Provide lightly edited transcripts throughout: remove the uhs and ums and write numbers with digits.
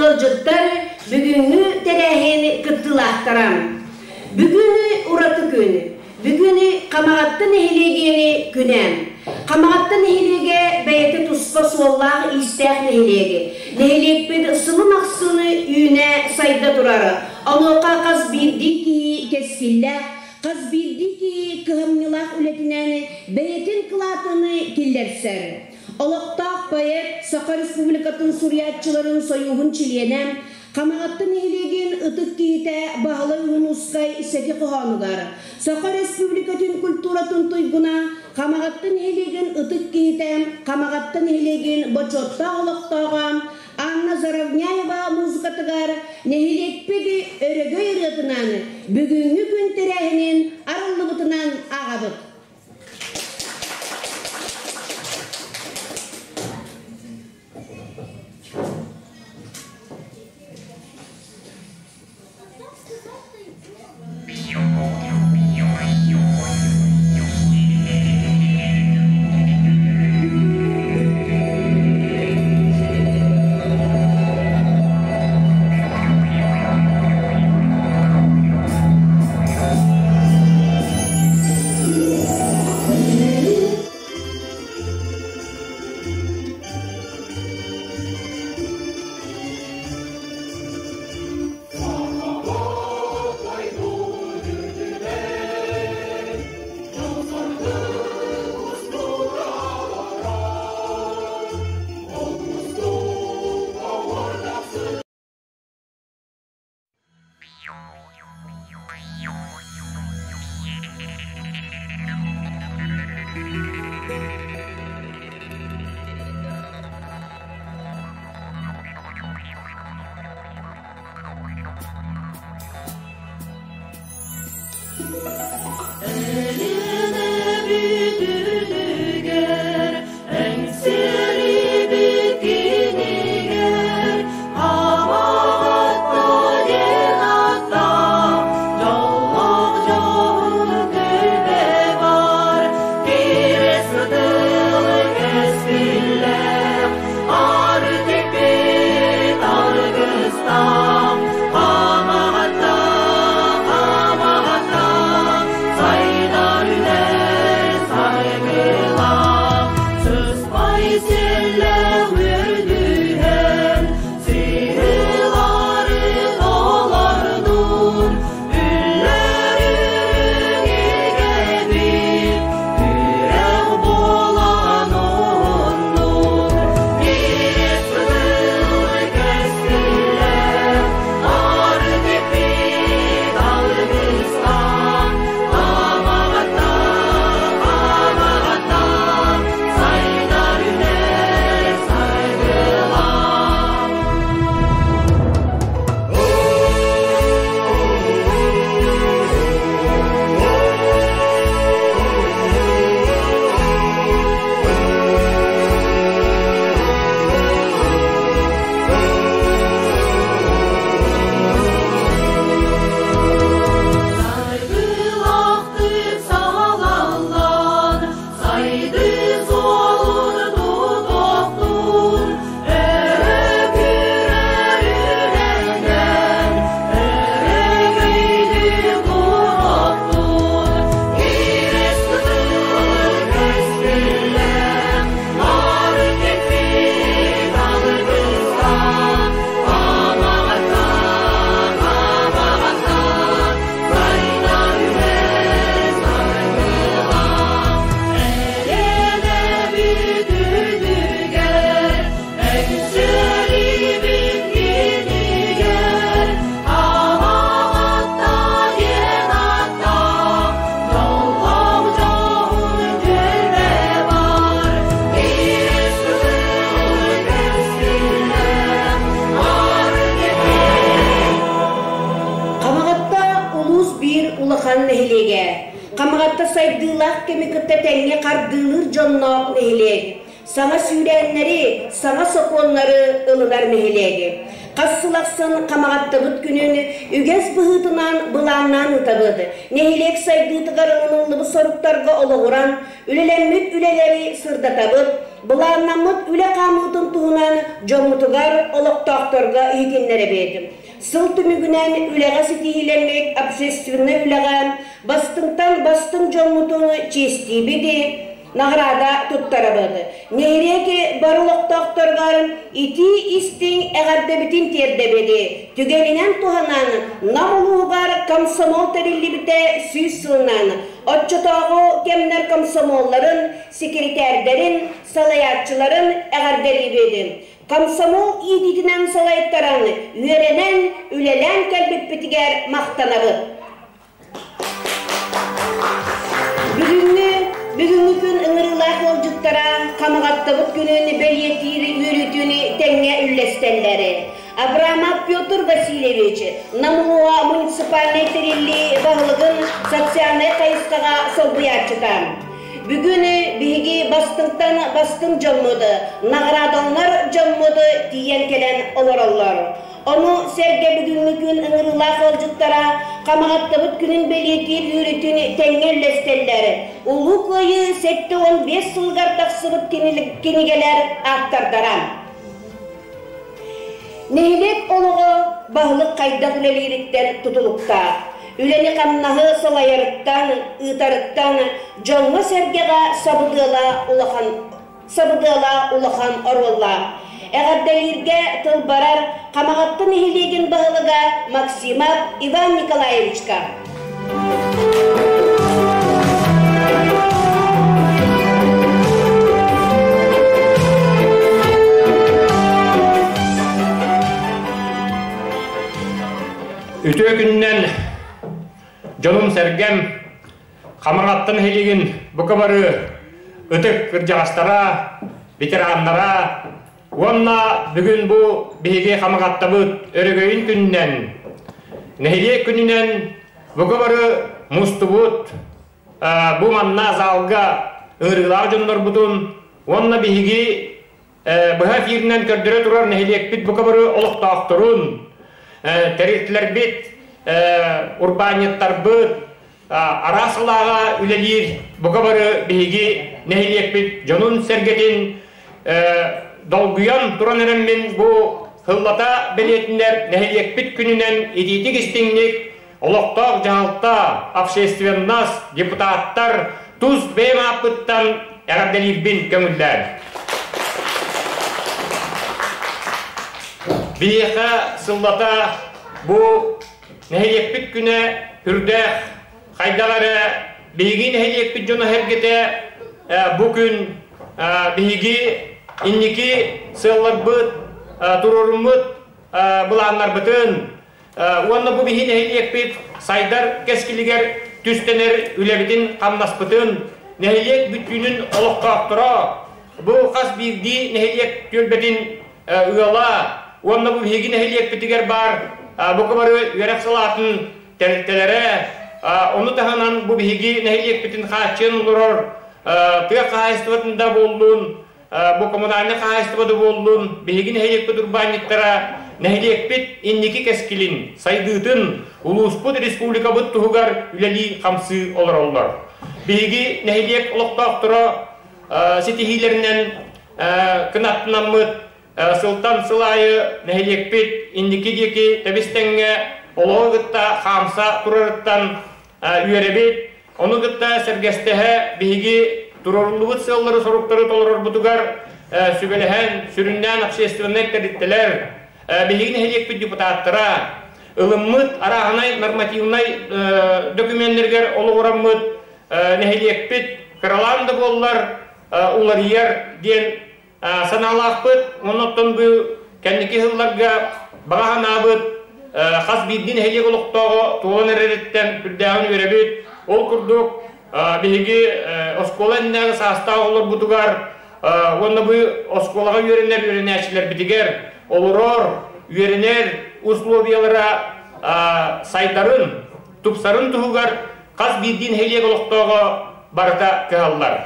ыалдьыттар, бүгүҥҥү тэрээһин кыттыылаахтара. Бүгүн ураты күн. Бүгүн Хамаҕатта нэһилиэгиэни күнэ. Хамаҕатта нэһилиэгэ бэйэтэ туспа суоллаах-иистээх нэһилиэги. Нэһилиэкпит сылын ахсын үүнэ-сайда турар. Онуоха хас биирдии киһи кэскиллээх, хас биирдии киһи кыһамньылаах үлэтинэн бэйэтин кылаатын киллэрсэр. Олохтоох поэт, Саха Республикатын суруйааччыларын сойууһун чилиэнэ, Хамаҕатта нэһилиэгин ытык киһитэ Баһылай Уһунуускай Сэки хоһоонугар, Саха Республикатын культуратын туйгуна, Хамаҕатта нэһилиэгин ытык киһитэ, Хамаҕатта нэһилиэгин бочуоттаах олохтооҕо Анна Заровняева музыкатыгар нэһилиэкпит өрөгөй ырыатынан бүгүҥҥү күн тэрээһинин арыллыбытынан ааҕабыт. Элиэнэ бүтүнүгэр, эҥсиэрибит кинигэр, Абаҕатта диэн ааттаах, дьоллоох дьоһун түбэ бар, кириэс кытыл кэскиллээх, арыт-иппит аргыстаах, Хамаҕатта, Хамаҕатта, сайдар үнэр саргылаах, сыспай сиэллээх үөрдүһэн, сыһыылары толордун, үллэрүҥ игэбит, күрэх буолан уһуннун, кириэс кытыл кэскиллээх, арыт-иппит алгыстаах, Хамаҕатта, Хамаҕатта, сайдар үнэр саргылаах. Саргылаахтык саҕалаллан, сайдыы суолун тутуохтун, өрө күүрэр үлэнэн, өрөгөйдүү куруохтун, кириэс кытыл кэскиллээх, аар кэппит алгыстаах, Хамаҕатта, Хамаҕатта, сайдар үһү саргылаах, Элиэнэ бүтүнүгэр, эҥсиэрибит кинигэр, Хамаҕатта диэн ааттаах, дьоллоох дьоһун түөлбэ бар, кириэс кытыл кэскиллээх, аар-кэппит Хамаҕатта улуус биир улахан нэһилиэгэ. Хамаҕатта сайдыылаах кэми кытта тэҥҥэ хардыылыыр дьонноох нэһилиэк. Саҥа сүүрээннэри, саҥа сокуоннары ылынар нэһилиэги. Хас сыл ахсын Хамаҕаттабыт күнүн үгэс быһыытынан былааннаан ыытабыт. Нэһилиэк сайдыытыгар ылыныллыбыт соруктарга олоҕуран, үлэлэммит үлэлэри сырдатабыт. Былааннаммыт үлэ хаамыытын туһунан дьоммутугар, олохтоохторго иһитиннэрэбит. Сыл түмүгүнэн үлэҕэ ситиһиилэммит общественнай үлэҕэ бастыҥтан бастыҥ дьоммутун чиэстиибит, наҕараада туттарабыт. Нэһилиэк бары олохтоохторугар итии-истиҥ эҕэрдэбитин тиэрдэбит. Түгэнинэн туһанан, Нам улууһугар комсомол тэриллибитэ 100 сылынан, оччотооҕу кэмнэр комсомолларын, секретэрдэрин, салайааччыларын эҕэрдэлиибит. Комсомол иитиитинэн салайтаран, үөрэнэн, үлэлээн кэлбиппитигэр махтанабыт. Бүгүҥҥү бүгүҥҥү күн ыҥырыылаах ыалдьыттара Хамаҕаттабыт күнүн бэлиэтиир үөрүүтүн тэҥҥэ үллэстэллэр. Абрамов Петр Васильевич Намуһуга муниципальнай тэриллии баһылыгын социальнай хайысхаҕа солбуйааччыта. Бүгүн биһиги бастыҥтан бастыҥ дьоммут, наҕараадаланар дьоммут тиийэн кэлэн олороллор. Ону сэргэ бүгүҥҥү күн ыҥырыылаах ыалдьыттара Хамаҕаттабыт күнүн бэлиэтиир үөрүүтүн тэҥҥэ үллэстэллэр. Улуу Кыайыы 75 сылыгар тахсыбыт кинигэлэр ааптардара. Нэһилиэк олоҕо баһылык хайдах үлэлиириттэн тутулуктаах. Үлэни-хамнаһы салайарыттан, ыытарыттан дьоҥҥо-сэргэҕэ сабыдыала улахан сабыдыала улахан оруоллаах. Эҕэрдэлииргэ тыл барар Хамаҕатта нэһилиэгин баһылыга Максимов Иван Николаевичка. Үтүө күнүнэн дьонум-сэргэм Хамаҕатта нэһилиэгин бука бары ытык кырдьаҕастара, ветераннара уонна бүгүн бу биһиги Хамаҕаттабыт өрөгөйүн күнүнэн, нэһилиэк күнүнэн бука бары мустубут бу манна залга ыҥырыылаах дьоннорбутун уонна биһиги быһа эфиринэн көрдөрө турар нэһилиэкпит бука бары олохтоохторун, тэрилтэлэрбит, урбаанньыттарбыт, араас салааҕа үлэлиир бука бары биһиги нэһилиэкпит дьонун-сэргэтин долгуйан туран эрэммин бу сыллата бэлиэтинэр нэһилиэкпит күнүнэн итиитик-истиҥник олохтоох дьаһалта, общественность, депутаттар тус бэйэм ааппыттан эҕэрдэлиирбин көҥүллээн. Биһиэхэ сыллата бу нэһилиэкпит күнэ үрдээх хайдах эрэ биһиги нэһилиэкпит дьоно-сэргэтэ бу күн биһиги инники сыалларбыт, туруоруммут былааннарбытын Уонна бу биһи нэһилиэкпит сайдар кэскилигэр түстэнэр үлэбитин-хамнаспытын нэһилиэк бүттүүнүн олохтоохторо, бу хас биирдии нэһилиэк түөлбэтин ыала уонна бу биһиги нэһилиэкпитигэр баар бука бары үөрэх салаатын тэрилтэлэрэ, ону таһынан бу биһиги нэһилиэкпитин хааччыйан олорор тыа хаһаайыстыбатын да буоллун, Бу коммунальнай хаһаайыстыба да буоллун, биһиги нэһилиэкпит урбаанньыттара нэһилиэкпит инники кэскилин, сайдыытын, улууспут, республикабыт туһугар үлэлии-хамсыы олороллор. Биһиги нэһилиэк олохтоохторо ситиһиилэринэн кынаттанаммыт сылтан сыл аайы нэһилиэкпит инники диэки тэбис-тэҥҥэ олоҕу кытта хаамса турарыттан үөрэбит. Ону кытта сэргэстэһэ биһиги туруоруллубут сыаллары-соруктары толорорбутугар сүбэлэһэн, сүрүннээн общественнай тэрилтэлэр, биһиги нэһилиэкпит депутаттара ылыммыт арааһынай нормативнай документарыгар олоҕураммыт нэһилиэкпит кыралаан да буоллар уларыйар диэн санаалаахпыт. Оннуттан бу кэнники сылларга баҕа санаабыт хас биирдии нэһилиэк олохтооҕо туолан эрэриттэн үрдээҕин үөрэбит. Ол курдук биһиги оскуола иннинээҕи саастаах оҕолорбутугар уонна бу оскуолаҕа үөрэнэр үөрэнээччилэрбитигэр олорор, үөрэнэр условиялара сайдарын, тупсарын туһугар хас биирдии нэһилиэк олохтооҕо барыта кыһаллар.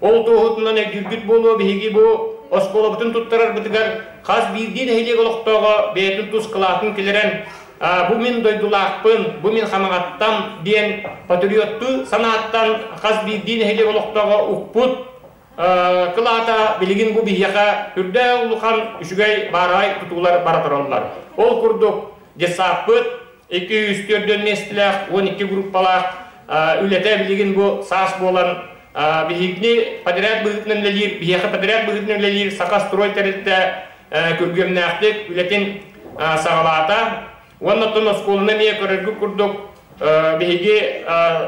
Ол туоһутунан өйдүүргүт буолуо биһиги бу оскуолабытын туттарарбытыгар хас биирдии нэһилиэк олохтооҕо бэйэтин тус кылаатын киллэрэн бу мин дойдулаахпын, бу мин Хамаҕаттам диэн патриоттуу санааттан хас биирдии нэһилиэк олохтооҕо укпут. кылаата билигин бу биһиэхэ үрдээх улахан үчүгэй баараҕай тутуулар бара тураллар. Ол курдук детсадпыт 204 миэстэлээх 12 группалаах үлэтэ билигин бу саас буолан биһигини подряд быһыытынан үлэлиир, биһиэхэ подряд быһыытынан үлэлиир Саха строй тэрилтэ күргүөмнээхтик үлэтин саҕалаата. Уонна оттон оскуоланы эмиэ көрөргүт курдук биһиги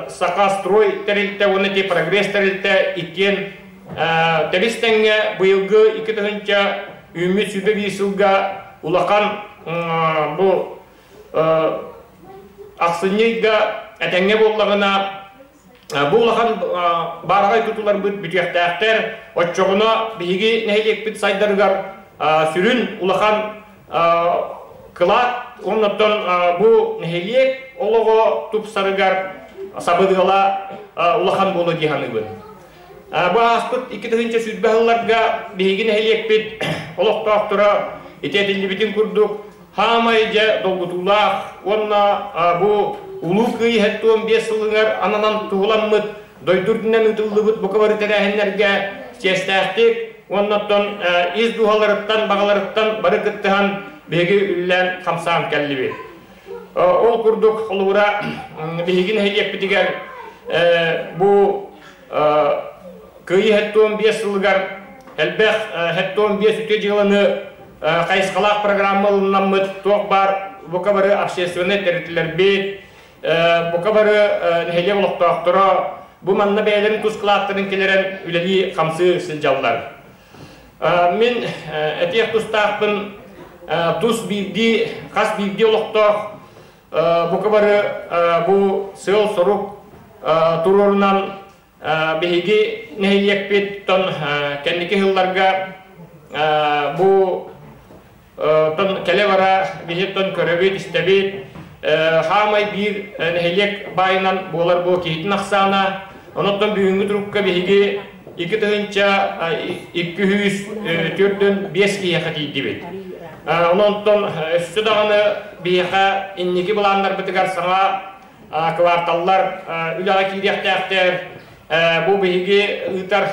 Саха строй тэрилтэ уонна ити Прогресс тэрилтэ иккиэн тэбис тэҥҥэ быйылгы 2 тыһыынча үүммүт 21 сылга улахан бу ахсынньы ыйга этэҥҥэ буоллаҕына бу улахан баараҕай тутуларбыт бүтүөхтээхтэр. Оччоҕуна биһиги нэһилиэкпит сайдарыгар сүрүн улахан кылаат оннуттан бу нэһилиэк олоҕо тупсарыгар сабыдыала улахан буолуо дии саныыбын. Бу ааспыт 2020 сылларга биһиги нэһилиэкпит олохтоохторо ити этиллибитин курдук хаамай дьэ долгутуулаах уонна бу Улуу Кыайыы 75 сылыгар ананан туһуламмыт дойду үрдүнэн ыытыллыбыт бука бары тэрээһиннэргэ чиэстээхтик уонна оттон ис дууһаларыттан, баҕаларыттан бары кыттыһан биһиги үллээн хамсаан кэллибит. Ол курдук, холобура, биһиги нэһилиэкпитигэр бу Кыайыы 75 сылыгар элбэх 75 үтүө дьыаланы хайысхалаах программа ылынаммыт туох баар бука бары общественнай тэрилтэлэрбит, бука бары нэһилиэк олохтоохторо бу манна бэйэлэрин тус кылааттарын киллэрэн үлэлии-хамсыы сылдьаллар. Мин этиэх тустаахпын тус биирдии, хас биирдии олохтоох бука бары бу сыал-сорук туруорунан биһиги нэһилиэкпит тон кэнники сылларга бу тон кэлэ-бара биһи тон көрөбүт, истэбит. Хаамай биир нэһилиэк баайынан буолар бу киһитин ахсаана. Онон бүгүҥҥү турукка биһиги 2245 киһиэхэ тиийдибит. Онон өссө даҕаны биһиэхэ инники былааннарбытыгар саҥа кварталлар үлэҕэ киириэхтээхтэр. Бу биһиги ыытар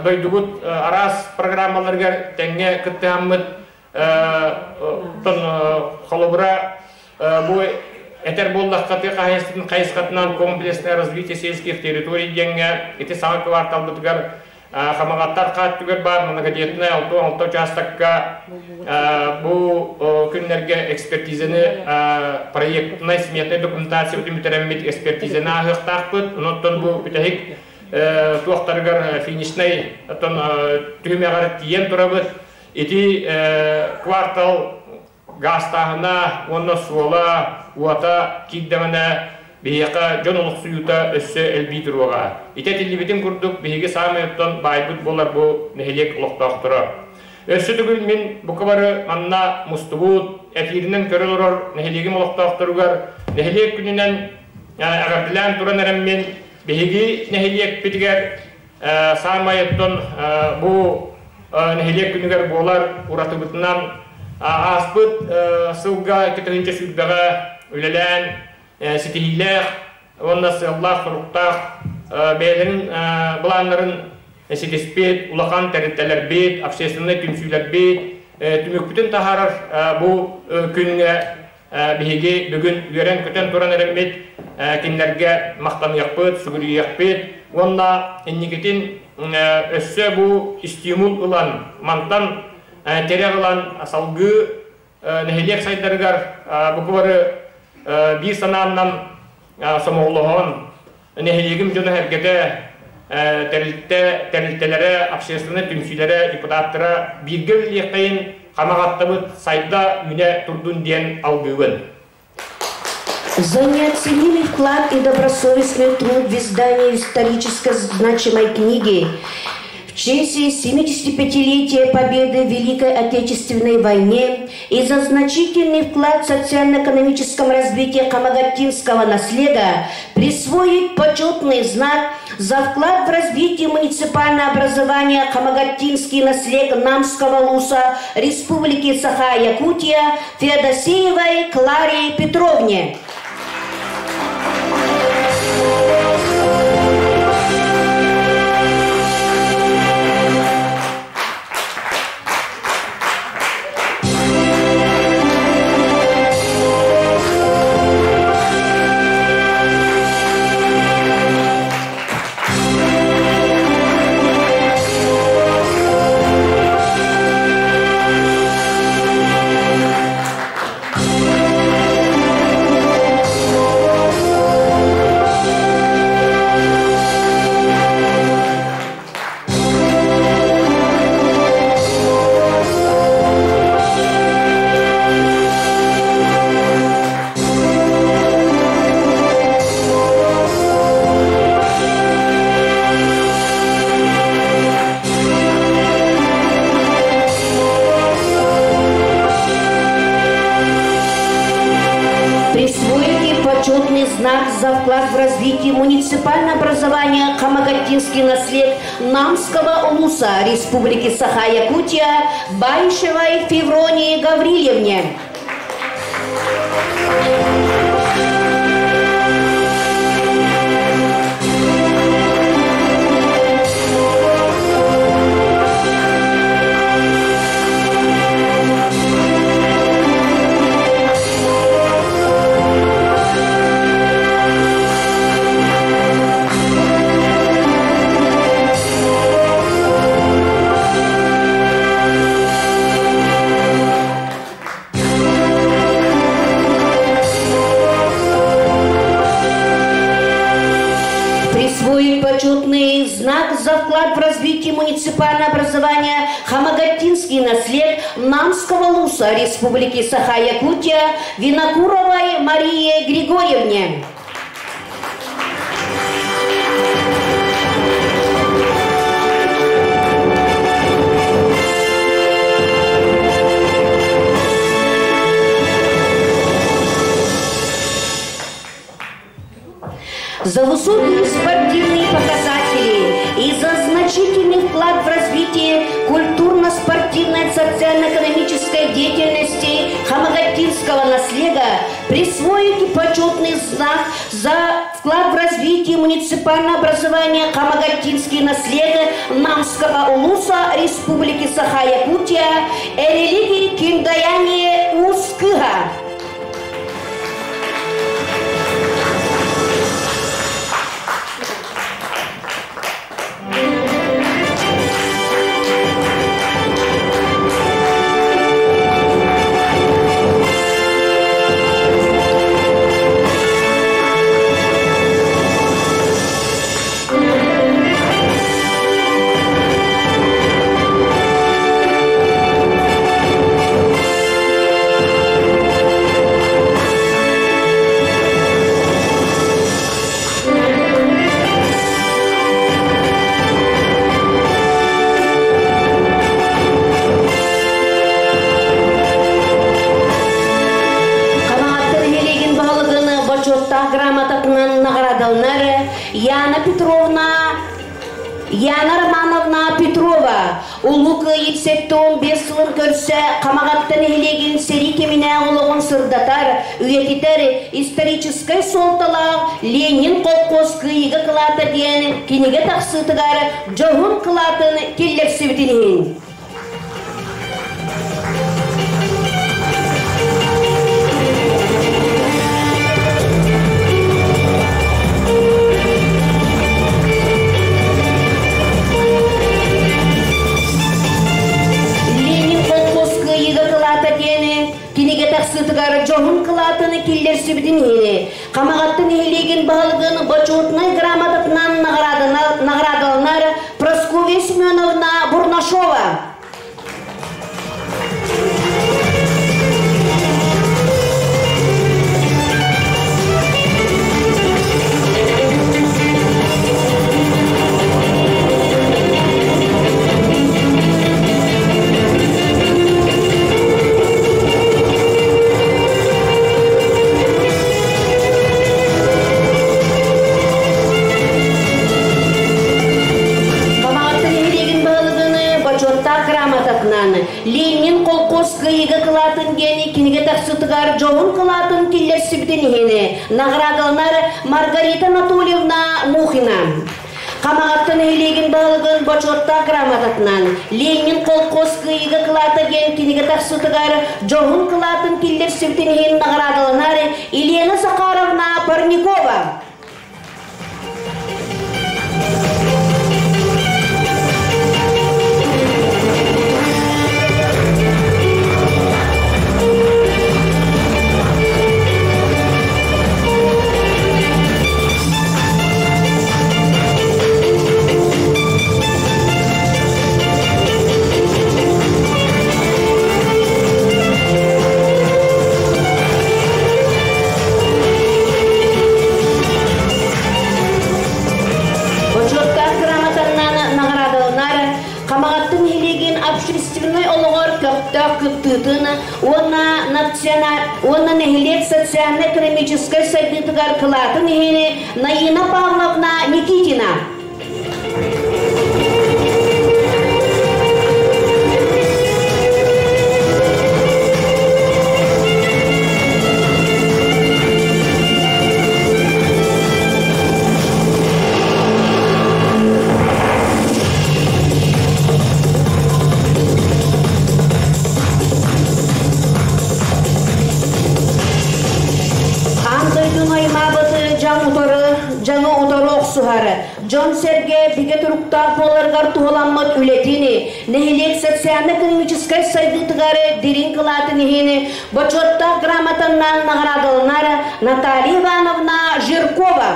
дойдубут араас программаларыгар тэҥҥэ кыттыһаммыт холобура бу этэр буоллахха тыа хаһаайыстыбатын хайысхатынан комплексное развитие сельских территорий диэҥҥэ ити саҥа кварталбытыгар Хамаҕаттар хааттыгар баар многодетнай 66 учаастакка бу күннэргэ экспертизаны проектнай сметнай документациябытын бүтэрэммит экспертизаны ааһыахтаахпыт. Онон бу бүтэһик туохтарыгар финишнай оттон түһүмэҕэр тиийэн турабыт. Ити квартал Гаастааһына уонна суола, уота киирдэҕинэ, биһиэхэ дьон олохсуйуута өссө элбии туруоҕа. Ити этиллибитин курдук, биһиги саамай оттон баайбыт буолар бу нэһилиэк олохтоохторо. Өссө төгүл мин бука бары манна мустубут, эфиринэн көрө олорор нэһилиэгим олохтоохторугар нэһилиэк күнүнэн эҕэрдэлээн туран эрэммин, биһиги нэһилиэкпитигэр Саамай оттон бу нэһилиэк күнүгэр буолар уратыбытынан ааспыт сылга 2020-ҕэ үлэлээн ситиһиилээх уонна сыаллаах-соруктаах бэйэлэрин былааннарын ситиспит улахан тэрилтэлэрбит, общественнай түмсүүлэрбит түмүкпүтүн таһаарар бу күҥҥэ Биһиги бүгүн үөрэн-көтөн туран эрэммит кинилэргэ махтаныахпыт, сүгүрүйүөхпүт уонна инникитин өссө бу стимул ылан, мантан тирэх ылан салгыы нэһилиэк сайдарыгар бука бары биир санааннан сомоҕолоһон нэһилиэгим дьоно-сэргэтэ, тэрилтэ, тэрилтэлэрэ, общественнай түмсүүлэрэ, депутаттара бииргэ үлэлиэххэйин, хамаҕаттабыт сайда үүнэ турдун диэн алгыыбын. За неоценимый вклад и добросовестный труд в издании исторически значимой книги в честь 75-летия Победы в Великой Отечественной войне и за значительный вклад в социально-экономическом развитии Хамагаттинского наслега присвоить почетный знак за вклад в развитие муниципального образования Хамагаттинский наслег Намского луса Республики Саха-Якутия Феодосеевой Кларе Петровне. вклад в развитие муниципального образования Хамагаттинский наслед Намского улуса Республики Саха-Якутия Баишевой Февронии Гаврилевне. Присвоить почетный знак за вклад в развитие муниципального образования Хамагаттинский наслед Намского луса Республики Саха-Якутия Винокуровой Марии Григорьевне. За высокие спортивные показатели и за значительный вклад в развитие культурно-спортивной социально-экономической деятельности Хамагаттинского наслега присвоить почетный знак за вклад в развитие муниципального образования Хамагаттинский наслега Намского улуса Республики Саха-Якутия Эрелиги Киндаяне Ускыга. Хамаҕатта нэһилиэгин баһылыгын бочуоттаах грамотатынан наҕараадаланар Яна Петровна Яна Романовна Петрова Улуу Кыайыы 75 сылын көрсө Хамаҕатта нэһилиэгин сэрии кэминээҕи олоҕун сырдатар, үйэтитэр историческай суолталаах Ленин колхоз кыайыыга кылаата диэн кинигэ тахсыытыгар дьоһун кылаатын киллэрсибитин иһин. Ленин колхоз кыайыыга кылаата диэн кинигэ тахсыытыгар дьоһун кылаатын киллэрсибитин иһин Хамаҕатта нэһилиэгин баһылыгын бочуотунай грамотатынан наҕараадаланар Прасковья Семеновна Бурнашова. Хамаҕатта нэһилиэгин баһылыгын бочуоттаах грамотатынан Ленин колхоз кыайыыга кылаатын диэн кинигэ тахсыытыгар дьоһун кылаатын киллэрсибитин иһин наҕараадаланар Маргарита Анатольевна Мухина. Хамаҕатта нэһилиэгин баһылыгын бочуоттаах грамотатынан Ленин колхоз кыайыыга кылаата диэн кинигэ тахсыытыгар дьоһун кылаатын киллэрсибитин иһин наҕараадаланар Елена Захаровна Парникова. көхтөөх кыттыытын уонна уонна нэһилиэк социально-экономическай сайдыытыгар кылаатын иһин Наина Павловна Никитина. Аан дойдуну аймаабыт дьаҥ утары, дьаҥы утары охсуһар, дьон-сэргэ бигэ туруктаах буоларыгар туһуламмыт үлэтин, нэһилиэк социально-экономическай сайдыытыгар дириҥ кылаатын иһин бочуоттаах грамотаннан наҕараадаланар Наталья Ивановна Жиркова.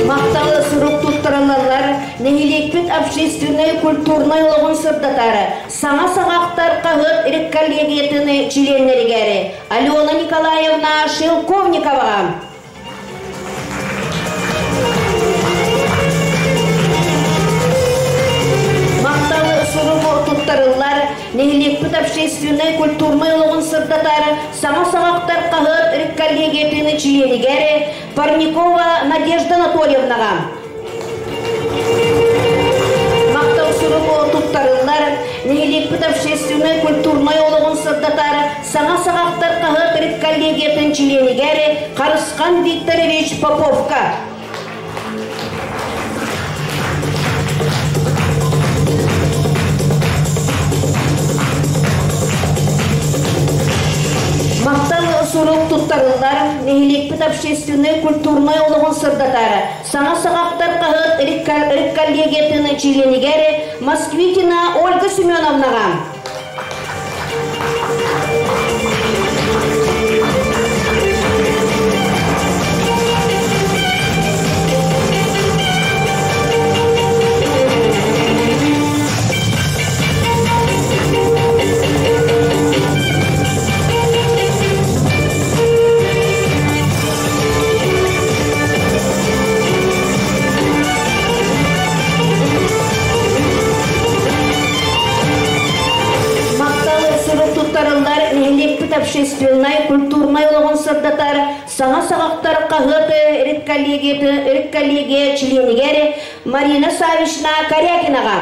Махтал сурук туттарыллаллар нэһилиэкпит общественнай культурнай олоҕун сырдатар саҥа саҕахтар хаһыат редколлегиятын чилиэннэригэр Алена Николаевна Шелковниковаҕа. Махтал сурук туттарыллар нэһилиэкпит общественнай культурнай олоҕун сырдатар саҥа саҕахтар хаһыат редколлегиятын чилиэнигэр Парникова Надежда Анатольевнаҕа. Махтал суругу туттарыллар нэһилиэкпит общественнай культурнай олоҕун сырдатар саҥа саҕахтар хаһыат редколлегиятын чилиэнигэр Харысхан Викторович Поповка. Махтал сурук туттарыллар нэһилиэкпит общественнай культурнай олоҕун сырдатар саҥа саҕахтар хаһыат редколлегиятын чилиэнигэр Москвитина Ольга Семеновнаҕа. Махтал сурук туттарыллар нэһилиэкпит общественнай, культурнай олоҕун сырдатар саҥа саҕахтар хаһыат редколлегия чилиэнигэр Марина Савична Корякинаҕа.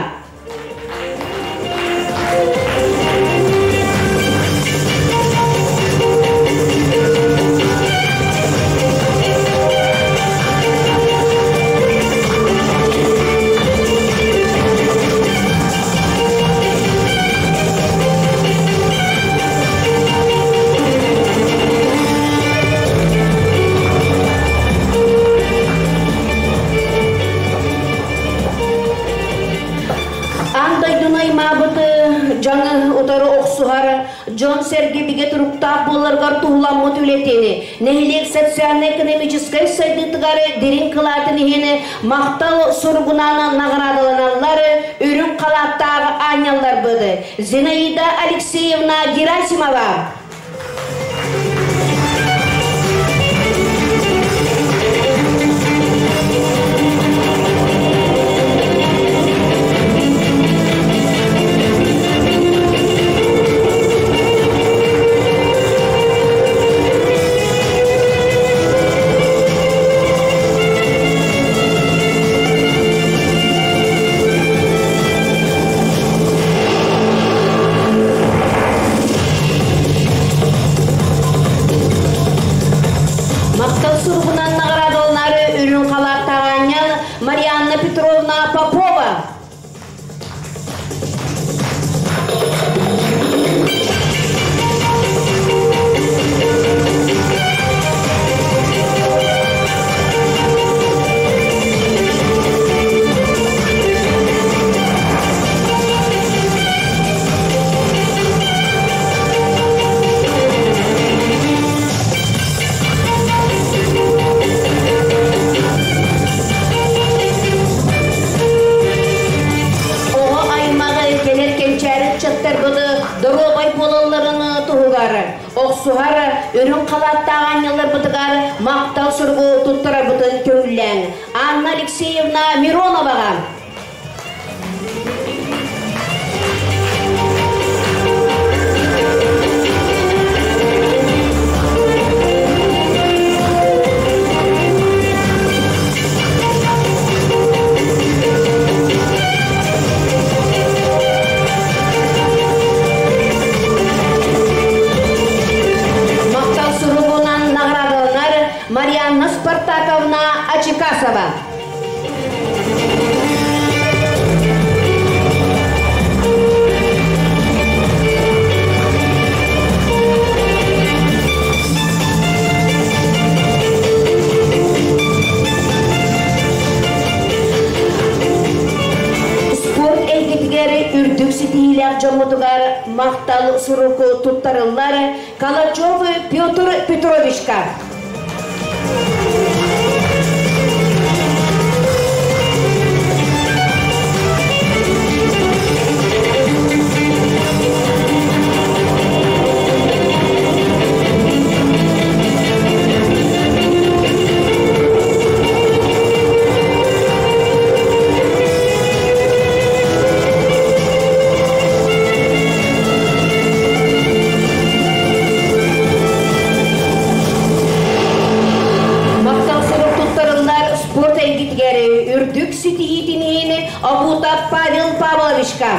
Аан дойдуну аймаабыты дьаҥы утары охсуһар дьон-сэргэ бигэ туруктаах буоларыгар туһуламмыт үлэтин, нэһилиэк социально-экономическай сайдыытыгар дириҥ кылаатын иһин махтал суругунан наҕараадаланаллар үрүҥ халааттаах аанньалларбыт Зинаида Алексеевна Герасимова. туруулаһар, охсуһар үрүҥ халааттаах аанньалларбытыгар махтал суругу туттарарбытын көҥүллээҥ. Анна Алексеевна Мироноваҕа. Махтал суругунан наҕараадаланар Марианна Спартаковна Ачикасова. Спорт эйгэтигэр үрдүк ситиһиилээх дьоммутугар махтал сурук туттарыллар Калачев Петр Петровичка. Махтал сурук туттарыллар спорт эйгитигэр үрдүк ситиһиитин иһин Абутов Павел Павловичка.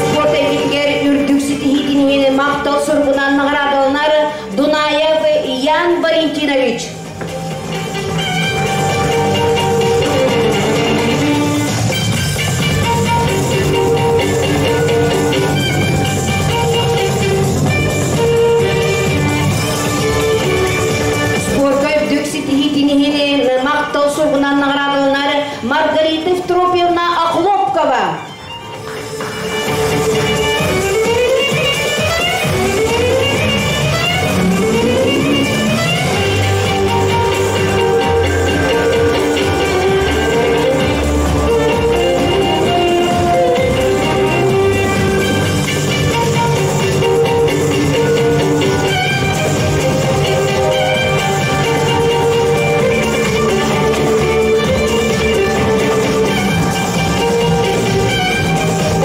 Спорт эйгэтигэр үрдүк ситиһиитин иһин махтал суругунан наҕараадаланар Дунаев Ян Валентинович. Спорка үрдүк ситиһиитин иһин махтал суругунан наҕараадаланар Маргарита Евтропьевна Охлопкова.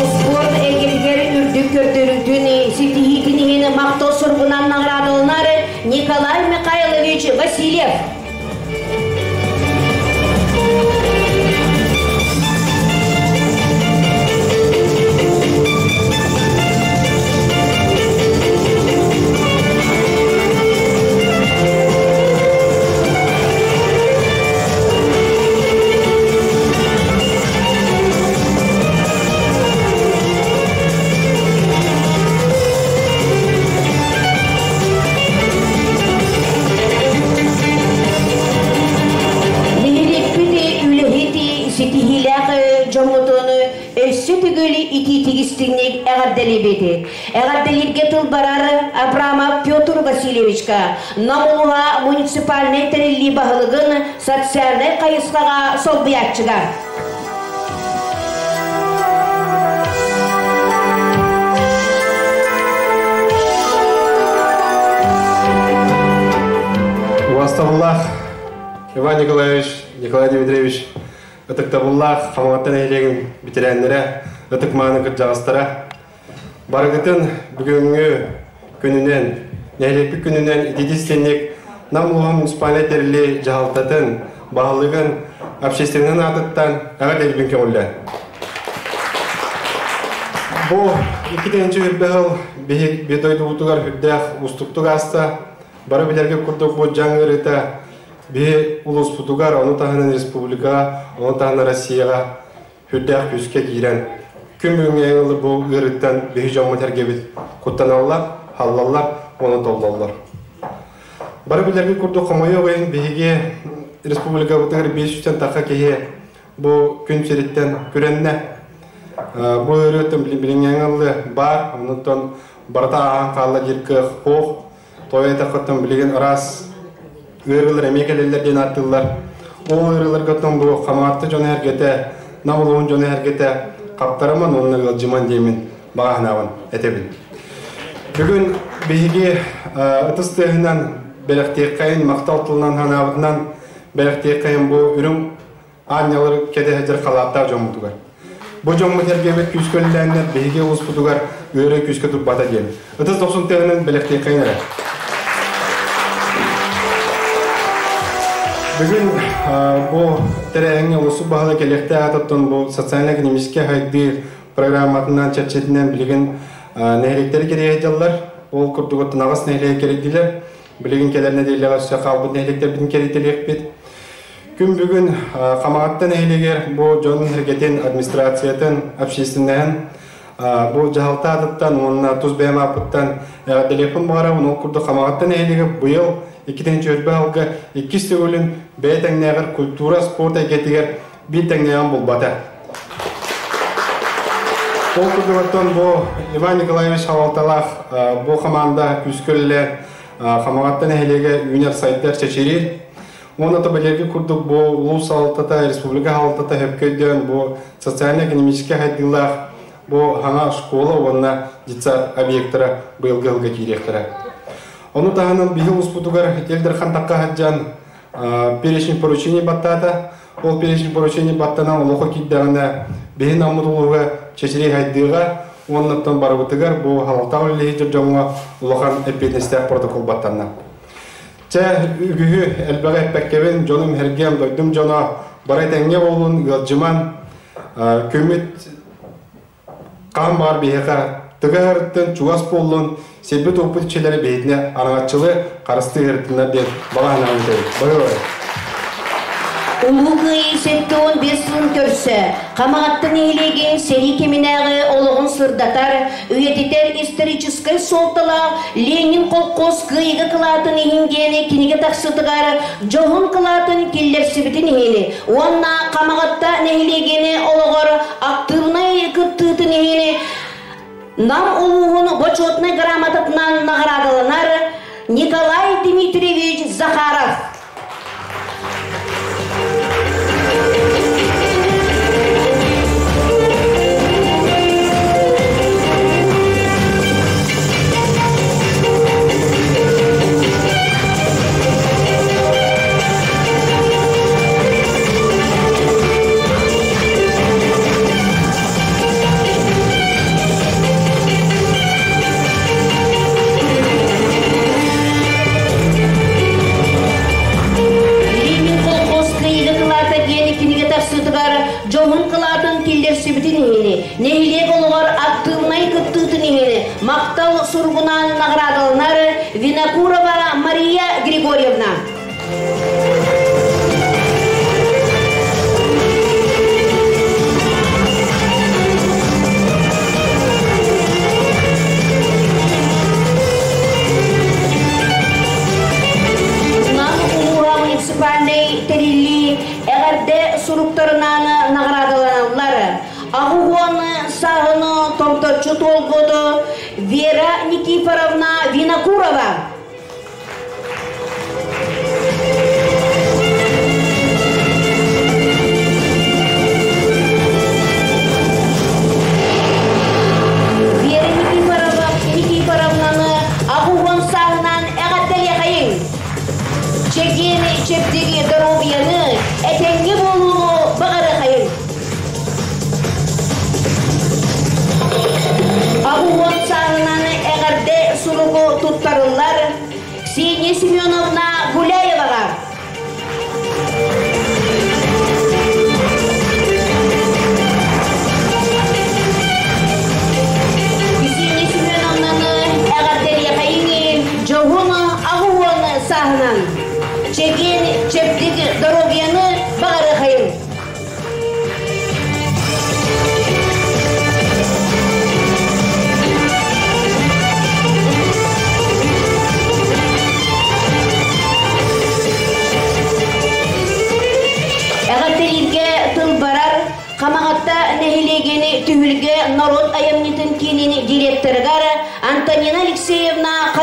Успуорт эйгэтигэр үрдүк көрдөрүүтүн ситиһиитин иһин махтал суругунан наҕараадаланар Николай Михайлович Васильев. Нэһилиэкпит үлэһит ситиһиилээх дьоммутун өссө төгүл итиитик-истиҥник эҕэрдэлиибит. Эҕэрдэлииргэ тыл барар Абрамов Петр Васильевичка, Нам улууһа муниципальнай тэриллии баһылыгын социальнай хайысхаҕа солбуйааччыга. Убастабыллаах Иван Николаевич, Николай Дмитриевич, ытыктабыллаах Хамаҕатта нэһилиэгин бэтэрээннэрэ, ытык-мааны кырдьаҕастара, барыгытын бүгүҥҥү күнүнэн, нэһилиэкпит күнүнэн ититис-синник Нам улууһун муниципальнай тэрилии дьаһалтатын, баһылыгын общественнай аатыттан эҕэрдэлиибин көҥүллээн. Бу икки тыһыынча сыл биһи дойдубутугар үрдээх уустуктук ааста. Бары билэргэ курдук бу дьаҥ ыарыыта биһи улууспутугар, ону таһынан республикаҕа, ону таһынан Россияҕа үрдээх күүскэ киирэн, күн бүгүҥҥэ ылы бу ыарыыттан биһи дьоммут эргэбит куттаналлар, халлаллар уонна толлоллор. Бары билэргит курдук хомойуох иһин биһиги республикабытыгар 500 тахха киһи бу күн сириттэн күрэннэ. Бу ыарыыттан билиҥҥээҥи баар, оннуттан барыта ааһан хаалла диир кыах суох. Тоҕо этэх билигин араас ыарыылар эмиэ кэлэллэр диэн ааттыыллар. Ол ыарыыларга оттон бу Хамаҕатта дьоно эргэтэ, Нам улууһун дьоно эргэтэ хаптарыман уонна ыалдьыман диэмин баҕа санаабын этэбин. Бүгүн биһиги ытыс тыаһынан бэлэхтиэххэйин, махтал тылынан санаабытынан бэлэхтиэххэйин бу үрүҥ аанньалары кэтэ сылдьар халааттаах дьоммутугар. Бу дьоммут эргэбит күүскэ үлэлээннэр биһиги улууспутугар ыарыы күүскэ турбата диэн. Ытыс дохсун тыаһынан бэлэхтиэххэйин эрэ. Бүгүн бу тэрээһиҥҥэ улуус баһылыга кэлиэхтээх аатыттан бу социально-экономическай сайдыы программатынан чэрчитинэн билигин нэһилиэктэри кэрийэ сылдьаллар. Ол курдук оттон аҕыс нэһилиэги кэрийдилэр. Билигин кэлэр нэдиэлэҕэ өссө хаалбыт нэһилиэктэрбитин кэрийтэлиэхпит. Күн бүгүн Хамаҕатта нэһилиэгэр бу дьон эргэтин, администрациятын, общественноһын бу дьаһалта аатыттан уонна тус бэйэм ааппыттан эҕэрдэлиэхпин баҕарабын. Ол курдук Хамаҕатта нэһилиэгэ быйыл 2 алга иккис төгүлүн бэйэ тэҥнээҕэр культура, спорт эйгэтигэр биир тэҥнээҕин булбата. Ол курдук оттон бу Иван Николаевич салалталаах бу хамаанда күүскэ үлэлээн Хамаҕатта нэһилиэгэ үүнэр сайдар чэчириир. Уонна то курдук бу улуус салалтата, республика салалтата сөпкө өйдөөн бу социально-экономическай сайдыылаах бу хаҥа школа уонна детсад объектара быйылгы сылга киириэхтэрэ. Ону таһынан биһи улууспутугар Ил Дархан тахха сылдьан перечень поручений баттаата. Ол перечень поручений баттанан олохо киирдэҕинэ биһи наммыт улууһуга чэчирий хайдыыга уоннаттан барыбытыгар бу халалтаах үлэлиһи дьоҥҥо улахан эппиэтинэстээх протокол баттанна. Чэ, үгүһү элбэҕи эппэккэбин, дьонум эргиэм, дойдум дьоно бары этэҥҥэ буолун, ыалдьыман, күммүт хаһан баар биһиэхэ тыга ыһарыттан чугас буоллун, сирбит-уоппут иччилэри биһитинэ араҥаччылы харыстыы ыһырыттыннар диэн баҕа санаабын этэбин. Бары Улуу Кыайыы 75 сылын көрсө, Хамаҕатта нэһилиэгин сэрии кэминээҕи олоҕун сырдатар, үйэтитэр историческай суолталаах Ленин колхоз кыайыыга кылаатын иһин диэн кинигэ тахсытыгар дьоһун кылаатын киллэрсибитин иһин уонна Хамаҕатта нэһилиэгин олоҕор актыыбынай кыттыытын иһин Нам улууһун бочуотунай грамотатынан наҕараадаланар Николай Дмитриевич Захаров. Ленин колхоз кыайыыга кылаата диэн кинигэ тахсыытыгар дьоһун кылаатын киллэрсибитин иһини, нэһилиэк олоҕор актыыбынай кыттыытын иһини махтал суругунан наҕараадаланар Винокурова Мария Григорьевна. Нам улууһа муниципальнай тэриллии эҕэрдэ суруктарынан наҕараадаланаллар. Аҕыһуон сааһыны томточчу туолбут Вера Никифоровна Винокурова. Вера Никифорова Никифоровнаны аҕыһуон сааһынан эҕэрдэлиэхэйиҥ! Чэгиэн чэбдиги доруобуйаны, этэҥҥэ буолууну баҕарыахайыҥ! Аҕыһуон сааһынан эҕэрдэ суругу туттарыллар Ксения Семеновна Гуляеваҕа. Ксения Семеновнаны эҕэрдэлиэхэйиҥ дьоһун аҕыһуон сааһынан. Чэгиэн чэбдик доруобуйаны баҕарыахайыҥ!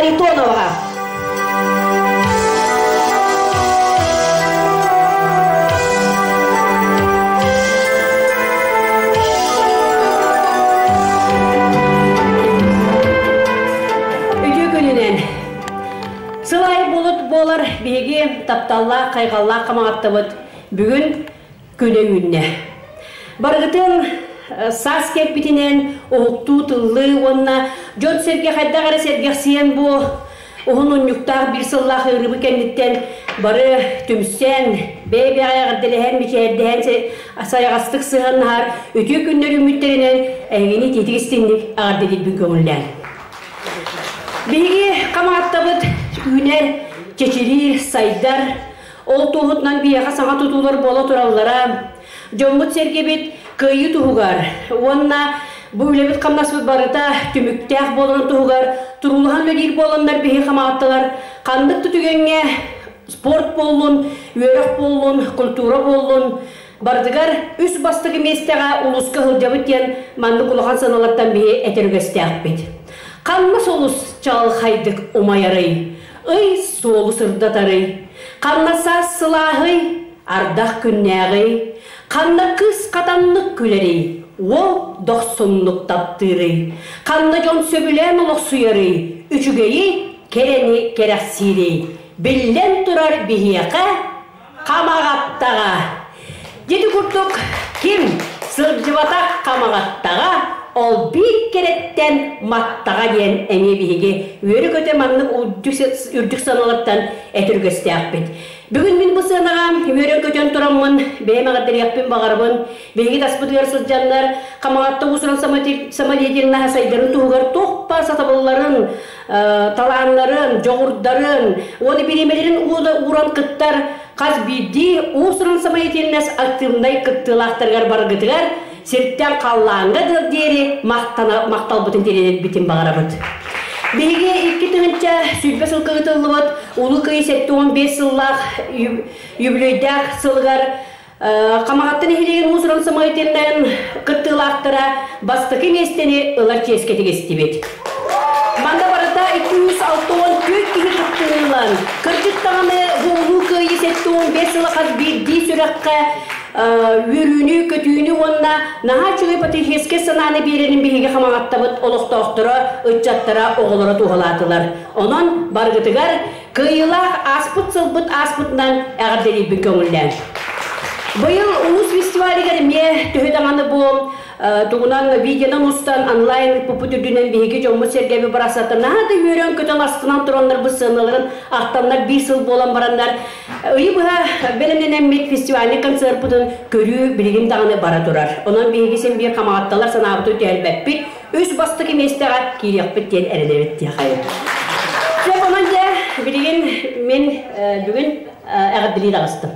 Харитонова. Үтүө күнүнэн! Сыл аайы булут буолар биһиги тапталлаах, хайҕаллаах хамаҕаттабыт бүгүн күнэ үүннэ. Барыгытын саас кэлбитинэн уһуктуу тыллыы уонна дьон-сэргэ хайдах эрэ сэргэхсийэн бу уһун унньуктаах биир сыллаах ыарыыбы кэнниттэн бары түмсэн, бэйэ-бэйэҕэ эҕэрдэлэһэн, мичээрдэһэн сайаҕастык сыһыаннаһар үтүө күннэр үүммүттэринэн эһигини итиитик истиҥник эҕэрдэлиирбин көҥүллээн. Биһиги хамааттабыт үүнэр, чэчириир, сайдар, Ол туоһутунан биһиэхэ саҥа тутуулар буола тураллара, дьоммут-сэргэбит кыайыы туһугар уонна бу үлэбит-хамнаспыт барыта түмүктээх буоларын туһугар туруулаһан үлэлиир буоланнар биһи хамаатталар ханнык да түгэҥҥэ спорт буоллун, үөрэх буоллун, культура буоллун барытыгар үс бастакы миэстэҕэ улууска сылдьабыт диэн маннык улахан санаалартан биһи этэр үгэстээхпит. Ханна солус чаҕылхайдык умайарый? Ый суолу сырдатарый, Ханна саас сылааһый, ардах күннээҕий, Ханна кыыс хатаннык күлэрий, уол дохсуннук таптыырый, Ханна дьон сөбүлээн олохсуйарый, үчүгэйи, кэрэни кэрэхсиирий, Биллэн турар биһиэхэ Хамаҕаттаҕа. Дьити курдук ким сылдьыбатах Хамаҕаттаҕа, ол биир кэрэттэн маттаҕа диэн эмиэ биһиги үөрэ-көтө маннык үрдүк саналартан этүргэстээхпит. Бүгүн мин бу сыанаҕа үөрэн-көтөн тураммын бэйэм эҕэрдэлиэхпин баҕарабын. Биһиги таспытыгар сылдьаннар Хамаҕатта уус-уран самодеятельноһа сайдарын туһугар туох баар сатабылларын, талааннарын, дьоҕурдарын уонна бириэмэлэрин ууран кыттар хас биирдии уус-уран самодеятельность активнай кыттыылаахтарыгар баргытыгар сиртэн халлааҥҥа диэри махталбытын тириэрбитин баҕарабыт. Биһиги 2020 сылга ыытыллыбыт Улуу Кыайыы 75 сыллаах юбилейдаах сылыгар Хамаҕатта нэһилиэгин уус-уран самойтыннарын кыттыылаахтара бастакы миэстэни ылар чиэскэ тигистибит. Манна барыта 264 киһи кыттыыны ылан, кырдьык даҕаны бу Улуу Кыайыы 75 сыла хас биирдии сүрэххэ үөрүүнү, көтүүнү уонна наһаа үчүгэй патриотическай санааны биэрэрин биһиги Хамаҕаттабыт олохтоохторо, ыччаттара, оҕолоро туһалаатылар. Онон барыгытыгар Кыайыылаах ааспыт сылбыт ааспытынан эҕэрдэлиирбин көҥүллээн. Быйыл улуус фестивалыгар эмиэ төһө даҕаны бу тугунан видеонан устан онлайн ыыппыппыт үрдүнэн биһиги дьоммут-сэргэбит барахсаттар наһаа да үөрэн-көтөн астынан тураннар бу сыаналарын ахтаннар биир сыл буолан бараннар ыйы быһа бэлэмнэнэммит фестивальный концерпытын көрүү билигин даҕаны бара турар. Онон биһиги син биир хамаҕатталар санаабытын түһэрбэппит, үс бастакы миэстэҕэ киириэхпит диэн эрэнэбит диэхайым. Сөп онон дьэ билигин мин бүгүн эҕэрдэлии таҕыстым.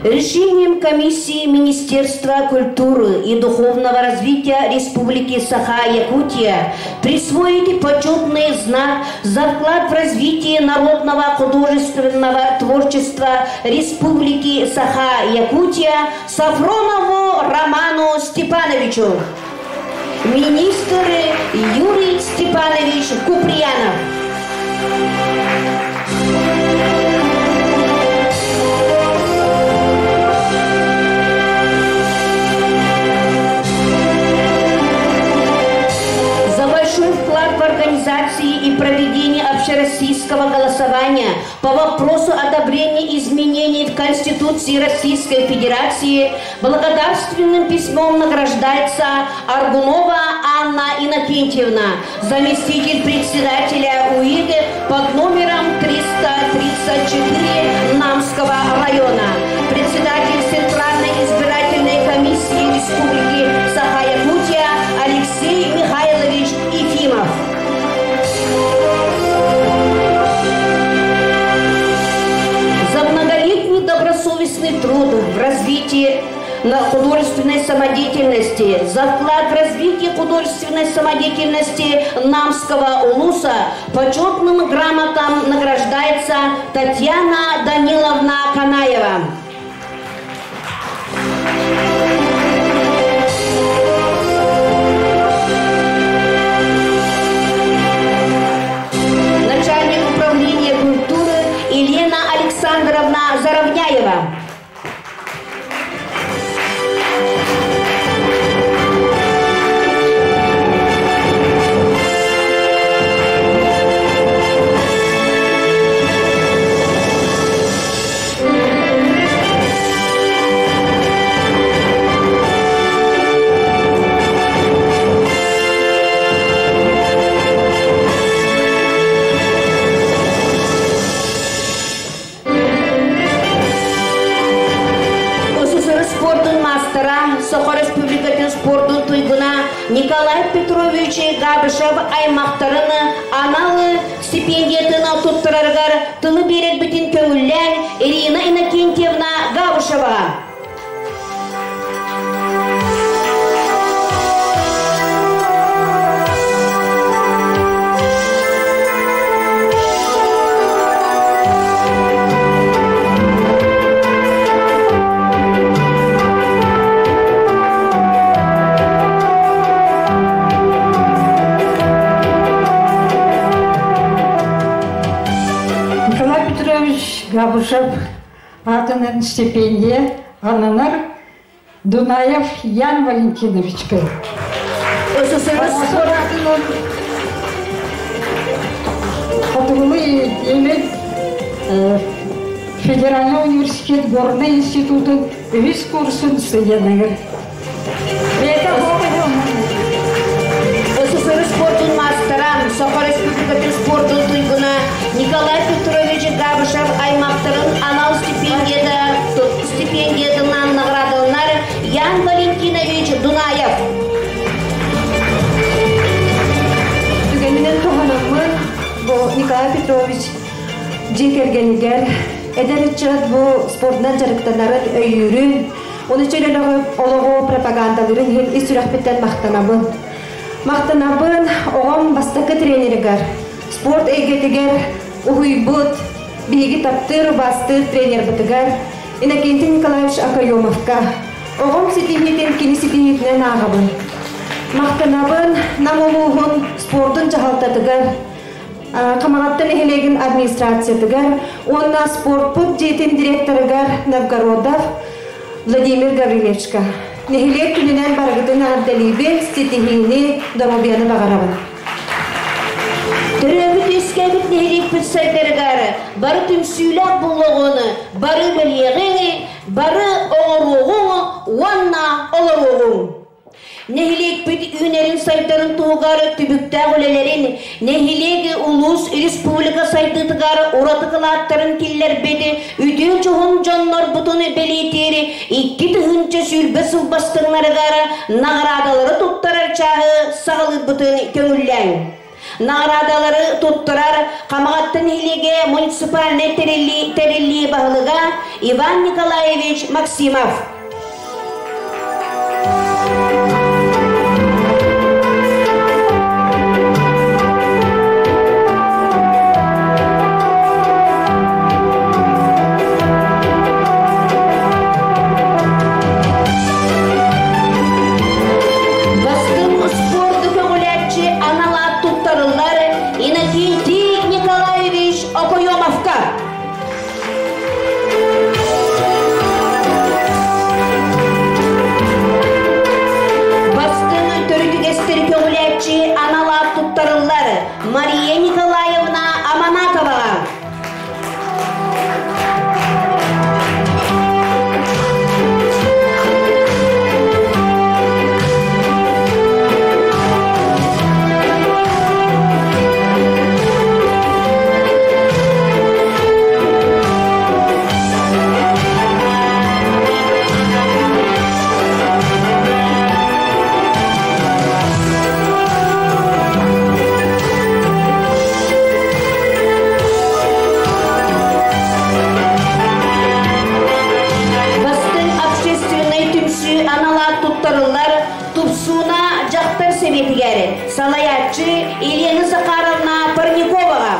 Решением комиссии Министерства культуры и духовного развития Республики Саха-Якутия присвоили почетный знак за вклад в развитие народного художественного творчества Республики Саха-Якутия Сафронову Роману Степановичу. Министр Юрий Степанович Куприянов. За большой вклад в организации и проведение общероссийского голосования по вопросу одобрения изменений в Конституции Российской Федерации благодарственным письмом награждается Аргунова Анна Иннокентьевна, заместитель председателя УИД под номером 334 Намского района, председатель Центральной избирательной комиссии Республики Саха-Якутия Алексей Михайлович Ефимов. За многолетний добросовестный труд в развитии на художественной самодеятельности, за вклад в развитие художественной самодеятельности Намского улуса почетным грамотам награждается Татьяна Даниловна Канаева. туйгуна Николай Петрович Габышев аймахтарын анал стипендиятын туттарарыгар тылы биэрэрбитин көҥүллээн Ирина Иннокентьевна Габышева. Николай Петрович Габышев аатынан стипендия ананар Дунаев Ян Валентиновичка. СССР Хотугулуу Илин Федеральный университет Горный институтун үһүс курсун студенныгар. СССР спортун маастара, Саха Республикатын спортун туйгуна Николай Петрович Габышев аймахтарын анал стипендиятынан наградаланар Ян Валентинович Дунаев. Түгэнинэн туһанаммын бу Николай Петрович дьиэ кэргэнигэр эдэр ыччат бу спордунан дьарыктанарын өйүүрүн, ону чөл олоҕу пропагандалыырын иһин ис сүрэхпиттэн махтанабын. Махтанабын оҕом бастакы тренеригэр, спорт эйгэтигэр уһуйбут, биһиги таптыыр, убаастыыр тренербытыгар Иннокентий Николаевич Акаемовка. Оҕом ситиһиитин кини ситиһиитинэн ааҕабын. Махтанабын Нам улууһун спордун дьаһалтатыгар, Хамаҕатта нэһилиэгин администрациятыгар уонна спортпут дьиэтин директорыгар Новгородов Владимир Гаврильевичка. Нэһилиэк күнүнэн барыгытын эҕэрдэлиибин, ситиһиини, доруобуйаны баҕарабын. Төрөөбүт үөскээбит нэһилиэкпит сайдарыгар бары түмсүүлээх буолуоҕун, бары үлэлиэҕиҥ, бары оҥоруоҕуҥ уонна олоруоҕуҥ. Нэһилиэкпит үүнэрин-сайдарын туһугар түбүктээх үлэлэрин, нэһилиэк, улуус, республика сайдыытыгар ураты кылааттарын киллэрбит үтүө дьоһун дьоннорбутун бэлиэтиир 2020 сыл бастыҥнарыгар наҕараадалары туттарар чааһы саҕалыырбытын көҥүллээҥ. Наҕараадалары туттарар Хамаҕатта нэһилиэгэ муниципальнай тэриллии баһылыга Иван Николаевич Максимов. Бастыҥ спорду көҕүлээччи анал аат туттарыллар Иннокентий Николаевич Окоемовка. Бастыҥ төрүт үгэстэри көҕүлээччи анал аат туттарыллар Мария Николаевна Аманатоваҕа. Бастыҥ общественнай түмсүү анал аат туттарыллар Тупсууна дьахтар сэбиэтигэр салайааччы Елена Захаровна Парниковаҕа.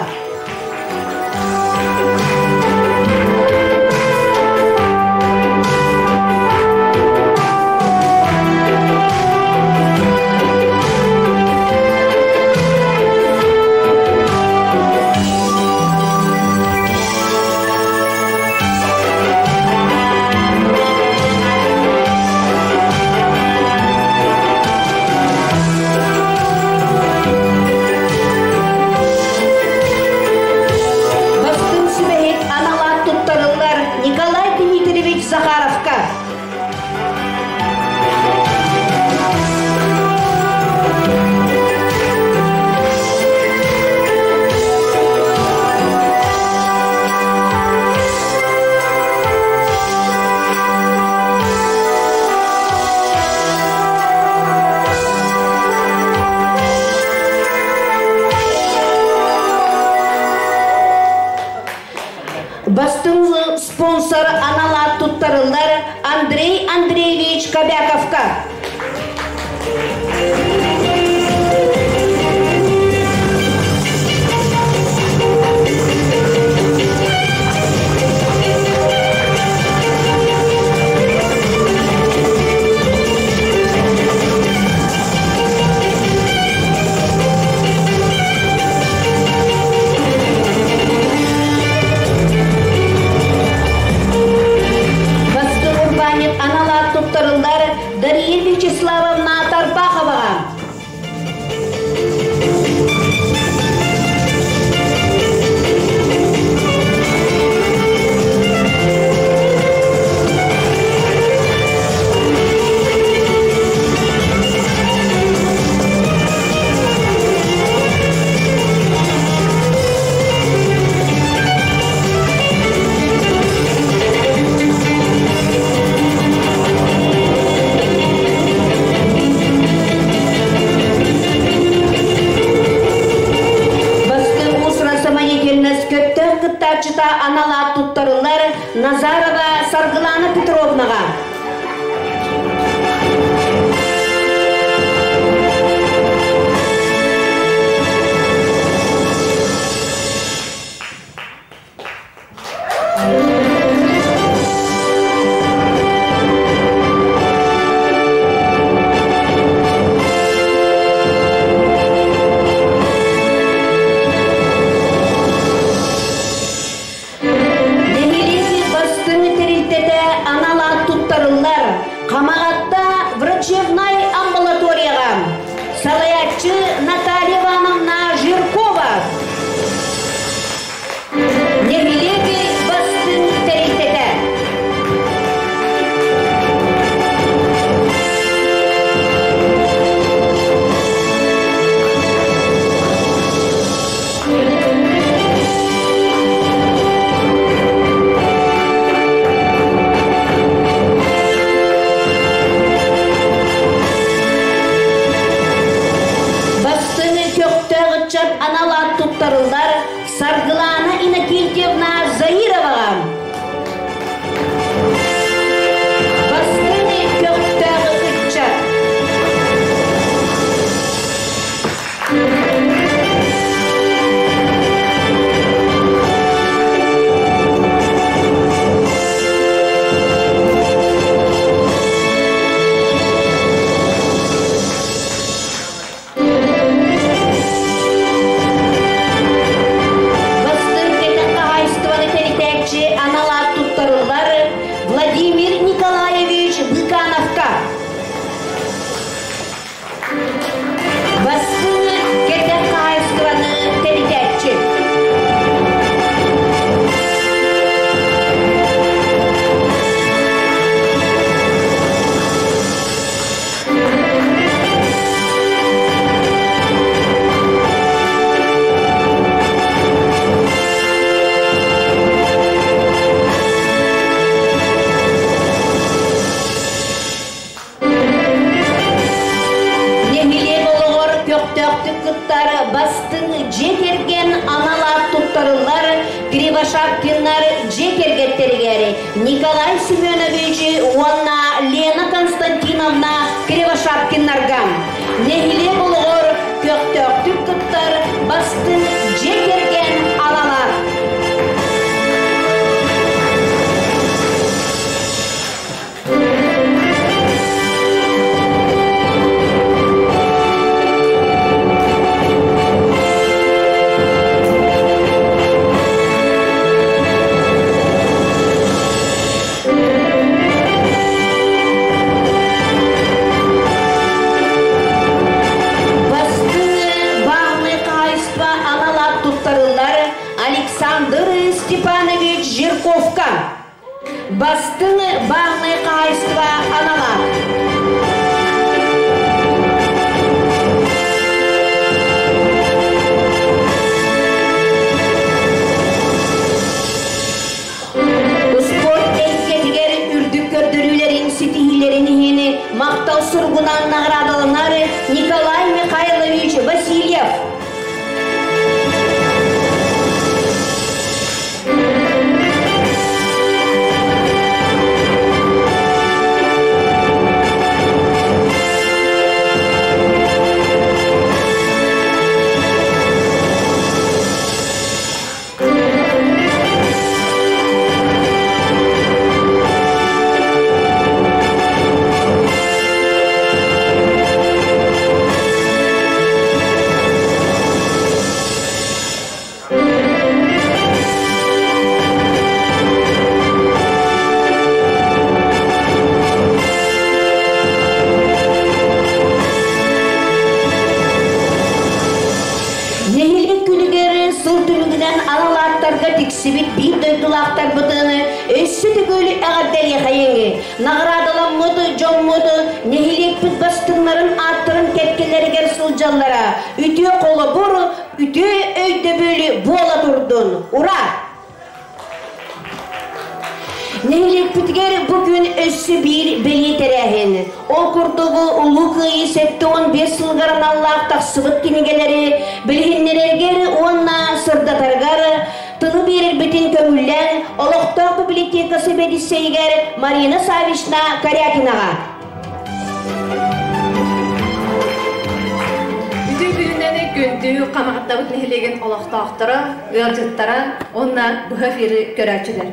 Егоровна Тарбаховаҕа. Бастыҥ уус-уран самодеятельность көптөөх кыттааччыта анал аат туттарыллар Назарова Саргылана Петровнаҕа. Нэһилиэги бастыҥ тэрилтэтэ анал аат туттарыллар Хамаҕатта врачебнай амбулаторияҕа салайааччы Наталья Ивановна Жиркова. Нэһилиэги бастыҥ тэрилтэтэ. Бастыҥ көхтөөх ыччат анал аат туттарыллар Саргылана Иннокентьевна Заироваҕа. Бастыҥ көхтөөх ыччат. Бастыҥ кэтэх хаһаайыстыбаны тэритээччи анал аат туттарыллар Владимир Николаевич Быкановка. Бастыҥ кэтэх хаһаайыстыбаны тэритээччи. Нэһилиэк олоҕор көхтөөхтүк кыттар бастыҥ дьиэ кэргэн анал аат туттарыллар Кривошапкиннар дьиэ кэргэттэригэр Николай Семенович уонна Лена Константиновна Кривошапкиннарга нэһилиэк олоҕор көхтөөхтүк кыттар бастыҥ дьиэ кэргэн анал аат. Бастыҥ бааһынай хаһаайыстыба анал аат туттарыллар Александр Степанович Жирковка. Бастыҥ бааһынай хаһаайыстыба анала. Спорт эйгэтигэр үрдүк көрдөрүүлэрин ситиһиилэрин иһин махтал суругунан наҕараадаланар Николай Михайлович Васильев. тиксибит биир дойдулаахтарбытын өссө төгүл эҕэрдэлиэхэйиҥ. Наҕараадаламмыт дьоммут нэһилиэкпит бастыҥнарын ааттарын кэккэлэригэр сылдьаллара үтүө холобур, үтүө өйдөбүл буола турдун. Ура! Нэһилиэкпитигэр бу күн өссө биир бэлиэ тэрээһин. Ол курдук Улуу Кыайыы 75 сылыгар аналлаах тахсыбыт кинигэлэри билиһиннэрэргэр уонна сырдатаргар тылы биэрэрбитин көҥүллээн олохтоох библиотека сэбиэдиссэйигэр Марина Саввична Корякинаҕа. Үтүө күнүнэн күндү Хамаҕаттабыт нэһилиэгин олохтоохторо, ыалдьыттара уонна быһа эфиры көрөөччүлэр.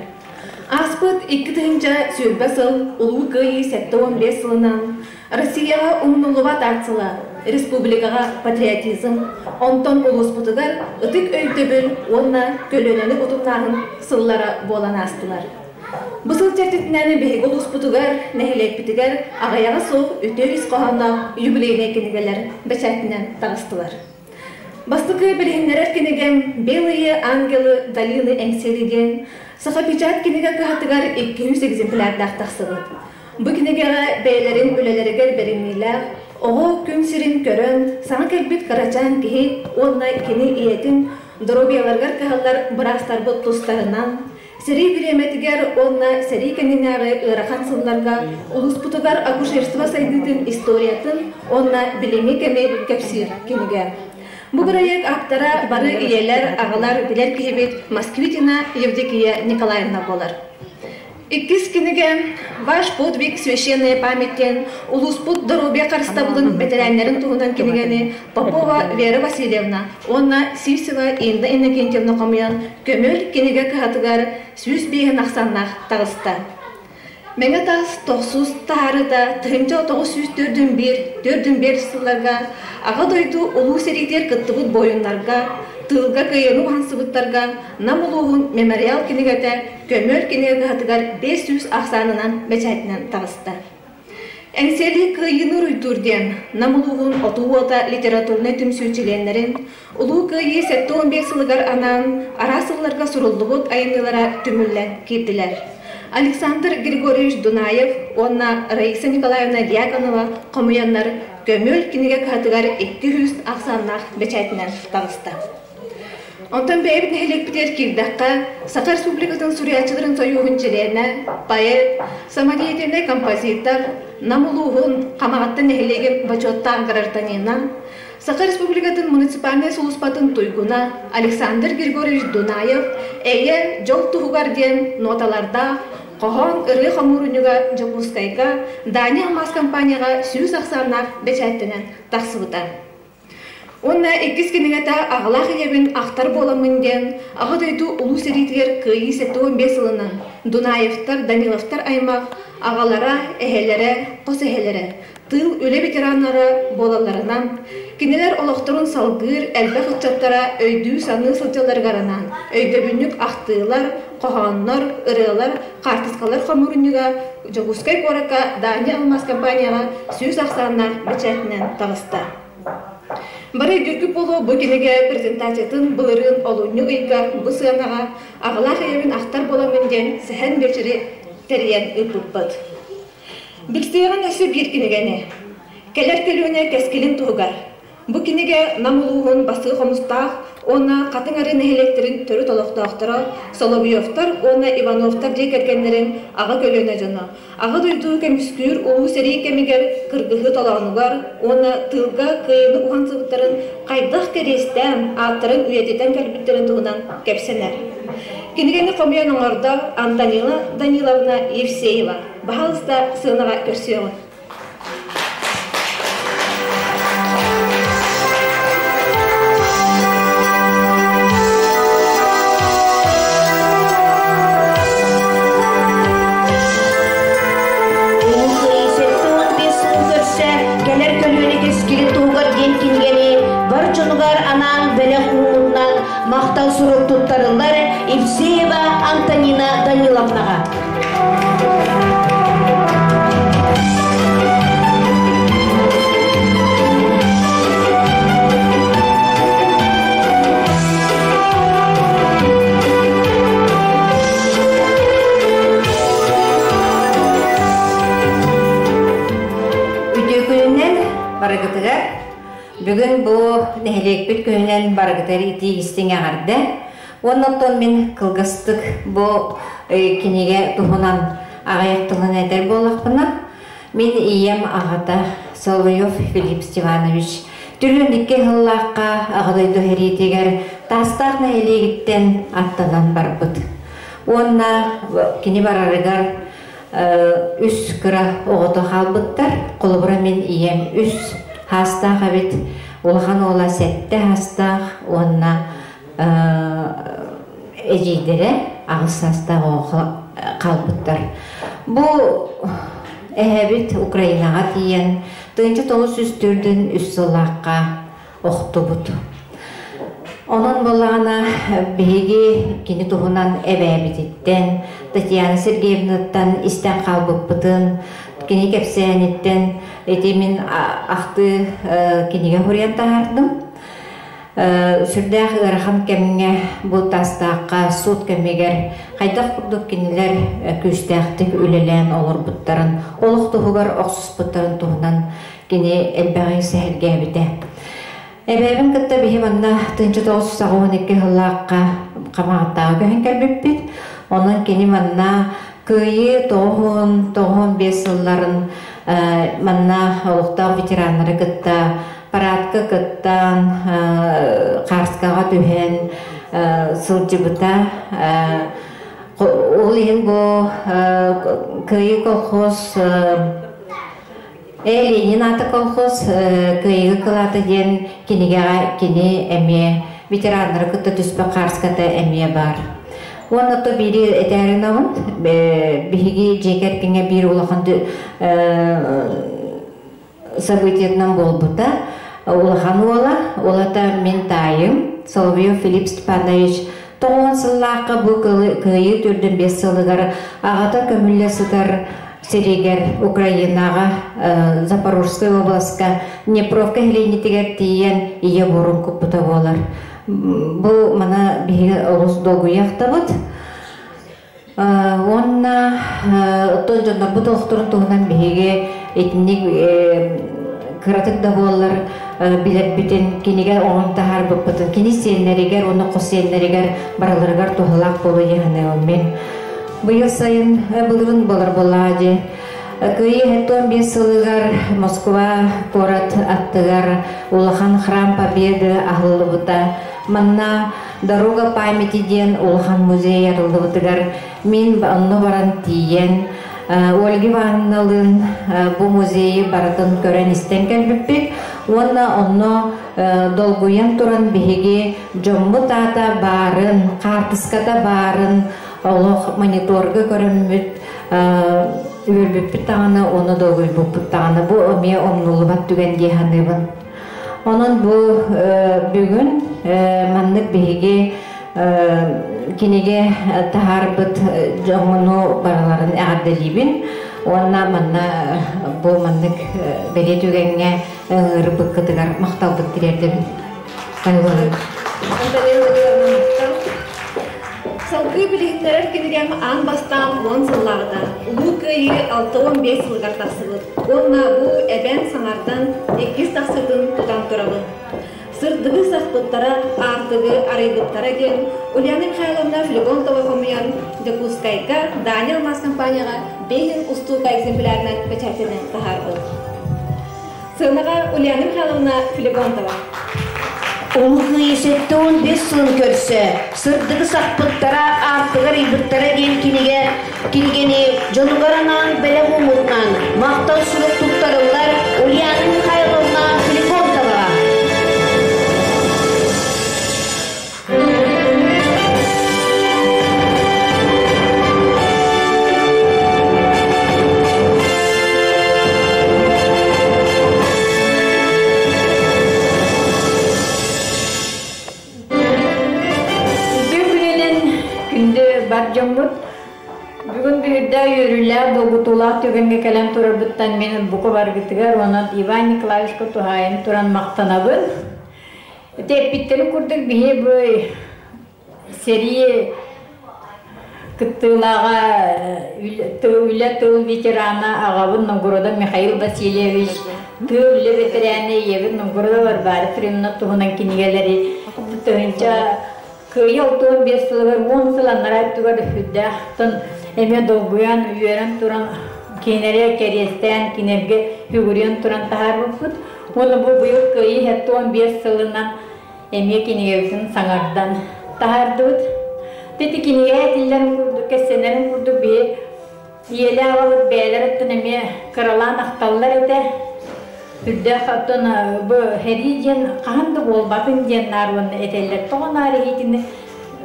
Ааспыт 2020 сыл Улуу Кыайыы 75 сылынан Россияҕа умнуллубат акцияла, республикаҕа патриотизм, онтон улууспутугар ытык өйдөбүл уонна көлүөнэни утумнааһын сыллара буолан аастылар. Бу сыл чэрчитинэн биһиги улууспутугар, нэһилиэкпитигэр аҕыйаҕа суох үтүө ис хоһоонноох юбилейнай кинигэлэр бэчээтинэн таҕыстылар. Бастакы билиһиннэрэр кинигэм «Белые ангелы долины Эҥсиэли» диэн Сахапечат кинигэ кыһатыгар 200 экземплярдаах тахсыбыт. Бу кинигэҕэ бэйэлэрин үлэлэригэр бэриниилээх, оҕо күн сирин көрөн, саҥа кэлбит кырачаан киһи уонна кини ийэтин доруобуйаларыгар кыһаллар быраастарбыт тустарынан, Сэрии бириэмэтигэр уонна сэрии кэннинээҕи ыарахан сылларга улууспутугар акушерство сайдыытын историятын уонна билиҥҥи кэми кэпсиир кинигэ. Бу бырайыак ааптара бары ийэлэр, аҕалар билэр киһибит Москвитина Евдокия Николаевна буолар. Иккис кинигэ «Ваш подвиг священная память» диэн улууспут доруобуйа харыстабылын бэтэрээннэрин туһунан кинигэни Попова Вера Васильевна уонна Сивцева Инна Иннокентьевна хомуйан көмөл кинигэ кыһатыгар 105 ахсааннаах таҕыста. Мэҥэ таас тохсус таһаарыыта 1904 4 сылларга Аҕа дойду Улуу сэриитигэр кыттыбыт буойуннарга, тыылга кыайыыны уһансыбыттарга Нам улууһун мемориал кинигэтэ көмөл кинигэ кыһатыгар 500 ахсаанынан бэчээтинэн таҕыста. Эҥсиэли кыайыыны уруйдуур диэн Нам улууһун Отуу уота литературнай түмсүү чилиэннэрин Улуу Кыайыы 75 сылыгар анаан араас сылларга суруллубут айымньылара түмүллэн киирдилэр. Александр Григорьевич Дунаев уонна Раиса Николаевна Дьяконова хомуйаннар көмөл кинигэ кыһатыгар 200 ахсааннаах бэчээтинэн таҕыста. Онтон бэйэбит нэһилиэкпитигэр киирдэххэ, Саха Республикатын суруйааччыларын сойууһун чилиэнэ, поэт, самодеятельнай композитор, Нам улууһун Хамаҕатта нэһилиэгин бочуоттаах гражданина, Саха Республикатын муниципальнай сулууспатын туйгуна Александр Григорьевич Дунаев «Эйэ, дьол туһугар» диэн ноталардаах хоһоон ырыа хомуурунньуга Дьокуускайга Дания алмаас компанияҕа 100 ахсааннаах бэчээттэнэн тахсыбыта. Уонна иккис кинигэтэ «Аҕалаах ийэбин ахтар буоламмын» диэн Аҕа дойду Улуу сэриитигэр Кыайыы 75 сылынан Дунаевтар, Даниловтар аймах аҕалара, эһэлэрэ, хос эһэлэрэ, тыыл үлэ ветераннара буолалларынан, кинилэр олохторун салгыыр элбэх ыччаттара өйдүү-саныы сылдьалларыгар анаан өйдөбүнньүк ахтыылар, хоһооннор, ырыалар, хаартыскалар хомуурунньуга Дьокуускай куоракка Дания алмаас компанияҕа 100 ахсааннаах бэчээтинэн таҕыста. Бары өйдүүргүт буолуо бу кинигэ презентациятын былырыын олунньу ыйга бу сыанаҕа аҕалаах ийэбин ахтар буоламмын диэн сэһэн биэчэри тэрийэн ыыппыппыт. Билсиэҕин өссө биир кинигэни. Кэлэр көлүөнэ кэскилин туһугар Бу кинигэ Нам улууһун Басыы Хомустаах уонна Хатыҥ Арыы нэһилиэктэрин төрүт олохтоохторо Соловьевтар уонна Ивановтар дьиэ кэргэннэрин аҕа көлүөнэ дьоно Аҕа дойду көмүскүүр Улуу сэрии кэмигэр кыргыһыы толоонугар уонна тыылга кыайыыны уһансыбыттарын хайдах кэриэстээн, ааттарын үйэтитэн кэлбиттэрин туһунан кэпсэнэр. Кинигэни хомуйан оҥордо Антонина Даниловна Евсеева. Баһаалыста сыанаҕа көрсүөҕүҥ. Кэлэр көлүөнэ кэскили туһугар диэн кинигэни бар дьонугар анаан бэлэх уунунан махтал сурук туттарыллар Евсеева Антонина Даниловнаҕа. Барыгытыгар бүгүн бу нэһилиэкпит күнүнэн барыгытыгар итии истиҥ эҕэрдэ. Уонна оттон мин кылгастык бу кинигэ туһунан аҕыйах тылын этэр буоллахпына, мин ийэм аҕата Соловьев Филипп Степанович түрүн икки сыллаахха Аҕа дойду сэриитигэр Таастаах нэһилиэгиттэн аттанан барбыт. Уонна кини барарыгар үс кыра оҕото хаалбыттар. Холобура мин ийэм үс хаастаах эбит, улахан уола сэттэ хаастаах уонна эдьиийдэрэ аҕыс саастаах оҕо хаалбыттар. Бу эһэбит Украинаҕа тиийэн 1943 сыллаахха охтубут. Онон буоллаҕына биһиги кини туһунан эбээбититтэн, Татьяна Сергеевнаттан истэн хаалбыппытын, кини кэпсээниттэн ити мин ахтыы кинигэ суруйан таһаардым. Сүрдээх ыарахан кэмҥэ бу Таастаахха суут кэмигэр хайдах курдук кинилэр күүстээхтик үлэлээн олорбуттарын, олох туһугар охсуспуттарын туһунан кини элбэҕи сэһэргээбитэ. Эбээбин кытта биһи манна 1982 сыллаахха Хамаҕаттааҕы көһөн кэлбиппит. Онон кини манна Кыайыы 95 сылларын манна олохтоох ветераннары кытта парадка кыттан, Хаарскаҕа түһэн сылдьыбыта. Ол иһин бу Кыайыы колхоз Ленин аата колхоз Кыайыы кылаата диэн кинигэҕэ кини эмиэ ветераннары кытта түспэх хаарската эмиэ баар. Уонна то биири этээринабын биһиги дьиэ кэргэҥҥэ биир улахан событиетынан буолбута. Улахан уола, уолата мин таайым Соловьев Филипп Степанович тоҕуон сыллаахха бу кыайыы төрдүн биэс сылыгар аҕата көмүллэ сытар сиригэр Украинаҕа Запорожскай областка Днепровка нэһилиэнньэтигэр тиийэн ийэ буорун куппута буолар. Бу мана биһиги олус долгуйахтабыт. Уонна оттон дьоннорбут олохторун туһунан биһиги итинник кыратык да буоллар билэрбитин, кинигэ оҥон таһаарбыппытын, кини сиэннэригэр уонна хос сиэннэригэр барыларыгар туһалаах буолуо диэн мин. Быйыл сайын былырын болар буоллаҕа дии. Кыайыы 75 сылыгар Москва куорат аттыгар улахан храм Победы аһыллыбыта. Манна Дорога памяти диэн улахан музей арыллыбытыгар мин онно баран тиийэн Ольга Ивановналыын бу музейы барытын көрөн-истэн кэлбиппит уонна онно долгуйан туран биһиги дьоммут аата баарын, хаартыската баарын олох мониторга көрөммүт үөрбүппүт даҕаны уонна долгуйбуппут даҕаны бу эмиэ умнуллубат түгэн дии саныыбын. Онон бу бүгүн маннык биһиги кинигэ таһаарбыт дьоҥҥуну барыларын эҕэрдэлиибин уонна манна бу маннык бэлиэ түгэҥҥэ ыҥырбыккытыгар махталбын тириэрдэбин. Салгыы билиһиннэрэр кинигэм аан бастаан уон сыллааҕыта Улуу Кыайыы 65 сылыгар тахсыбыт уонна бу эбэн саҥардан иккис тахсыытын тутан турабын. Сырдыгы сахпыттара, аартыгы арыйбыттара диэн Ульяна Михайловна Флегонтова хомуйан Дьокуускайга Дани алмаас компанияҕа бэйин устуука экземплярынан бэчээттэнэн таһаарбыт. Сыанаҕа Ульяна Михайловна Филиппонтова. Улуу Кыайыы 75 сылын көрсө сырдыгы сахпыттара, аартыгар ыйбыттара диэн кинигэ кинигэни дьонугар анаан бэлэх ууммутунан махтал сурук туттарыллар Ульяна Михайловна Филиппонтоваҕа. Үтүө күнүнэн күндү бар дьоммут. Бүгүн бүгүрдэ үөрүүлээх долгутуулаах түгэҥҥэ кэлэн турарбыттан мин бука баргытыгар уонна Иван Николаевичка туһаайан туран махтанабын. Ити эппиттэрин курдук биһи бу сэрии кыттыылааҕа үлэ тыл ветерана аҕабын Новгородов Михаил Васильевич Тыа үлэ бэтэрээнэ ийэбит Новгородова Варвара Ефремовна туһунан кинигэлэри тыһыынча кыайыы 65 сылыгар 10 сыл анараа өттүгэр үрдээх эмиэ долгуйан, үөрэн туран кинилэри кэриэстээн, кинилэргэ сүгүрүйэн туран таһаарбыппыт. Уонна бу быйыл кыайыы 75 сылынан эмиэ кинигэбитин саҥардан таһаардыбыт. Ити кинигэ этиллэрин курдук, кэпсэнэрин курдук биһи ийэлээх аҕабыт бэйэлэр өттүн эмиэ кыралаан ахталлар этэ. Үрдээх оттон бу сэрии диэн хаһан да буолбатын диэн наар уонна этэллэр. Тоҕо наар иһитини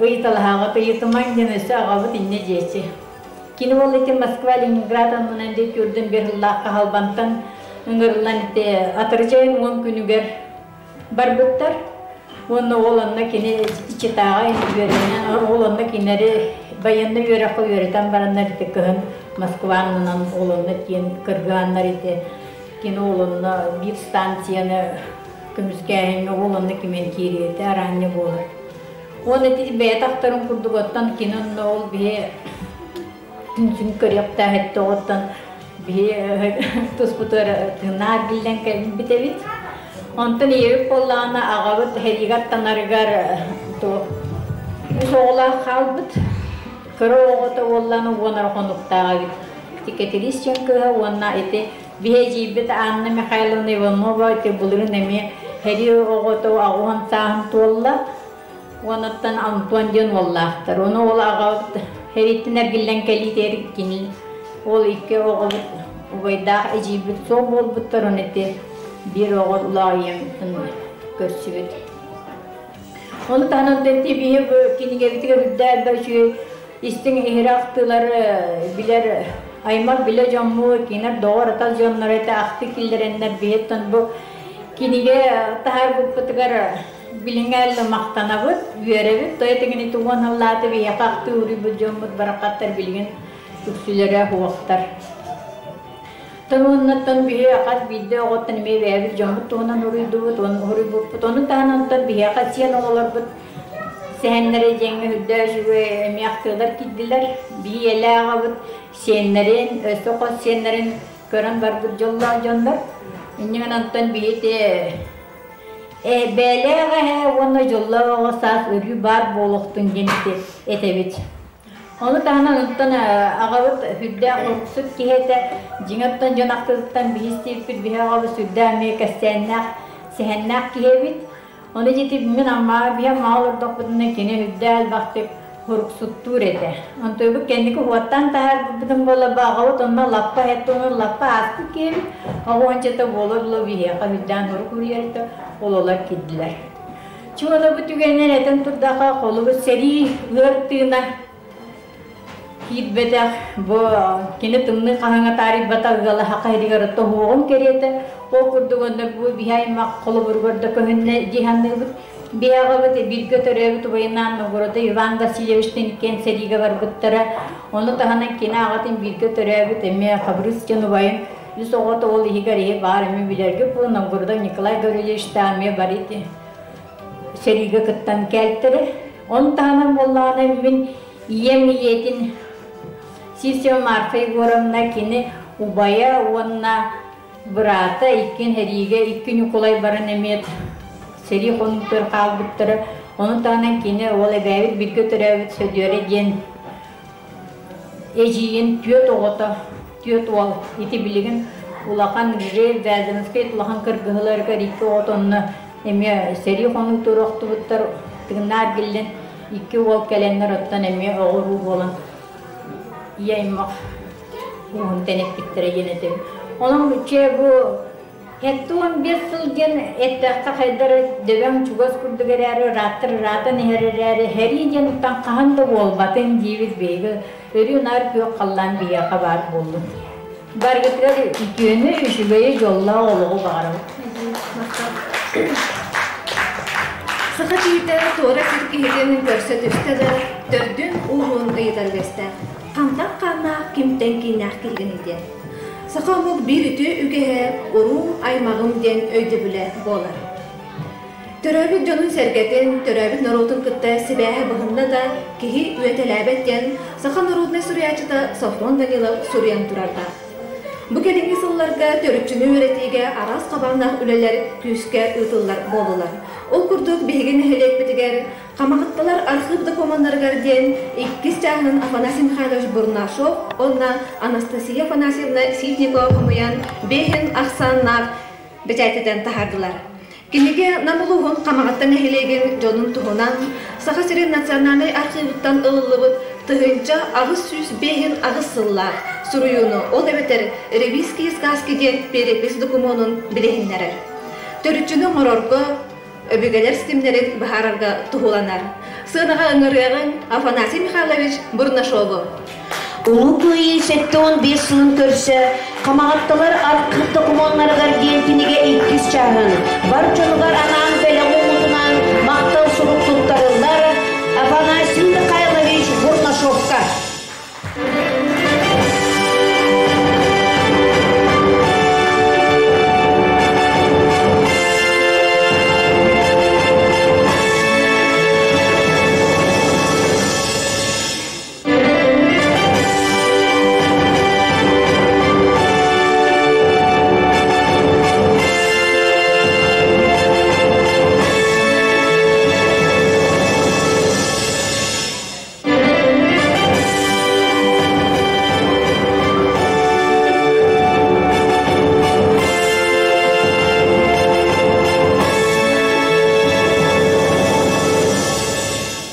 ыйыталаһаҕыт, ыйытымаҥ диэн өссө аҕабыт инньэ диэччи. Кини ол ити Москва, Ленинград аннынан диэки үрдүн биир сыллаах хаһалбантан ыҥырыллан ити атырдьайын уон күнүгэр барбыттар. Уонна ол онно кини Читаҕа үөрэнэн, ол онно кинилэри байыаннай үөрэххэ үөрэтэн бараннар ити кыһын Москва аннынан ол онно тиийэн кыргыһаннар ити кини ол онно биир станцияны көмүскээһиҥҥэ ол онно кимэн киириэтэ араанньа буолар. Уонна ити бэйэтэ ахтарын курдук оттон кини онно ол биһи түнсүн көрүөхтээх этте оттон биһи туспутугар тыыннаах биллэн кэлбит эбит. Онтон ийэбит буоллаҕына аҕабыт сэриигэ аттанарыгар туох үс оҕолоох хаалбыт. Кыра оҕото уоллаан уон хонуктаах эбит. Кэтириис диэн кыыһа уонна ити биһи эдьиийбит Анна Михайловна Иванова ити былырыын эмиэ сэрии оҕото аҕуһун сааһын туолла. Уонуттан Антон диэн уоллаахтар. Ону ол аҕабыт сэрииттэн эргиллэн кэлиитигэр кини ол икки оҕобут убайдаах эдьиийбит суох буолбуттар, ону ити биир оҕо улаах ийэм көрсүбүт. Ону таһынан ити биһи кинигэбитигэр үрдээх да үчүгэй истиҥ иһирэх ахтыылары билэр аймах билэ дьоммут, кинилэр доҕор-атас дьонноро этэ ахтыы киллэрэннэр биһиттэн бу кинигэ таһаарбыппытыгар Билиҥҥэ эллэ махтанабыт, үөрэбит. Тоҕо этигини тугун ыллааты биһиэхэ ахтыы уруйбут дьоммут барахаттар билигин үксүлэрэ уохтар. Тон биһи хас биирдэ оҕоттон эмиэ бэйэбит дьоммут туһунан уруйдубут, уруйбуппут. Ону таһынан онтон биһиэхэ сиэн оҕолорбут сэһэннэрэ диэҥҥэ үрдээ үчүгэй эмиэ ахтыылар киирдилэр. Биһи ийэлээх аҕабыт сиэннэрин, өссө хос сиэннэрин көрөн барбыт дьоллоох дьоннор. Инньэ гынан онтон биһи ити Бээлээх эһэ уонна дьоллоох оҕо саас өрүү баар буолуохтун диэн этэбит. Ону таһынан онтон аҕабыт сүрдээх уруксут киһи этэ. Дьиҥэ оттон дьон ахтытыттан биһи истибиппит биһи аҕабыт сүрдээх эмиэ кэпсээннээх, сэһэннээх киһи эбит. Ону дьити мин Аммаҕа биһи Аммаҕа олордохпутуна кини сүрдээх элбэхтик Һуруксуттуур этэ. Онтуйбут кэнники уоттаан таһаарбыппытын буола баҕабыт онно лаппа эт уонна лаппа ааспыт киһибит оҕуончата буолар була биһиэхэ үрдээн һурук уруйарыта ололор киирдилэр. Чуона бу түгэнинэн этэн турдаха холобур сэрии ыар тыына киирбэтэх бу кини тымныы хаһыҥа таарыйбатах ыала хаха иһигэр тоһуоҕун кэриэтэ ол курдук онно бу биһи аймах холобуругар да көһүннэ дии саныыбыт Биһиэҕэбит бииргэ төрөөбүт убайынаан Новгорода Иван Васильевичтыын иккиэн сэриигэ барбыттара. Ону таһынан кини аҕатын бииргэ төрөөбүт эмиэ Хабырыыс диэн убайын үс оҕото ол иһигэр иһи баар эмиэ билэргэ бу Новгородов Николай Гаврильевичтаах эмиэ бары ити сэриигэ кыттан кэлтэрэ. Ону таһынан буоллаҕына мин ийэм ийэтин Сисева Марфа Егоровна кини убайа уонна Быраата иккин сэриигэ икки Ньукулай баран эмиэ сэрии хонуутугар хаалбыттара. Ону таһынан кини ол эбээбит бииргэ төрөөбүт Сөдүөрэ диэн эдьиийин түөрт оҕото, түөрт уол. Ити билигин улахан Ржев Вяземскай улахан кыргыһыыларыгар икки оҕото онно эмиэ сэрии хонуутугар охтубуттар. Тыыннаах эргиллэн икки уол кэлэннэр оттон эмиэ оҕо-уруу буолан ийэ аймах ууһун тэниппиттэрэ диэн этим. Онон чэ бу 75 сыл диэн эттэххэ хайдар дөбөҥ чугас курдук эрээри ырааттар ыраатан иһэр эрээри сэрии диэн уттан хаһан да буолбатын диибит биһиги өрүү наар күөх халлаан биһиэхэ баар буоллун. Барыгытыгар үтүөнү, үчүгэйи, дьоллоох олоҕу баҕарабыт. Саха киһитэ туора сир киһитин көрсө түстэ да, төрдүн ууһун ыйытар үгэстээх. Хантан хааннаах, кимтэн кииннээх киһигиний диэн. Саха омук биир үтүө үгэһэ уруум, аймаҕым диэн өйдөбүлэ буолар. Төрөөбүт дьонун-сэргэтин, төрөөбүт норуотун кытта сибээһэ быһынна да, киһи үөтэлээбэт диэн саха норуодунай суруйааччыта Софрон Данилов суруйан турардаах. Бу кэлиҥҥи сылларга төрүччүнү үөрэтиигэ араас хабааннаах үлэлэр күүскэ ыытыллар буоллулар. Ол курдук биһиги нэһилиэкпитигэр Хамаҕатталар архыып докумуоннарыгар диэн иккис чааһын Афанасий Михайлович Бурнашов уонна Анастасия Афанасьевна Ситникова хомуйан биэһин ахсааннаах бэчээттэтэн таһаардылар. Кинигэ Нам улууһун Хамаҕатта нэһилиэгин дьонун туһунан Саха сирин национальнай архыыбыттан ылыллыбыт 1858 сыллаах суруйууну, ол эбэтэр «Ревизские сказки» диэн перепись докумуонун билиһиннэрэр. Төрүччүнү оҥорорго өбүгэлэр ситимнэрин быһаарарга туһуланар. Сыанаҕа ыҥырыаҕыҥ Афанасий Михайлович Бурнашову. Улуу Кыайыы 75 сылын көрсө Хамаҕатталар архыып докумуоннарыгар диэн кинигэ иккис чааһын бар дьонугар анаан бэлэх ууммутунан махтал сурук туттарыллар Афанасий Михайлович Бурнашовка.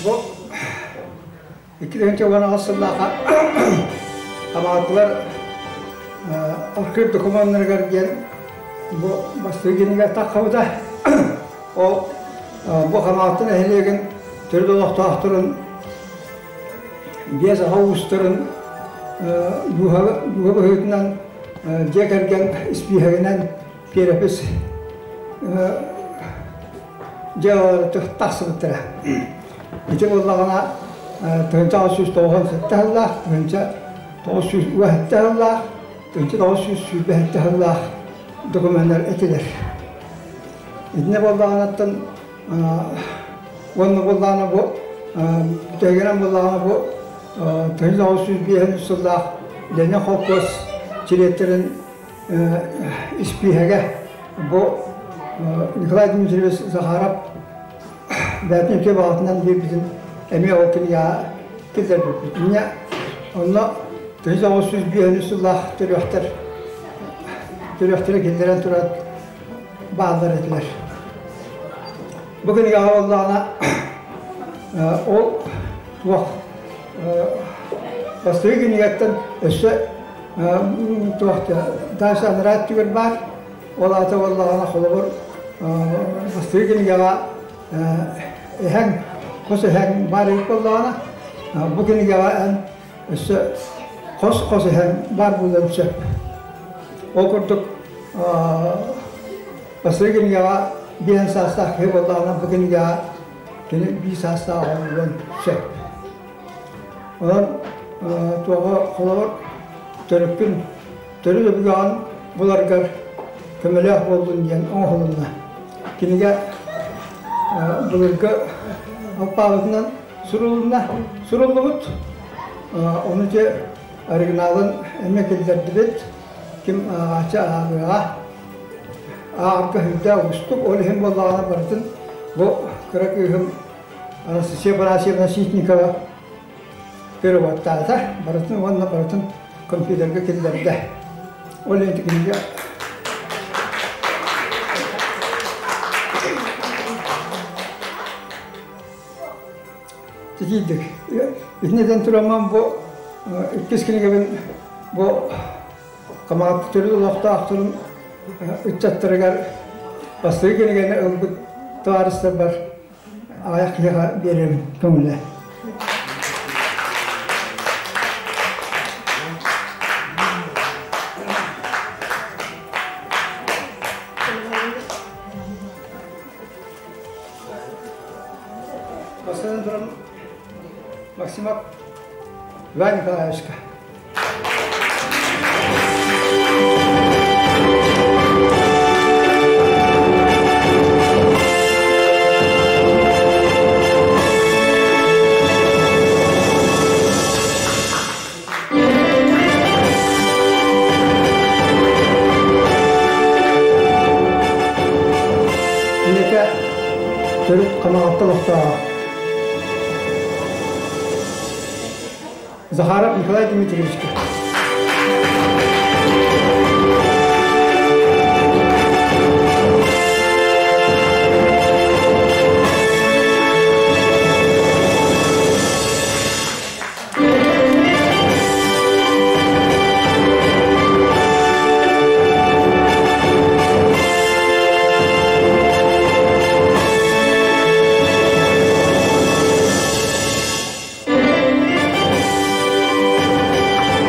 Бу 2018 сыллааха Хамаҕатталар архыып докумуоннарыгар диэн бу бастакы кинигэ таххабыта. Ол бу Хамаҕатта нэһилиэгин төрүт олохтоохторун биэс аҕа уустарын дууһа быһыытынан дьиэ кэргэн испииһэгинэн перепись дьыалалара тахсыбыттара. Ити буоллаҕына 1997 сыллаах, 1997 сыллаах, 1927 сыллаах докуменнар этилэр. Итиннэ буоллаҕынаттан уонна буоллаҕына бу бүтэһигинэн буоллаҕына бу 1905 сыллаах Ленин холкуос чилиэттэрин испииһэгэ бу Николай Дмитриевич Захаров бэйэтин үтүө баҕатынан биэрбитин эмиэ ол кинигэҕэ киллэрбиппит. Инньэ онно 1905 сыллаах төрүөхтэр төрүөхтэрэ киллэрэн туран бааллар этилэр. Бу кинигэҕэ буоллаҕына ол туох бастакы кинигэттэн өссө туох дальше анараа өттүгэр баар ол аата буоллаҕына холобур бастакы кинигэҕэ эһэҥ хос эһэҥ баар эбит буоллаҕына бу кинигэҕэ эн өссө хос-хос эһэҥ баар буолуон сөп. Ол курдук бастакы кинигэҕэ биэс саастаах киһи буоллаҕына бу кинигэҕэ кини биир саастаах оҕолуон сөп. Онон туоҕа холобур төрүккүн төрүт өбүгэҕин буларгар көмөлөөх буоллун диэн оҥоһулунна. Кинигэ былыргы алпаабытынан сурулунна, суруллубут. Ону дьэ оригиналын эмиэ киллэрдибит. Ким ааҕааччы ааҕыаҕа. Ааҕарга сүрдээх уустук, ол иһин буоллаҕына барытын бу кыра кыыһым Анастасия Афанасьевна Ситникова переводтаата, барытын уонна барытын компьютерга киллэрдэ. Ол иһин кинигэ Титийдик. Итиннэтэн тураммын бу иккис кинигэбин бу Хамаҕатта төрүт олохтоохторун ыччаттарыгар бастакы кинигэни ылбыт табаарыстарбар аҕыйах киһиэхэ биэрэбин көҥүлэ. Бастатан туран Максимов Иван Николаевичка. Ийэтэ төрүт Хамаҕатта олохтооҕо. Захаров Николай Дмитриевичка.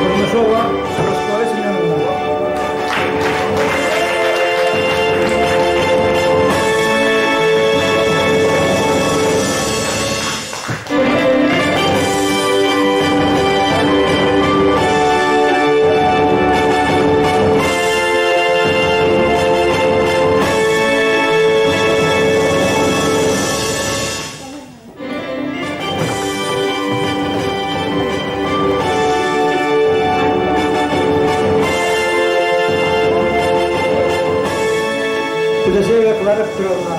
Бурнашова Прасковья Семеновна. Федосеева Клара Петровна.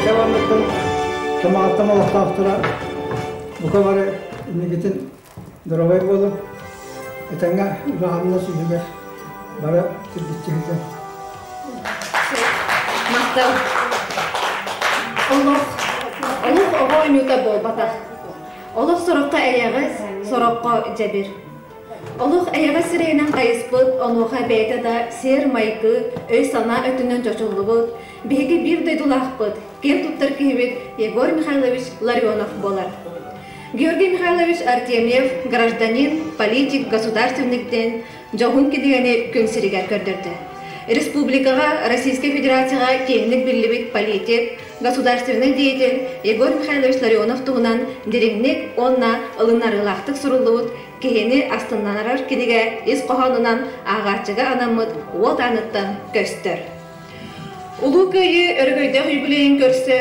Кэлэммиттэн Хамаҕаттан олохтоохторо бука бары инникитин доруобай буолуҥ, этэҥҥэ үлэ-хамнас үһүгэр бары тиргиччи Махтал. Олох, олох оҕо оонньуута буолбатах. Олох сороххо эйэҕэс, сороххо дьэбир. Олох эйэҕэс сирэйинэн хайыспыт, онуоха бэйэтэ да сиэр-майгы, өй-санаа өттүнэн чочуллубут, биһиги биир дойдулаахпыт, киэн туттар киһибит Егор Михайлович Ларионов буолар. Георгий Михайлович Артемьев гражданин, политик, государственник диэн дьоһун кинигэни күн сиригэр көрдөрдө. Республикаҕа, Российскай Федерацияҕа киэҥник биллибит политик, государственнай деятель Егор Михайлович Ларионов туһунан дириҥник уонна ылыннарыылаахтык суруллубут киһини астыннарар кинигэ ис хоһоонунан ааҕааччыга анаммыт уот ааныттан көстөр. Улуу Кыайыы өрөгөйдөөх юбилейын көрсө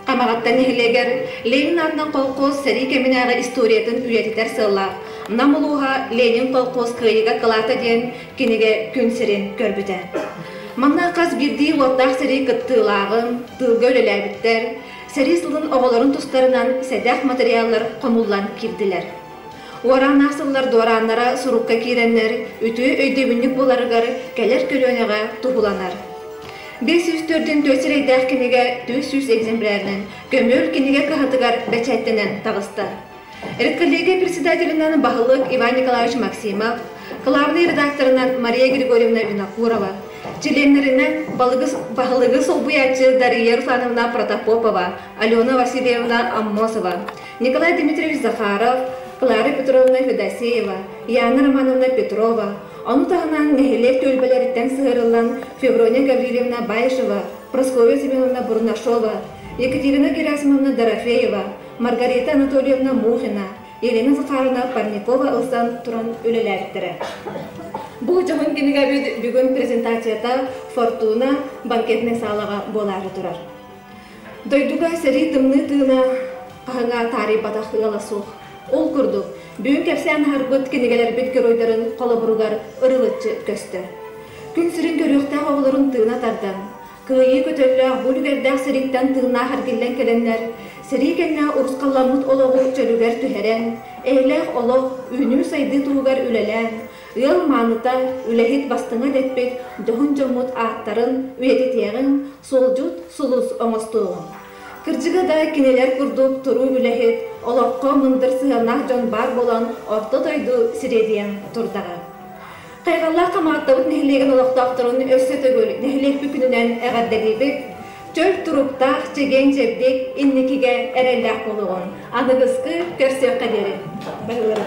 Хамаҕатта нэһилиэгэр Ленин аатынан колхоз сэрии кэминээҕи историятын үйэтитэр сыаллаах Нам улууһа Ленин колхоз кыайыыга кылаата диэн кинигэ күн сирин көрбүтэ. Манна хас биирдии уоттаах сэрии кыттыылааҕын, тыылга үлэлээбиттэр, сэрии сылын оҕолорун тустарынан сэдэх материаллар хомуллан киирдилэр. Уорааннаах сыллар дуорааннара сурукка киирэннэр, үтүө өйдөбүнньүк буоларыгар кэлэр көлүөнэҕэ туһуланар. 504 сирэйдээх кинигэ 400 экземплярынан көмүөл кинигэ кыһатыгар бэчээттэнэн таҕыста. Редколлегия председателинэн баһылык Иван Николаевич Максимов, главный редакторынан Мария Григорьевна Винокурова, чилиэннэринэн баһылыгы солбуйааччы Дария Руслановна Протопопова, Алена Васильевна Аммосова, Николай Дмитриевич Захаров, Клара Петровна Федосеева, Яна Романовна Петрова, ону таһынан нэһилиэк түөлбэлэриттэн сыһыарыллан Феврония Гаврильевна Баишева, Прасковья Семеновна Бурнашова, Екатерина Герасимовна Дорофеева, Маргарита Анатольевна Мухина, Елена Захаровна Парникова ылсан туран үлэлээбиттэрэ. Бу дьоһун кинигэбит бүгүн презентацията Фортуна банкетнай саалаҕа буолаары турар. Дойдуга сэрии тымныы тыына хаһыҥа таарыйбатах ыала суох. Ол курдук, бүгүн кэпсээн аһарбыт кинигэлэрбит геройдарын холобуругар ырылыччы көстөр. Күн сирин көрүөхтээх оҕолорун тыына тардан, кыайыы көтөллөөх бу үлүгэрдээх сэрииттэн тыыннаах эргиллэн кэлэннэр, сэрии кэннэ урусхалламмыт олоҕу чөлүгэр түһэрэн, эйэлээх олох, үүнүү-сайдыы туһугар үлэлээн, Ыал мааныта, үлэһит бастыҥа дэппит дьоһун дьоммут ааттарын үйэтитиэҕиҥ, суолдьут сулус оҥостуоҕуҥ. Кырдьыга да кинилэр курдук туруу үлэһит, олоххо мындыр сыһыаннаах дьон баар буолан орто дойду сириэдийэн турдаҕа. Хайҕаллаах Хамаҕаттабыт нэһилиэгин олохтоохторун өссө төгүл нэһилиэкпит күнүнэн эҕэрдэлиибит! Чөл туруктаах, чэгиэн-чэбдик, инникигэ эрэллээх буолуоҕуҥ. Аныгыскы көрсүөххэ диэри. Баһылара.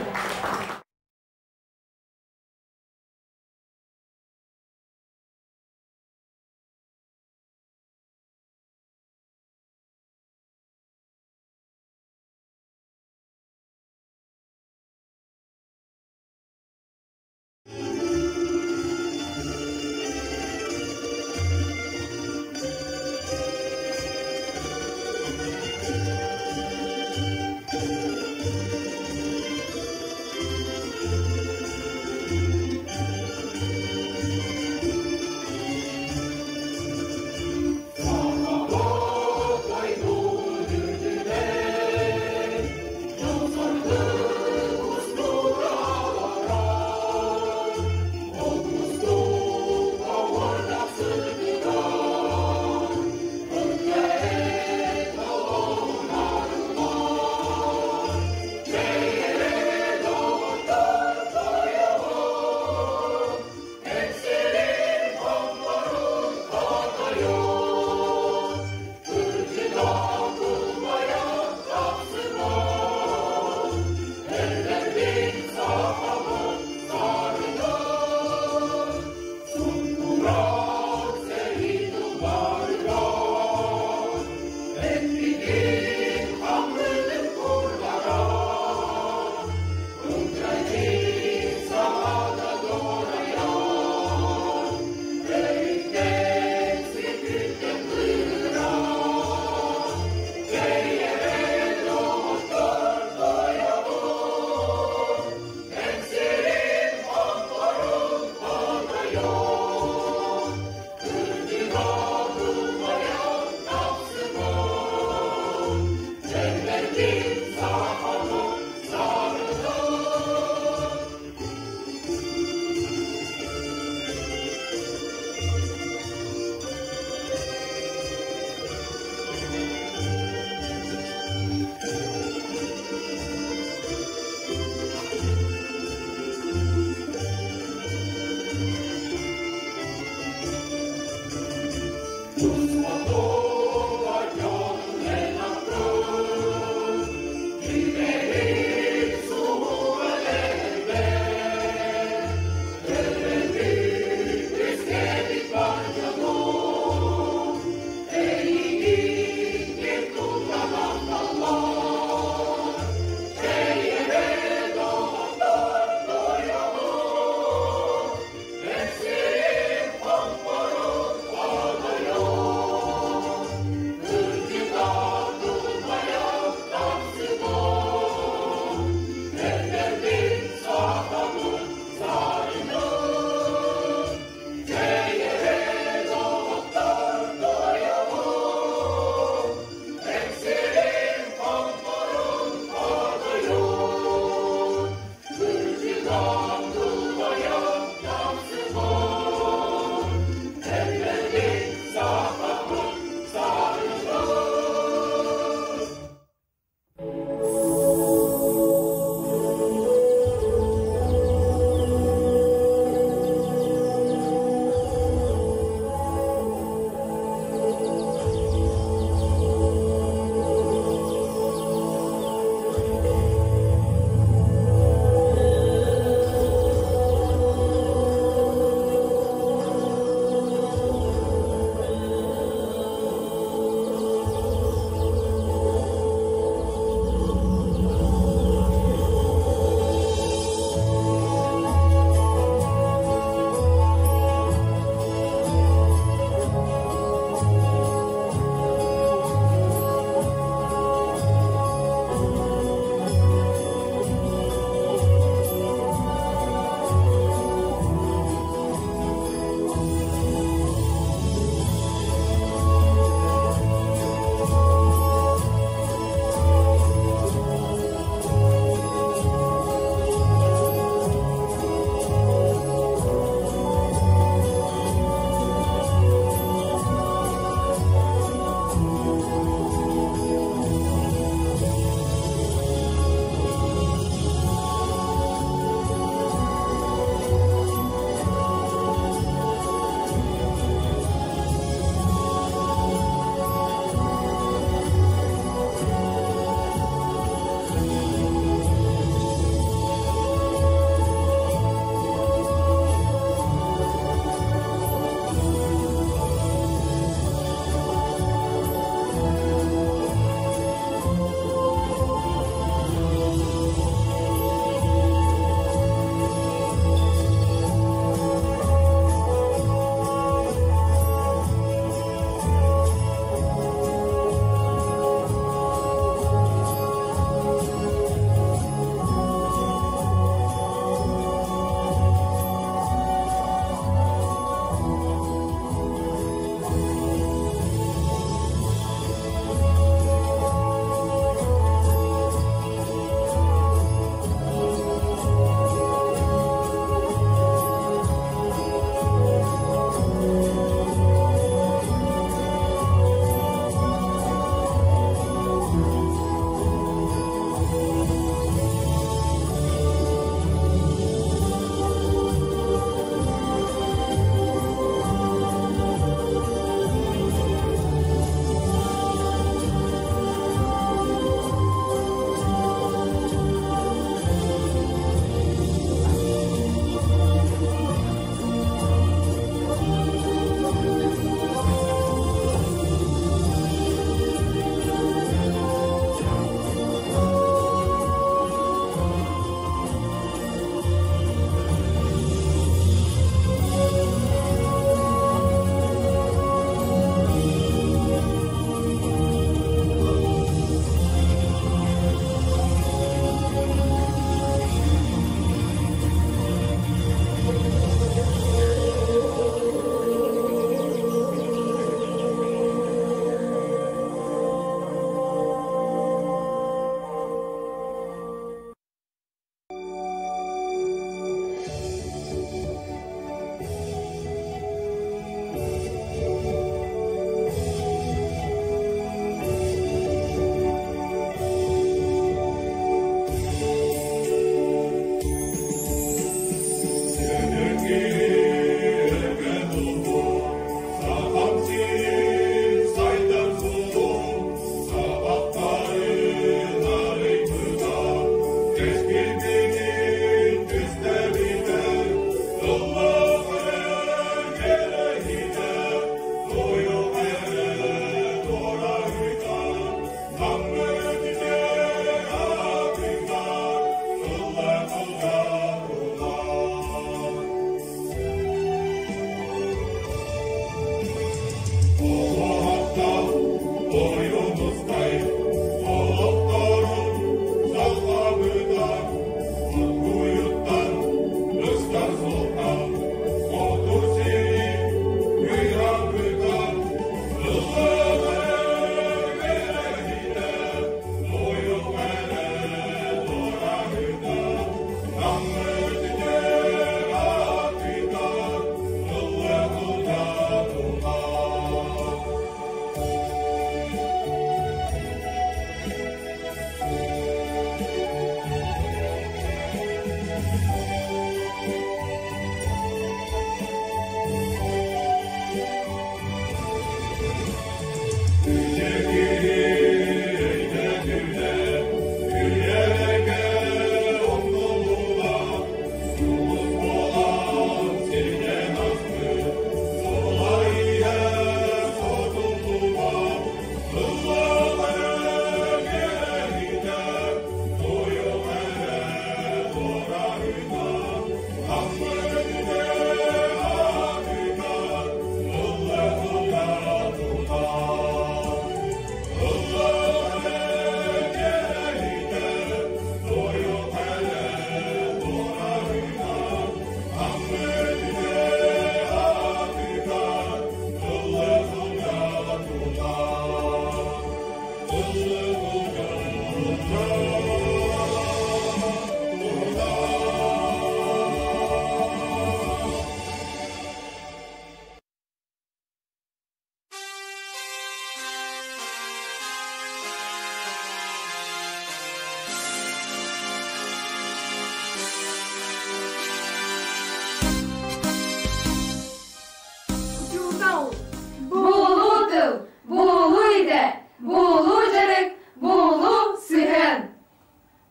Буолуу идэ, буолуу дьарык, буолуу сыһыан.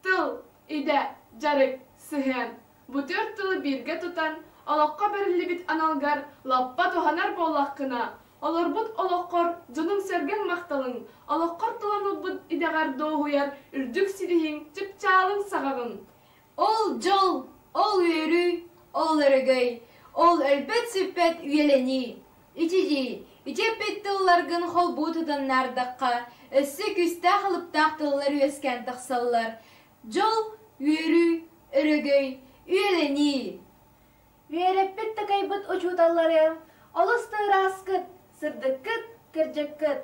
Тыл, идэ, дьарык, сыһыан. Бу түөрт тылы бииргэ тутан, олоххо бэриллибит аналгар лаппа туһанар буоллаххына, олорбут олоххор дьонуҥ-сэргэҥ махталыҥ, олоххор талан ылбыт идэҕэр дуоһуйар үрдүк ситиһииҥ чыпчаалын саҕаҕын. Ол дьол, ол үөрүү, ол өрөгөй, ол өлбөт-сүппэт үйэлэнии. Ити дии, ити эппит тылларгын холбуу тутаннаардахха, өссө күүстээх алыптаах тыллар үөскээн тахсаллар. Дьол, үөрүү, өрөгөй, үйэлэнии. Үөрэппит-такайбыт учууталларым олус да ырааскыт, сырдыккыт, кырдьыккыт.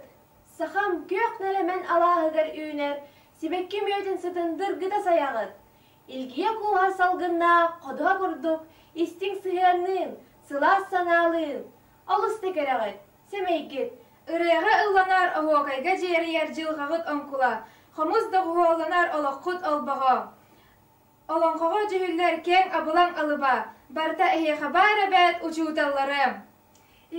Сахам күөх нэлэмэн алааһыгар үүнэр сибэкки мүөтүн сытын дыргыта сайаҕыт. Илгийэ кууһар салгыннаах ходуһа курдук истиҥ сыһыанныын, сылаас санаалыын олус да кэрэҕит, сэмэйгит. Ырыаҕа ылланар, оһуокайга дьиэрийэр дьылҕаҕыт оҥкула, хомус доҕуһуолланар олоххут олбоҕо. Олоҥхоҕо дьүһүллэр киэҥ абылаҥ алыба, барыта эһиэхэ баар эбээт учууталларым.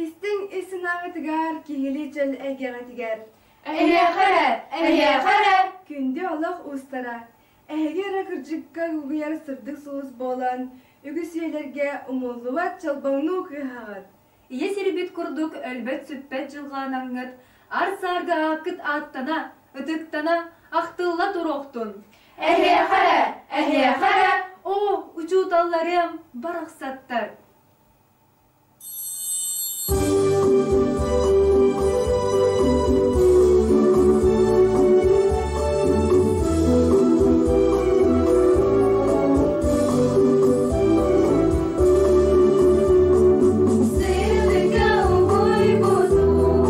Истиҥ ис санааҕытыгар, киһилии чөл эйгэҕитигэр. Эһиэхэ эрэ, эһиэхэ эрэ! Күндү олох уустара, эһиги эрэ кырдьыкка угуйар сырдык сулус буолан, үгүс үйэлэргэ умуллубат чолбоҥнуу кыыһаҕыт. Ийэ сирбит курдук өлбөт-сүппэт дьылҕанаҥҥыт, ар-саарга ааккыт ааттана, ытыктана, ахтылла туруохтун! Эһиэхэ эрэ, эһиэхэ эрэ! Оо, учууталларыам, барахсаттар! Сырдыкка угуйбутум,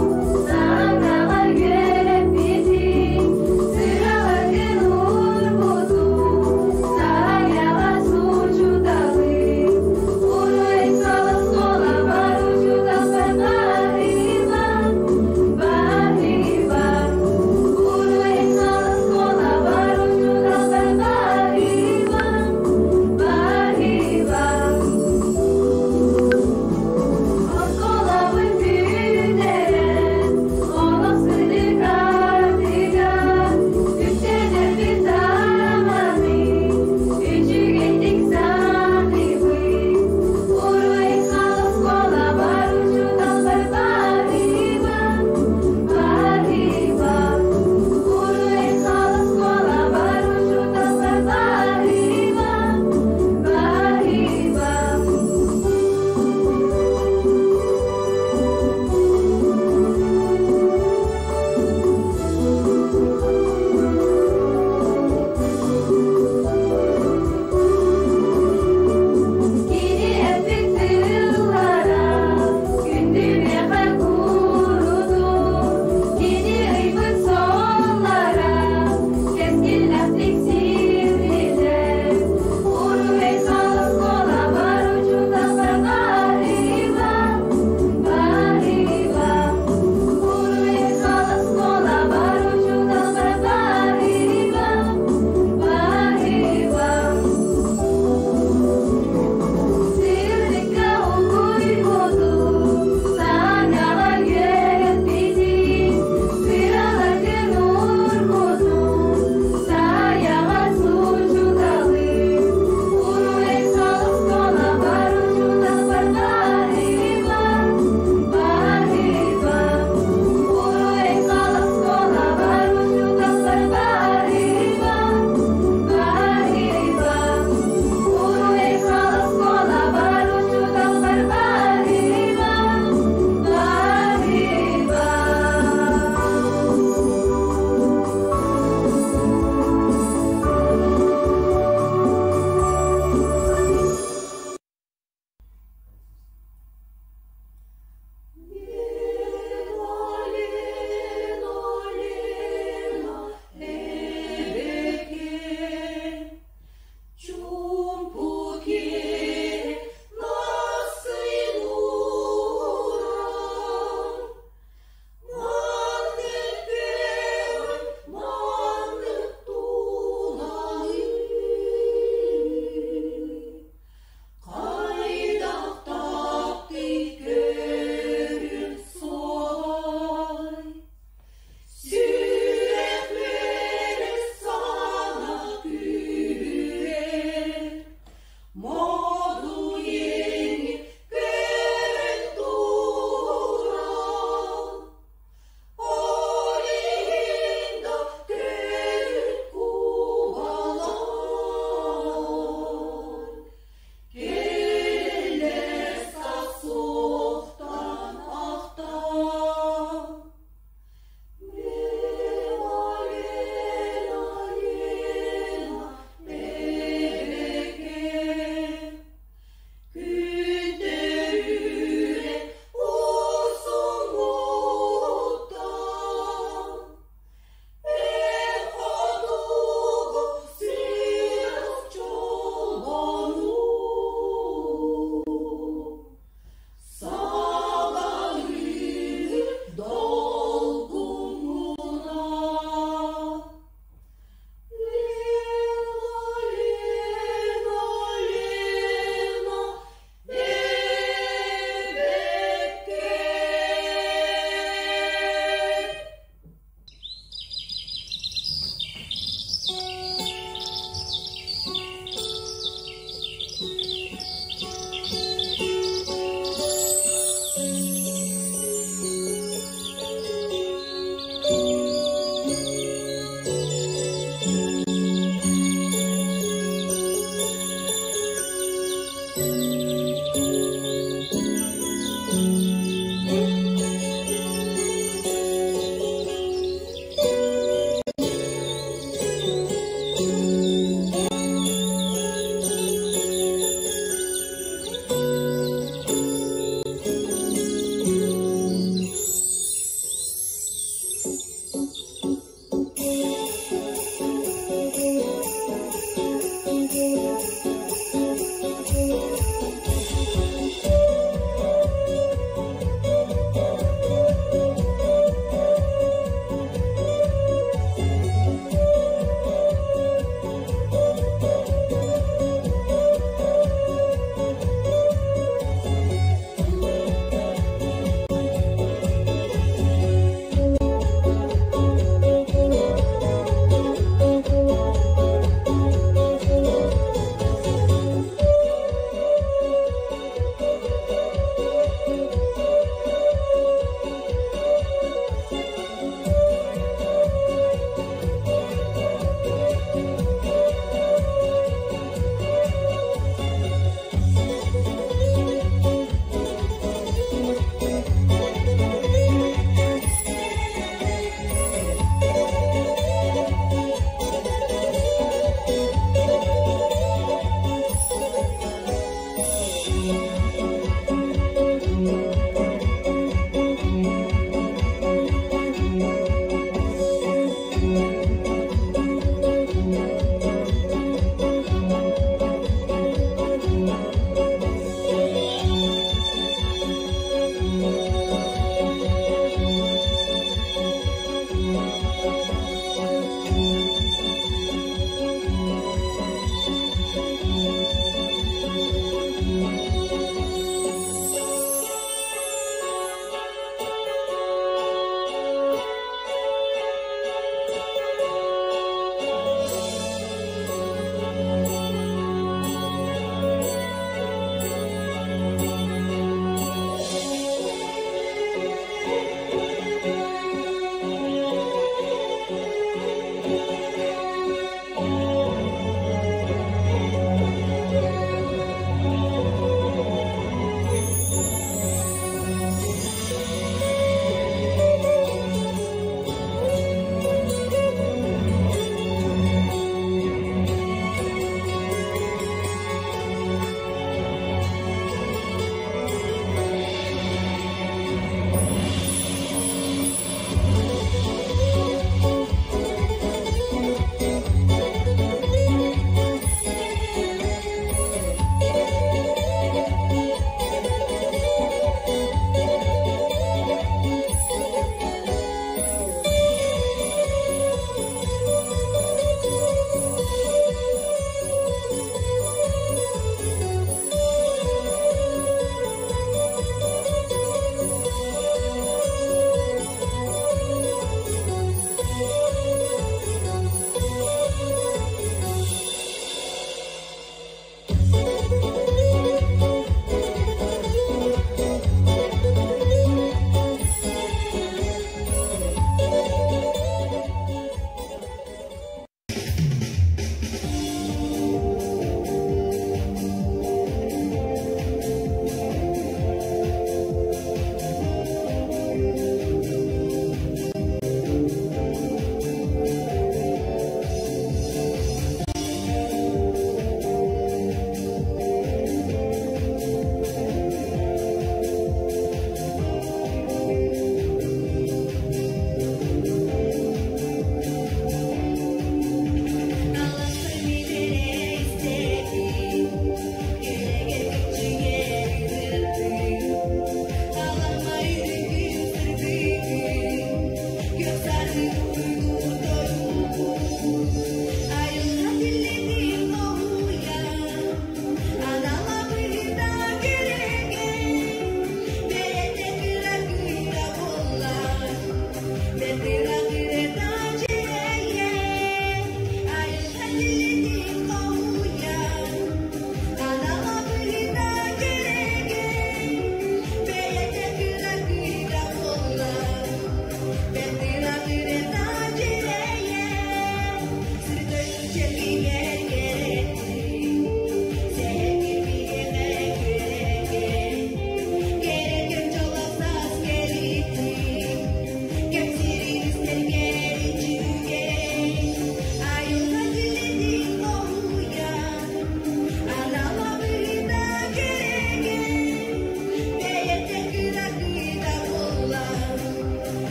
саҥаҕа үөрэппитиҥ, сүрэҕин уурбутум, сайаҕас учууталым.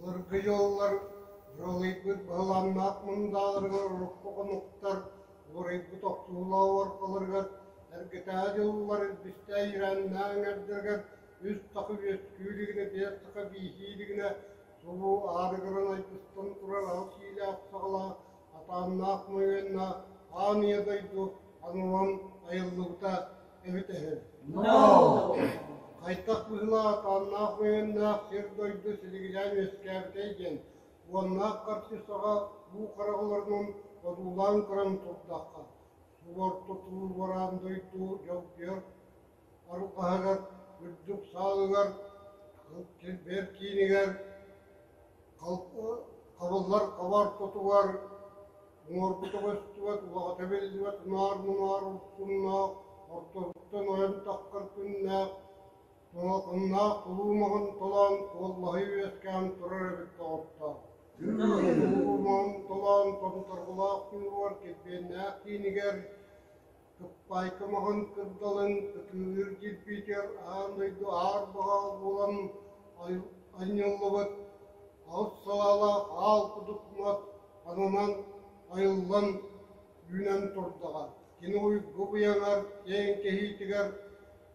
Былыргы дьыллар дьуолуйбут быһылааннаах мындааларыгар урукку хонуктар уларыйбыт охсуулаах уоркаларыгар эргэтээҕи дьыллар илбистээх иирээннээх эҥэрдэригэр үс саха үөскүү илигинэ, биэс саха бииһии илигинэ субу аарыгыран айгыстан турар аҕыс иилээх саҕалаах атааннаах мойуоннаах аан ийэ дойду ананан айыллыбыта эбит эһэ. Хайдах быһыылаах атааннаах мойуоннаах сир-дойду силигилээн үөскээбитэй диэн уоннаах харчы саҕа уу хараҕаларынан одуулаан көрөн турдахха, субу орто тулуур бараан дойду дьолгуйар арҕаһыгар, үрдүк саалыгар, килбиэр киинигэр хабыллар хаба ортотугар уҥуоргута көстүбэт, улаҕата биллибэт унаар-мунаар урсуннаах, ортотуттан ойон таххар күннээх, туһалҕаннаах улуу маҕан толоон куоллаһыы үөскээн турар эбит доҕоттоор. Улуу маҕан толоон томторҕолоох ньууругар килбиэннээх киинигэр Кыппаайка маҕан кырдалын кытыылыыр кирбиитигэр аан дойду аар баҕа буолан анньыллыбыт аҕыс салаалаах аал кудук мас ананан айыллан үүнэн турдаҕа. Кини уйгу быйаҥар киэҥ кэһиитигэр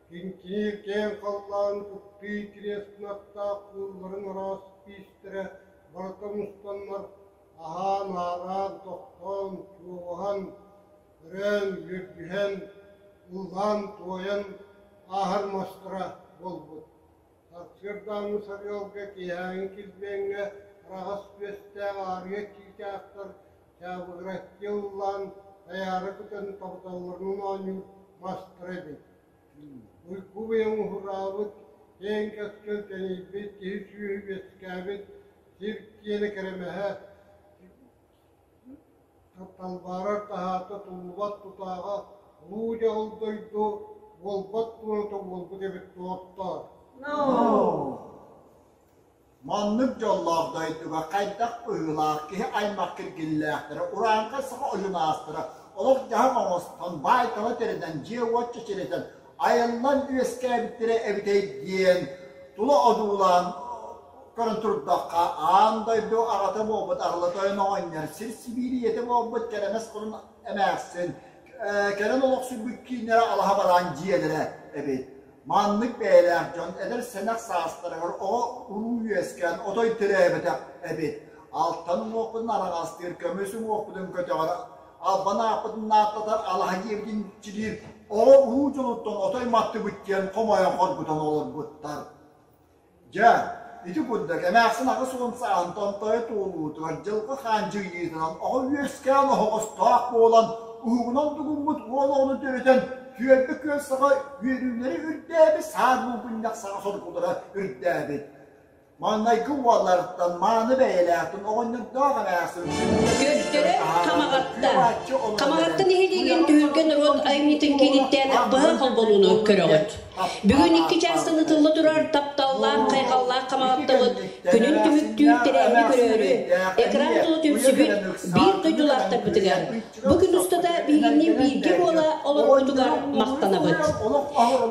киҥкиниир киэҥ халлаан кыптыы кириэс кынаттаах кыылларын араас биистэрэ барыта мустаннар аһаан-аараан, тохтоон, чуоҕуһан өрөөн, үөрдүһэн, ыллаан-туойан ааһар мастара буолбут. Сарсыардааҥҥы сарыалга киэһээҥҥи килбиэҥҥэ араҕас түөстээх аарыйа чыычаахтар чаабыгыраччы ыллаан, тайаара көтөн табыталларынан оонньуур мастара эбит. Уйгу быйаҥ уһураабыт, киэҥ кэскил тэнийбит, киһи-сүөһү үөскээбит, сир киэнэ кэрэмэһэ, Талбаарар таһаата туллубат тутааҕа улуу дьаһал дойду буолбат туоната буолбут эбит доҕоттоор. Маннык дьоллоох дойдуга хайдах быһыылаах киһи аймах киргиллээхтэрэ, урааҥхай саха ойунаастара олох-дьаһах оҥостон, баай-тала тэринэн, дьиэ-уот чэчирэтэн, айыллан үөскээбиттэрэ эбитэй диэн тула одуулаан Көрөн турдахха, аан дойду аҕата буолбут Арыла Тойон оҕонньор, сир сибиирийэтэ буолбут Кэрэмэс Кулун эмээхсин, кэлэн олохсуйбут кииннэрэ алаһа бараан дьиэлэрэ эбит. Маннык бэйэлээх дьон эдэр сэнэх саастарыгар оҕо уруу үөскээн отой төрөөбөтөх эбит. Алтан уҥуохпутун араҥастыыр, көмүс уҥуохпутун көтөҕөр, албан ааппытын нааттатар алаһа дьиэбитин чилиир оҕо уруу дьонуттан отой маттыбыт диэн хомойон хоргутан олорбуттар. Дьэ, ити курдук эмээхсин 80 сааһын томтойо туолуутугар дьылҕа хаан дьыйыытынан оҕо үөскээн оһоҕостоох буолан, уһугунан дугуммут уол оҕону төрөтөн, түөлбэ күөл саҕа үөрүүлэри үрдээбит, саар булгунньах саҕа соргулара үрдээбит. Маҥнайгы уолларыттан мааны бэйэлээхтэн оҕонньордоох эмээхсин Көрдөрө Хамаҕатта. Хамаҕатта нэһилиэгин түһүлгэ норуот айымньытын кииниттэн быһа холбонууну көрөҕүт. Бүгүн икки чаастан ытылла турар тапталлаах, хайҕаллаах хамаҕаттабыт күнүн түмүктүүр тэрээһини көрөөрү, экран тула түмсүбүт биир дойдулаахтарбытыгар бу күн устата биһигинниин бииргэ буола олорбутугар махтанабыт.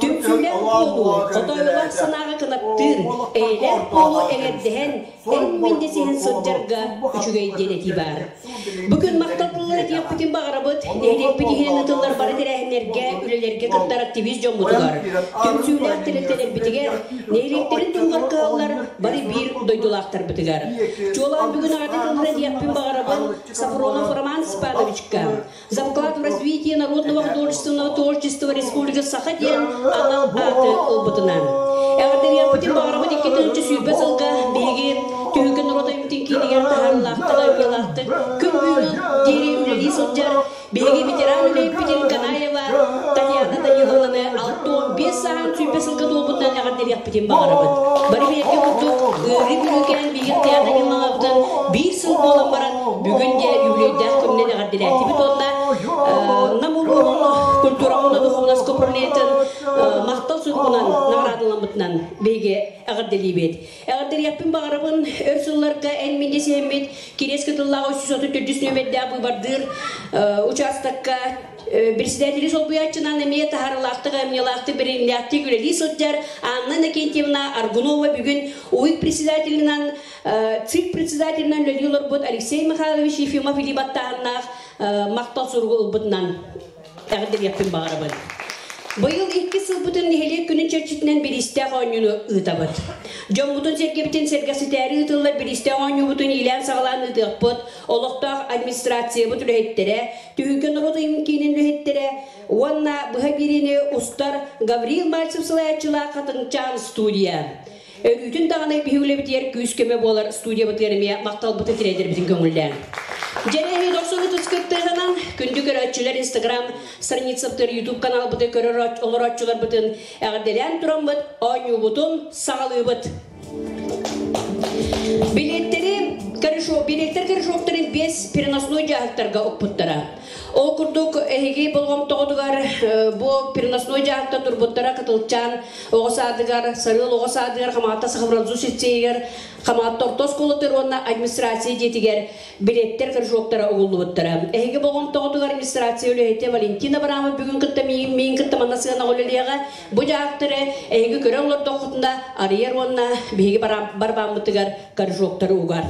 Түмсүүлээх буолуу, хотоойулаах санааҕа кынаттыыр, эйэлээх буолуу эҥэрдэһэн, эн-мин дэсиһэн сылдьарга үчүгэй диэн этии баар. Бу күн махтал тыллары этиэхпитин баҕарабыт. Нэһилиэкпит иһинэн ытыллар бары тэрээһиннэргэ, үлэлэргэ кыттар активист дьоммутугар, түмсүүлээх тэрилтэлэрбитигэр, нэһилиэктэрин туһугар кыһаллар бары биир дойдулаахтарбытыгар. Чуолаан бүгүн аҕата тыллары этиэхпин баҕарабын Сафронов Роман Степановичка, За вклад в развитие народного художественного творчества Республики Саха диэн анал ааты ылбытынан. Эҕэрдэлиэхпитин баҕарабыт 220 сылга биһиги Түһүлгэ норуот айымньытын киинигэр таһаарыылаахтык, айымньылаахтык күн бүгүн диэри үлэлии сылдьар биһиги ветеран үлэһиппитин Канаева Татьяна Даниловнаны 65 сааһын 100 сылга туолбутунан эҕэрдэлиэхпитин баҕарабыт. Бары билэргэ курдук, ыарыы бүрүүкээн биһиги Татьяна Даниловнабытын биир сыл буолан баран бүгүн де юбилейдаах күнүнэн эҕэрдэлээтибит уонна Нам улууһун культура уонна духовнаска управлениетын махтал суругунан наҕараадаламмытынан биһиги эҕэрдэлиибит. Эҕэрдэлиэхпин баҕарабын өр сылларга эн мин дэсиһэммит Кириэс кытыллаах 334 нүөмэрдээх быыбардыыр учаастакка председатели солбуйааччынан эмиэ таһаарылаахтык, айымньылаахтык, бэриниилээхтик үлэлии сылдьар Анна Иннокентьевна Аргунова бүгүн УИК председателинэн ЦИК председателинэн үлэлии олорбут Алексей Михайлович Ефимов илии баттааһыннаах махтал суругу ылбытынан эҕэрдэлиэхпин баҕарабын. Быйыл икки сылбытын нэһилиэк күнүн чэрчитинэн бириистээх оонньууну ыытабыт. Дьоммутун-сэргэбитин сэргэхситээри ыытыллар бириистээх оонньуубутун иилээн-саҕалаан ыытыахпыт. Олохтоох администрациябыт үлэһиттэрэ, Түһүлгэ норуот айымньы киинин үлэһиттэрэ уонна быһа биэриини устар Гаврил Мальцев салайааччылаах Хатыҥчаан студия. Өрүүтүн даҕаны биһи үлэбитигэр күүс-көмө буолар студиябытыгар эмиэ махталбытын тириэрдэрбитин көҥүллээн. Дьэрэһи дохсун ытыс кыттыһынан күндү көрөөччүлэр Инстаграм страницабытыгар YouTube каналбытын көрөр олорооччуларбытын эҕэрдэлээн тураммыт оонньуубутун саҕалыыбыт. Билиэттэри билиэттэр корешоктарын без переносной дьаһыктарга укпуттара. Ол курдук эһиги болҕомтоҕутугар бу переносной дьаһыкта турбуттара Кытылчаан оҕо саадыгар, Сарыал оҕо саадыгар, Хамаҕатта Сахабранзус лицейигэр, Хамаҕатта орто оскуолатыгар уонна администрация дьиэтигэр билиэттэр кружоктара угуллубуттара. Эһиги болҕомтоҕутугар администрация үлэһитэ Валентина Абрамов бүгүн кытта миигин кытта манна сыанаҕа үлэлиэҕэ. Бу дьаһыктары эһиги көрө олордоххутуна арыйар уонна биһиги барабааммытыгар кружоктары угар.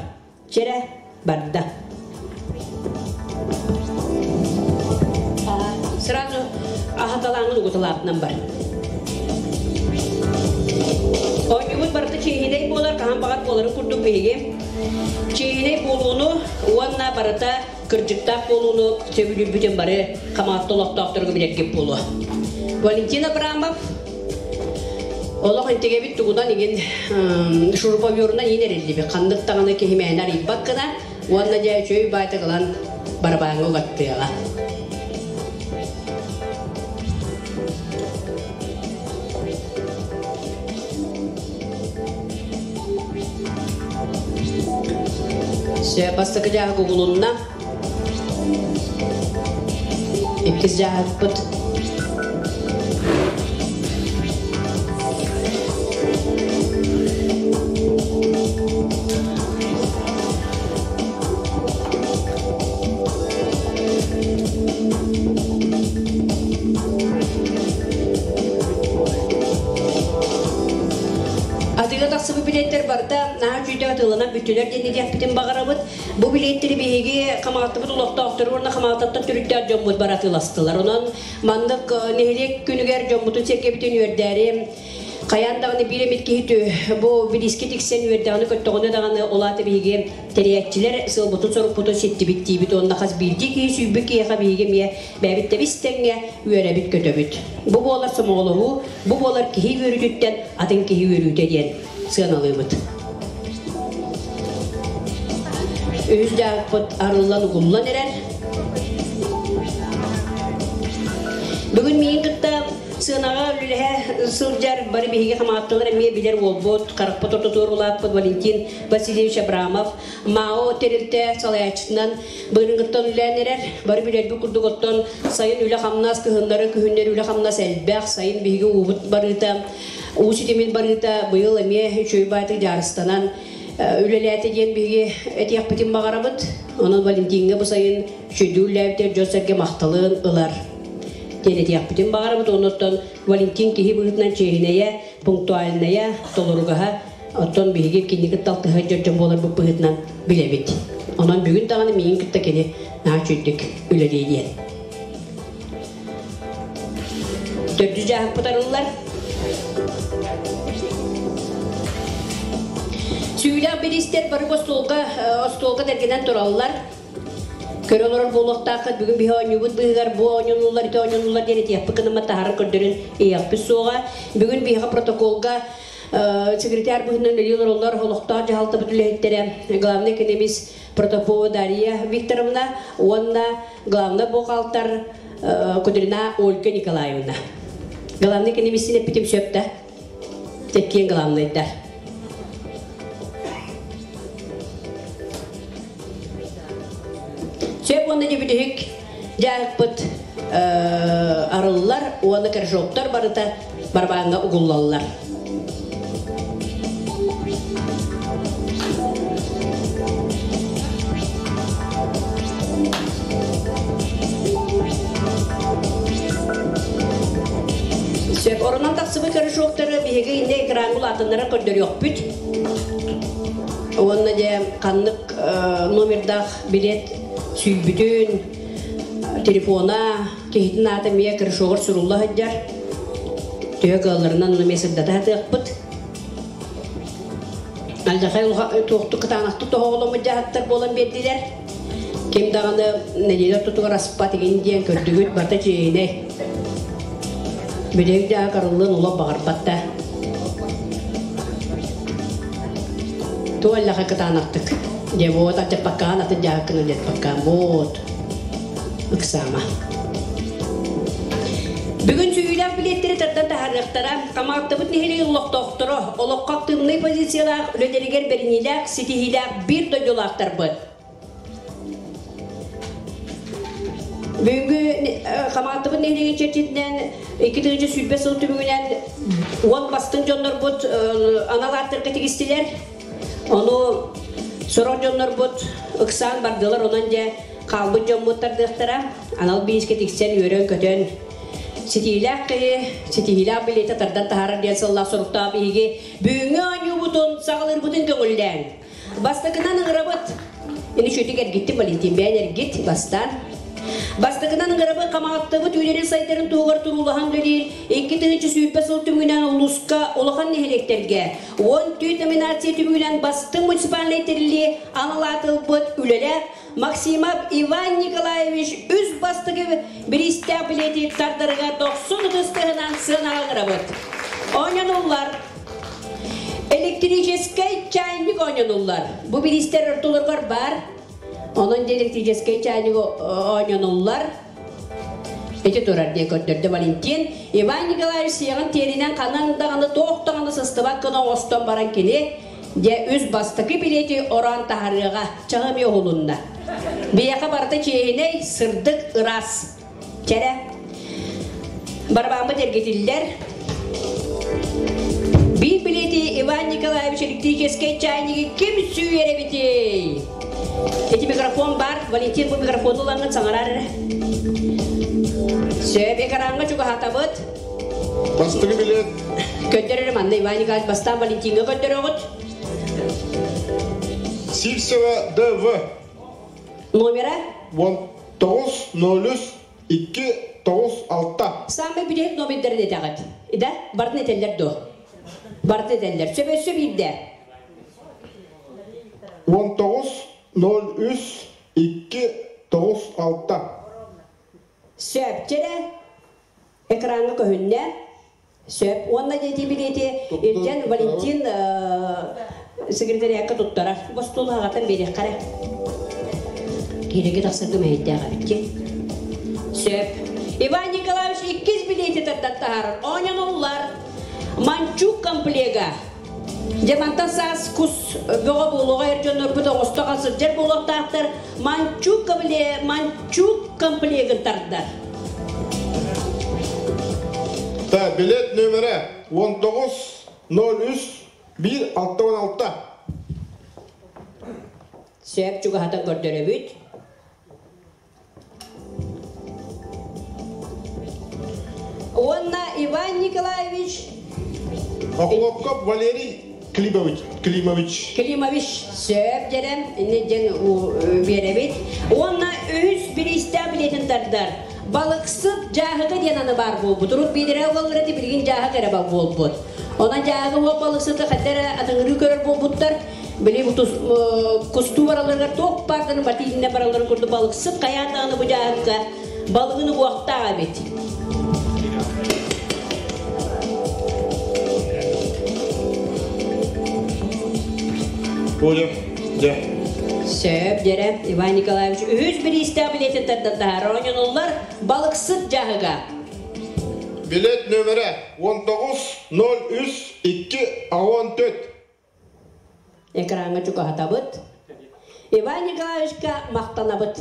Чэрэ барда. Сразу аһаталааҥын угуталаатынан бар. Оонньуубут барыта чиэһинэй буолар, хаһан баҕар буоларын курдук биһиги чиэһинэй буолууну уонна барыта кырдьыктаах буолууну сөбүлүүрбүтүн бары хамаатта олохтоохторго билэргит буолуо. Валентин Абрамов Олох интигэбит тугунан игин шуруповерунан иин эриллибит. Ханнык даҕаны киһи мээнэ арыйбат гына уонна дьэ үчүгэй баайтык ылан барабааҥҥа угаттыаҕа. Все, бастакы дьааһык угулунна. Иккис дьааһыкпыт. Атыыга тахсыбыт билеттер барыта наһаа үчүгэй атыыланан бүттүлэр диэн этиэхпитин баҕарабыт. Бу билиэттэри биһиги Хамаҕаттыбыт олохтоохтору уонна Хамаҕаттаттан төрүттээх дьоммут бары атыыластылар. Онон маннык нэһилиэк күнүгэр дьоммутун сэргэбитин үөрдээри хайаан даҕаны биир эмит киһи бу бириискэ тиксэн үөрдэҕинэ көттөҕүнэ даҕаны ол аата биһиги тэрийээччилэр сыалбытын-сорукпутун ситтибит диибит уонна хас биирдии киһи сүүйбүт киһиэхэ биһиги эмиэ бэйэбит тэбис тэҥҥэ үөрэбит-көтөбүт. Бу буолар сомоҕолоһуу, бу буолар киһи үөрүүтүттэн атын киһи үөрүүтэ диэн сыаналыыбыт. Үһүс дьаһыкпыт арыллан угуллан эрэр. Бүгүн миигин кытта сыанаҕа үлэлэһэ сылдьар бары биһиги хамаатталар эмиэ билэр уолбут, харахпыт ортотугар улааппыт Валентин Васильевич Абрамов МАО тэрилтэ салайааччытынан Быырыҥыттан үлээн эрэр. Бары билэрбит курдук оттон сайын үлэ-хамнас, кыһыннары күһүннэри үлэ-хамнас элбэх. Сайын биһиги уубут барыыта, уу ситимин барыыта быйыл эмиэ үчүгэй баайтык дьаарыстанан үлэлээтэ диэн биһиги этиэхпитин баҕарабыт. Онон Валентиҥҥа бу сайын үчүгэйдик үлэлээбитэ дьон-сэргэ махталын ылар диэн этиэхпитин баҕарабыт. Оннуттан Валентин киһи быһыытынан чиэһинэйэ, пунктуальнайа, толоругаһа Оттон биһиги кинини кытта алтыһар дьон буоларбыт быһыытынан билэбит. Онон бүгүн даҕаны миигин кытта кини наһаа үчүгдүк үлэлиэ диэн. Төрдүс дьааһыкпыт арыллар. Сүүлээх бириистэр бары остуолга, остуолга тэлгэнэн тураллар. Көрө олорор буолуохтааххыт, бүгүн биһи оонньуубут быыһыгар бу оонньонуллар, ити оонньонуллар диэн этиэхпит гынаммат таһааран көрдөрөн иһиэхпит суоҕа. Бүгүн биһиэхэ протоколга Секретарь быһыытынан үлэлии олороллор олохтоох дьаһалтабыт үлэһиттэрэ, главный экономист Протопова Дарья Викторовна уонна главный бухгалтер Кудрина Ольга Николаевна. Главный экономистин эппитим сөп да? Тэккиэн главныйдар. Сөп уонна дебүтүһүк дьаһыкпыт арыллар уонна корешоктор барыта барабааҥҥа угуллаллар. Сөп, оронон тахсыбыт корешоктары биһиги инде экраҥҥа улаатыннара көрдөрүөхпүт. Уонна дьэ ханнык номердаах билет сүүйбүтүн, телефона, киһитин аата эмиэ корешогар сурулла сылдьар. Төһө кыалларынан ону эмиэ сырдата сатыахпыт. Алдьархай туохтук кытаанахтык тоһоҕоломмут дьаһаттар буолан биэрдилэр. Ким даҕаны нэдиэлэ ортотугар аспат игин диэн көрдүгүт барыта чиэһинэй. Бүтэһик дьаһак арыллыан олох баҕарбат да. Туоллаха кытаанахтык. Дьэ вот алдьаппаккаан атын дьаһаккын алдьаппаккаан вот. Ыксаама. Бүгүн сүүйүүлээх билиэттэри тардан таһаарыахтара. Хамаҕаттабыт нэһилиэгин олохтоохторо, олоххо актыыбынай позициялаах, үлэлэригэр бэриниилээх, ситиһиилээх биир дойдулаахтарбыт. Бүгүҥҥү Хамаҕаттабыт нэһилиэгин чэрчитинэн 2020 сыл түмүгүнэн уон бастыҥ дьоннорбут анал ааттарга тигистилэр. Ону сорох дьоннорбут ыксаан бардылар, онон дьэ хаалбыт дьоммут тардыахтара. Анал биискэ тиксэн үөрэн-көтөн ситиилээх киһи ситиһиилээх билиэтэ тардан таһаарар диэн сыллаах соруктаах биһиги бүгүҥҥү оонньуубутун саҕалыырбытын көҥүллээҥ. Бастакынан ыҥырабыт. Ини үчүгдүк эргиттим Валентин бэйэн эргит бастаан. Бастакынан ыҥырабыт Хамаҕаттабыт үүнэрин сайдарын туһугар туруулаһан үлэлиир 2020 сыл түмүгүнэн улууска улахан нэһилиэктэргэ 14 номинация түмүгүнэн бастыҥ муниципальнай тэриллии анал аат ылбыт үлэлээх Максимов Иван Николаевич үс бастакы бириистээх билиэти тардарыгар дохсун ытыс тыаһынан сыанаҕа ыҥырабыт. Оонньонуллар. Электрическэй чайник оонньонуллар. Бу бириистэр ортолоругар баар. Онон электрическэй чайник оонньонуллар. Ити турар диэн көрдөрдө Валентин. Иван Николаевич сиэҕин тиэринэн ханан даҕаны туох даҕаны сыстыбат гына оҥостон баран кини дьэ үс бастакы билиэти ороон таһарыаҕа чаҕым уһулунна. Биһиэхэ барыта чиэһинэй, сырдык, ыраас. Чэрэ. Барабааммыт эргитиллэр. Биир билиэти Иван Николаевич электрическэй чайнигы ким сүүйэр эбитий? Ити микрофон бар. Валентин бу микрофону ылаҥҥын саҥарар эрэ. Сөп, экраҥҥа чугаһатабыт. Бастакы билет. Көрдөр эрэ манна Иван Николаевич бастаан Валентиҥҥа көрдөрөҕүт. Сивцева ДВ. Номера? 19 03 2 9 6. Самый бүтэһик номердарын этэҕит. Да? Бартын этэллэр дуо? Бартын этэллэр. Сөп өссө биирдэ. 19 03 2 9 6. Сөп. Чэрэ экраҥҥа көһүннэ. Сөп. Уонна дети билети илдьэн Валентин секретариакка туттарар. Бу остуол аҕатан биэриэххэ эрэ. Киирэгэ тахсарга мэһэйдээх эбит Сөп. Иван Николаевич иккис билети тардан таһаарар. Оонньонуллар. Манчук комплега. Дьэ мантан саас кус бөҕө буолуоҕа эр дьоннорбут оҥосто сылдьар буолуохтаахтар. Манчук Манчук комплегын тардар. Да, билет нөмірі 19 03 1 6 Сөп чугаһатан көрдөрөбүт. Уонна Иван Николаевич Охлопков Валерий Климович. Климович. Климович сөп дьэрэн инне дьэн биэрэбит. Уонна үһүс бириистээх билиэтин тардар. Балыксыт дьааһыга диэн аны баар буолбут. Урут биирэ уоллар эти билигин дьааһык эрэ буолбут. Онон дьааһыга уол балыксыты хайда эрэ атыҥырыы көрөр буолбуттар. Били кустуу бараларыгар туох баардарын батииннэ бараларын курдук балыксыт хайаан даҕаны бу дьааһыкка балыгын угуохтаах эбит. Оля, дьэ. Сөп, дьэрэ, Иван Николаевич үһүс бириистээх билиэтин тардан таһаар оонньонуллар балыксыт дьааһыга. Билет нөмірі 19 03 2 14. Экраҥҥа чугаһатабыт. Иван Николаевичка махтанабыт.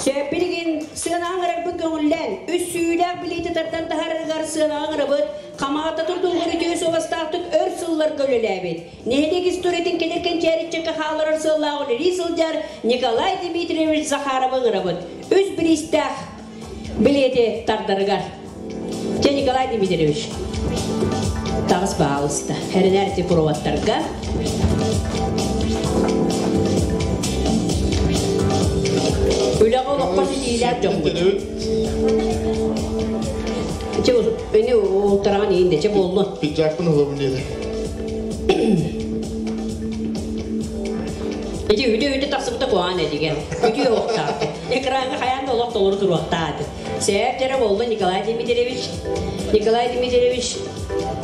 Сөп билигин сыанаҕа ыҥырарбыт көҥүллэн, үс сүүлээх билиити тардан таһаарарыгар сыанаҕа ыҥырабыт, Хамаҕата турдуугар үтүө суобастаахтык өр сылларга үлэлээбит, нэһилиэк историятын кэлэр кэнчээриччэккэ хаалларар сыаллаах үлэлии сылдьар Николай Дмитриевич Захаровы ыҥырабыт. Үс бириистээх билиэти тардарыгар. Чэ, Николай Дмитриевич, таҕыс баалыста. Эрэнээр ити проводтарга. Үлэҕэ олоххо ситиилээх дьоммут. Чэ, ини ултараҕын иин де, чэ буоллун. Пиджакпын ылабын диэтэ. Ити үтү-үтү тахсыбыта куһаҕан этигэр. Үтүө уохтаах. Экраҥҥа хайаан да олох толору туруохтаах этэ. Сээп дьэрэ буолла Николай Дмитриевич. Николай Дмитриевич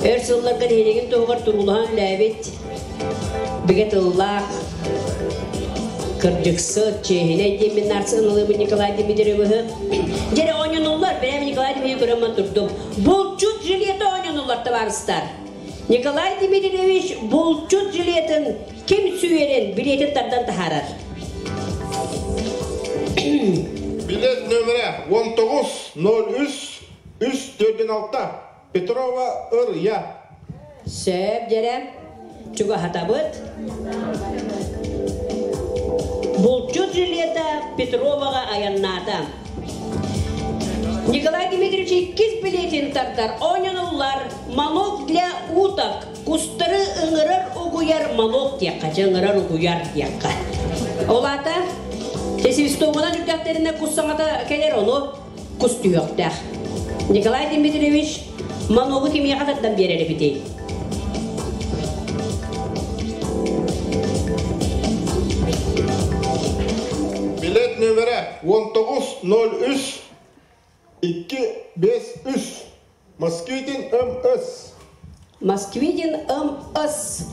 өр сылларга нэһилиэгин туһугар туруулаһан үлээбит бигэ тыллаах, кырдьыксыт, чиэһинэй диэммин наарсыһын Николай Дмитриевиһы. Дьэрэ оонньонуллар, бэйэм Николай Дмитриевич көрөн турдум. Булчут жилета оонньонуллар, табаарыстар. Николай Дмитриевич булчут жилетын ким сүүйэрин билиэтин тардан таһаарар. Билет нөмірі 19 03 3 46 Петрова Ырья. Сөп дьэрэ, чугаһатабыт. Булчут жилета Петроваҕа айаннаата. Николай Дмитриевич иккис билиэтин тардар оонньонуллар «Манок для уток» кустары ыҥырар угуйар манок диэххэ, дьэ ыҥырар угуйар диэххэ. Ол аата свистогунан үрдэхтэринэ кус саҥата кэлэр, ону кус түһүөхтээх. Николай Дмитриевич маногу кимиэхэ тардан биэрэр эбитий? Билет нөмірі 19 03 2 5 3 Москвитин МС. Москвитин МС.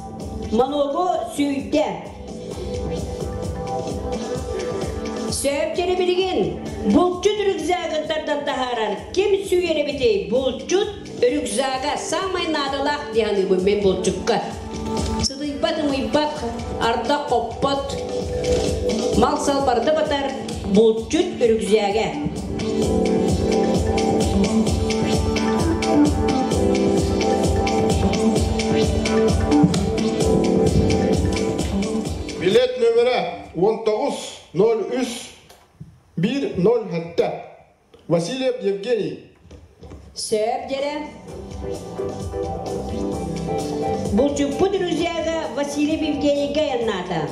Маногу сүүйдэ. Сөп билигин булчут рюкзагын тардан таһаарар. Ким сүүйэр эбитий? Булчут рюкзага самай наадалаах диһаныыбын мен булчукка. Сытыйбат, ымыйбат, ардах хоппот, мал-сал барыта батар булчут рюкзага. Билет нөмірі 19 03 1 0 Васильев Евгений. Сөп дьэрэ. Булчуппут друзьяга Василий Евгенийга айаннаата.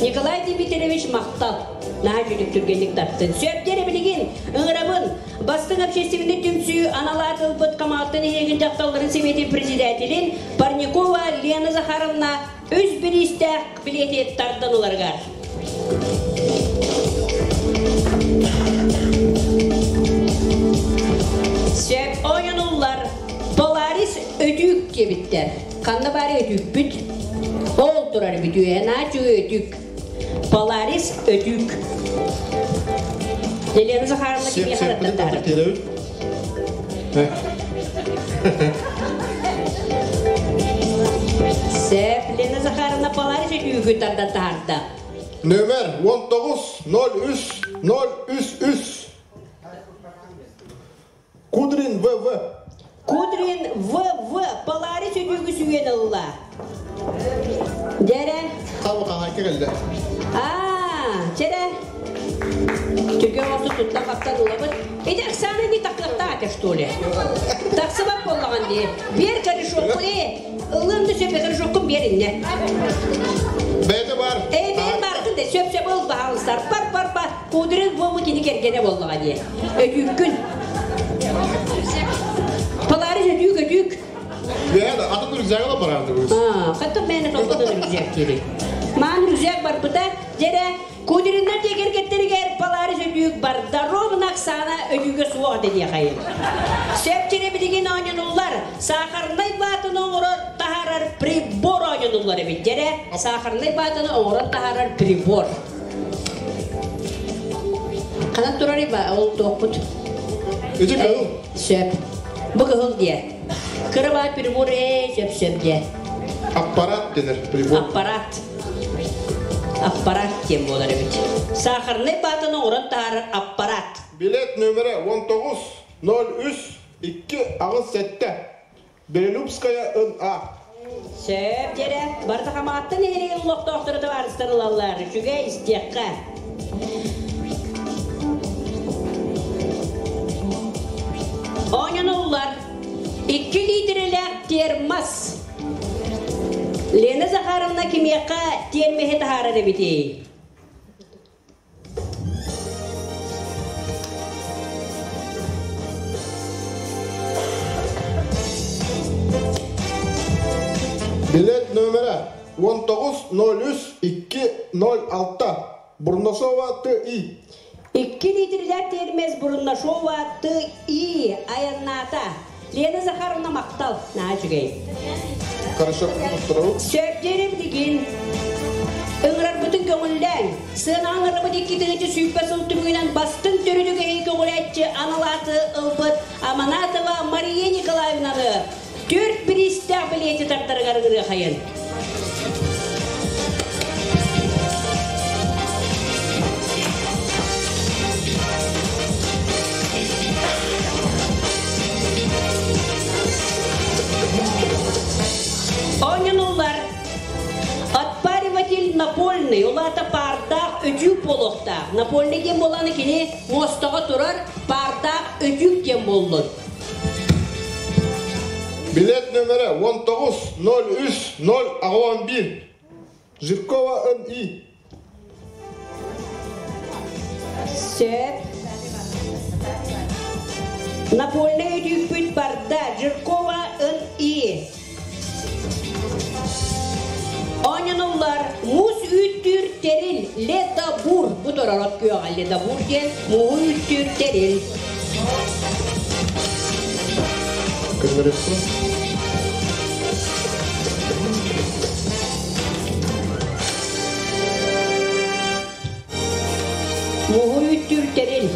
Николай Дмитриевич махтал. Наһаа үчүгдүк түргэнник тартын. Сөп дьэрэ билигин ыҥырабын. Бастыҥ общественный түмсүү аналаат ылбыт Хамаҕаттан нэһилиэгин дьахталларын сэбиэтин председателин Парникова Лена Захаровна үс бириистээх билиэти тардан ыларыгар. Сөп ойонуллар. Поларис өтүүк диэбиттэр. Ханна баары өтүүкпүт? Ол турар бүтүө, наачу өтүүк. Поларис өтүүк. Елена Захаровна кимиэхэ таттар? Сөп, Лена Захаровна Поларис өтүүгү тардан таһаарда. Нөмер 19 03 033. Кудрин ВВ. Кудрин ВВ Поларис өтүүгү сүүйэн ылла. Дьэрэ. Хабы хаһайка кэллэ. Аа, чэрэ. Түргэн оҕусу туттан хаптан ылабыт. Ити Оксана не такыахтаах что ли? Тахсыбат буоллаҕын дии. Биэр корешокку ээ. Ылыам да сөп корешоккун биэр иннэ. Бэйэтэ бар. Ээ, бэйэн баргын да сөп сөп ыл баһалыстар. Бар бар бар. Кудрин буолбу кини кэргэнэ буоллаҕа дии. Өтүүккүн. Поларис өтүүк өтүүк. Бэйэ да атын рюкзагы да бараарды. Аа, хаттан мээнэ толкутан рюкзак дири. Маан рюкзак барбыта, дьэрэ Кудриннар дьиэ кэргэттэригэр Поларис өтүүк барда, ровно Оксана өтүүгэ суох диэхайын. Сөп сири билигин оонньонуллар, сахарнай баатыны оҥорор таһаарар прибор оонньонуллар эбит дьэрэ, сахарнай баатыны оҥорон таһаарар прибор. Ханан турарый ба ол туохпут? Ити кыһыл. Сөп. Бу кыһыл диэ. Кыра баа прибор ээ сөп сөп диэ. Аппарат дэнэр прибор. Аппарат. Аппарат диэн буолар эбит. Сахарнай баатаны оҥорон таһаарар аппарат. Билет нөмерэ 19 03 2 8 7. Белолюбская ын А. Сөп дьэрэ. Барыта Хамаҕатта нэһилиэгин олохтоохторо табаарыстар ылаллар. Үчүгэй истиэххэ. Оонньонуллар. Икки литрэлээх термос. Лена Захаровна кимиэхэ тиэрмэһи таһаарар эбитий? Билет нөмірі 19 03 2 06 Бурнашова Т.И. Икки литрэлээх тиэрмэс Бурнашова Т.И. айаннаата. Лена Захаровна махтал. Наһаа үчүгэй. Хорошо, Сөптөрүм дигин. Ыҥырарбытын көҥүллээҥ. Сыанаҕа ыҥырабыт икки тыһыынча сүүрбэ сыл түмүгүнэн бастыҥ төрүтү киһи көҕүлээччи анал ааты ылбыт Аманатова Мария Николаевнаны түөрт бириистээх билиэти тардарыгар ыҥырыахайын. Оонньонуллар Отпариватель напольный, улаата паардаах өтүүк буолуохтаах. Напольный диэн буоланы кини муостаҕа турар паардаах өтүүк диэн буоллун. Билет нөмірі 19 03 0 11 Жиркова Н.И. Сөп. Напольный өтүүкпүт барда. Жиркова Н.И. Оонньонуллар муус үүттүүр тэрил ледобур. Бу турар от күөҕэ ледобур диэн мууһу үүттүүр тэрил. Мууһу үүттүүр тэрил.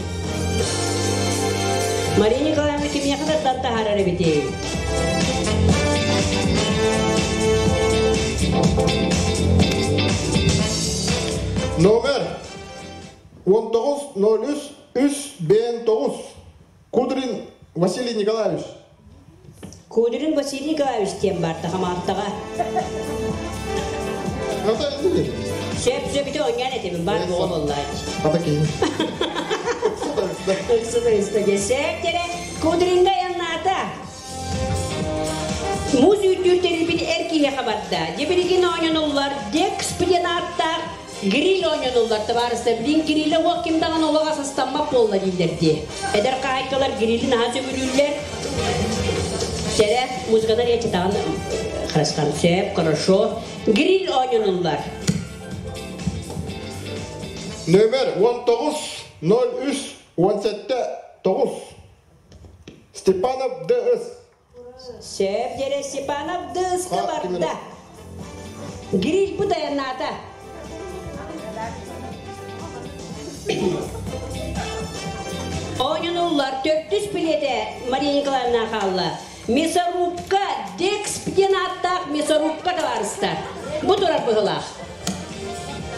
Мария Николаевна кимиэхэ тардан таһаарар эбитий? Номер 19 03 3 бн 9 Кудрин Василий Николаевич. Кудрин Василий Николаевич диэн бар тахамааттаҕа. Сөп сөп ити оҥҥан этибин бар буола буоллаач. Ата киһи. Ыксыда истэ. Сөп дere Кудринга киһиэхэ барда. Дьэ билигин оонньонуллар Декс диэн ааттаах гриль оонньонуллар табаарыстар. Билигин грилэ уох ким даҕаны олох асастаммат буолла дииллэр дии. Эдэр хаһаайкалар грили наһаа сөбүлүүллэр. Сэрэ, музыканар я читаҕын хорошо, сөп, хорошо. Гриль оонньонуллар. Нөмер 19 03 17 9 Степанов ДС. Сөп дьэрэ Степанов ДС-ка барда. Гриль бу тайаннаата. Оонньонуллар төрдүс билиэтэ Мария Николаевна хаалла. Мясорубка Декс диэн ааттаах мясорубка табаарыстар. Бу турар быһылаах.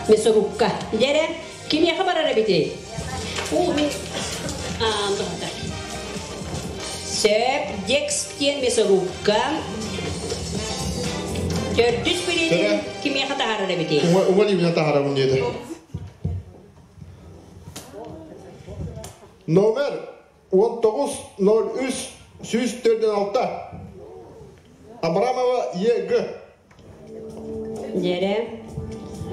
Мясорубка. Дьэрэ, кимиэхэ барар эбитий? Уу, мин Сөп, Декс диэн мясорубка. Төрдүс билиэтин кимиэхэ таһаарар эбитий? Уҥа илиибинэн таһаарабын диэтэ. Номер 19 03 146 Абрамова ЕГ. Дьэрэ.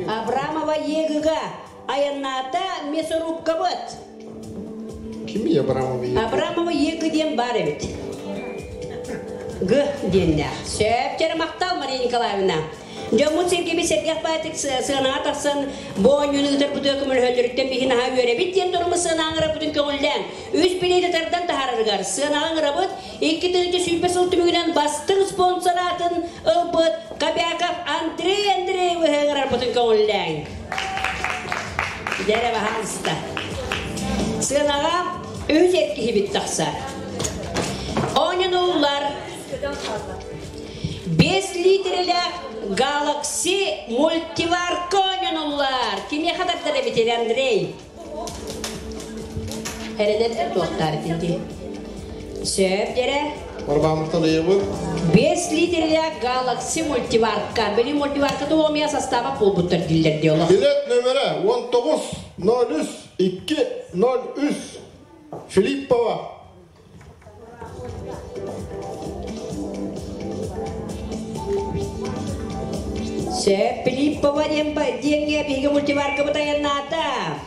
Абрамова ЕГ-га айаннаата мясорубкабыт. Ким Абрамова ЕГ? Абрамова ЕГ диэн баар эбит. Г диэннээх. Сөп, чэрэ махтал, Мария Николаевна. Дьоммут сэргэбит сэргэх баайтык сыанаҕа тахсан бу оонньууну ыытарбытыгар көмөлөһөллөрүттэн биһи наһаа үөрэбит диэн туруммут сыанаҕа ыҥыраппытын көҥүллээн, үс билиэти тардан таһаарарыгар сыанаҕа ыҥырабыт 2020 сыл түмүгүнэн бастыҥ спонсор аатын ылбыт Кобяков Андрей Андреевиһы ыҥырарбытын көҥүллээҥ. Дэрэ баһаалыста. Сыанаҕа үс эр киһибит тахсар. Оонньонуллар 5 литрэлээх Galaxy мультиварка оонньонуллар. Кимиэхэ тардар эбитий, Андрей? Эрэнэр туохтаар итинти. Сөп дьэрэ. Барбааммыттан ыйабыт. 5 литрэлээх Galaxy мультиварка. Били мультиварка туомия состава буолбуттар дииллэр дии олох. Билет нөмерэ 19 03 2 03 Филиппова. Сөп, Филиппова диэн диэҥҥэ биһиги мультиваркабыт айаннаата.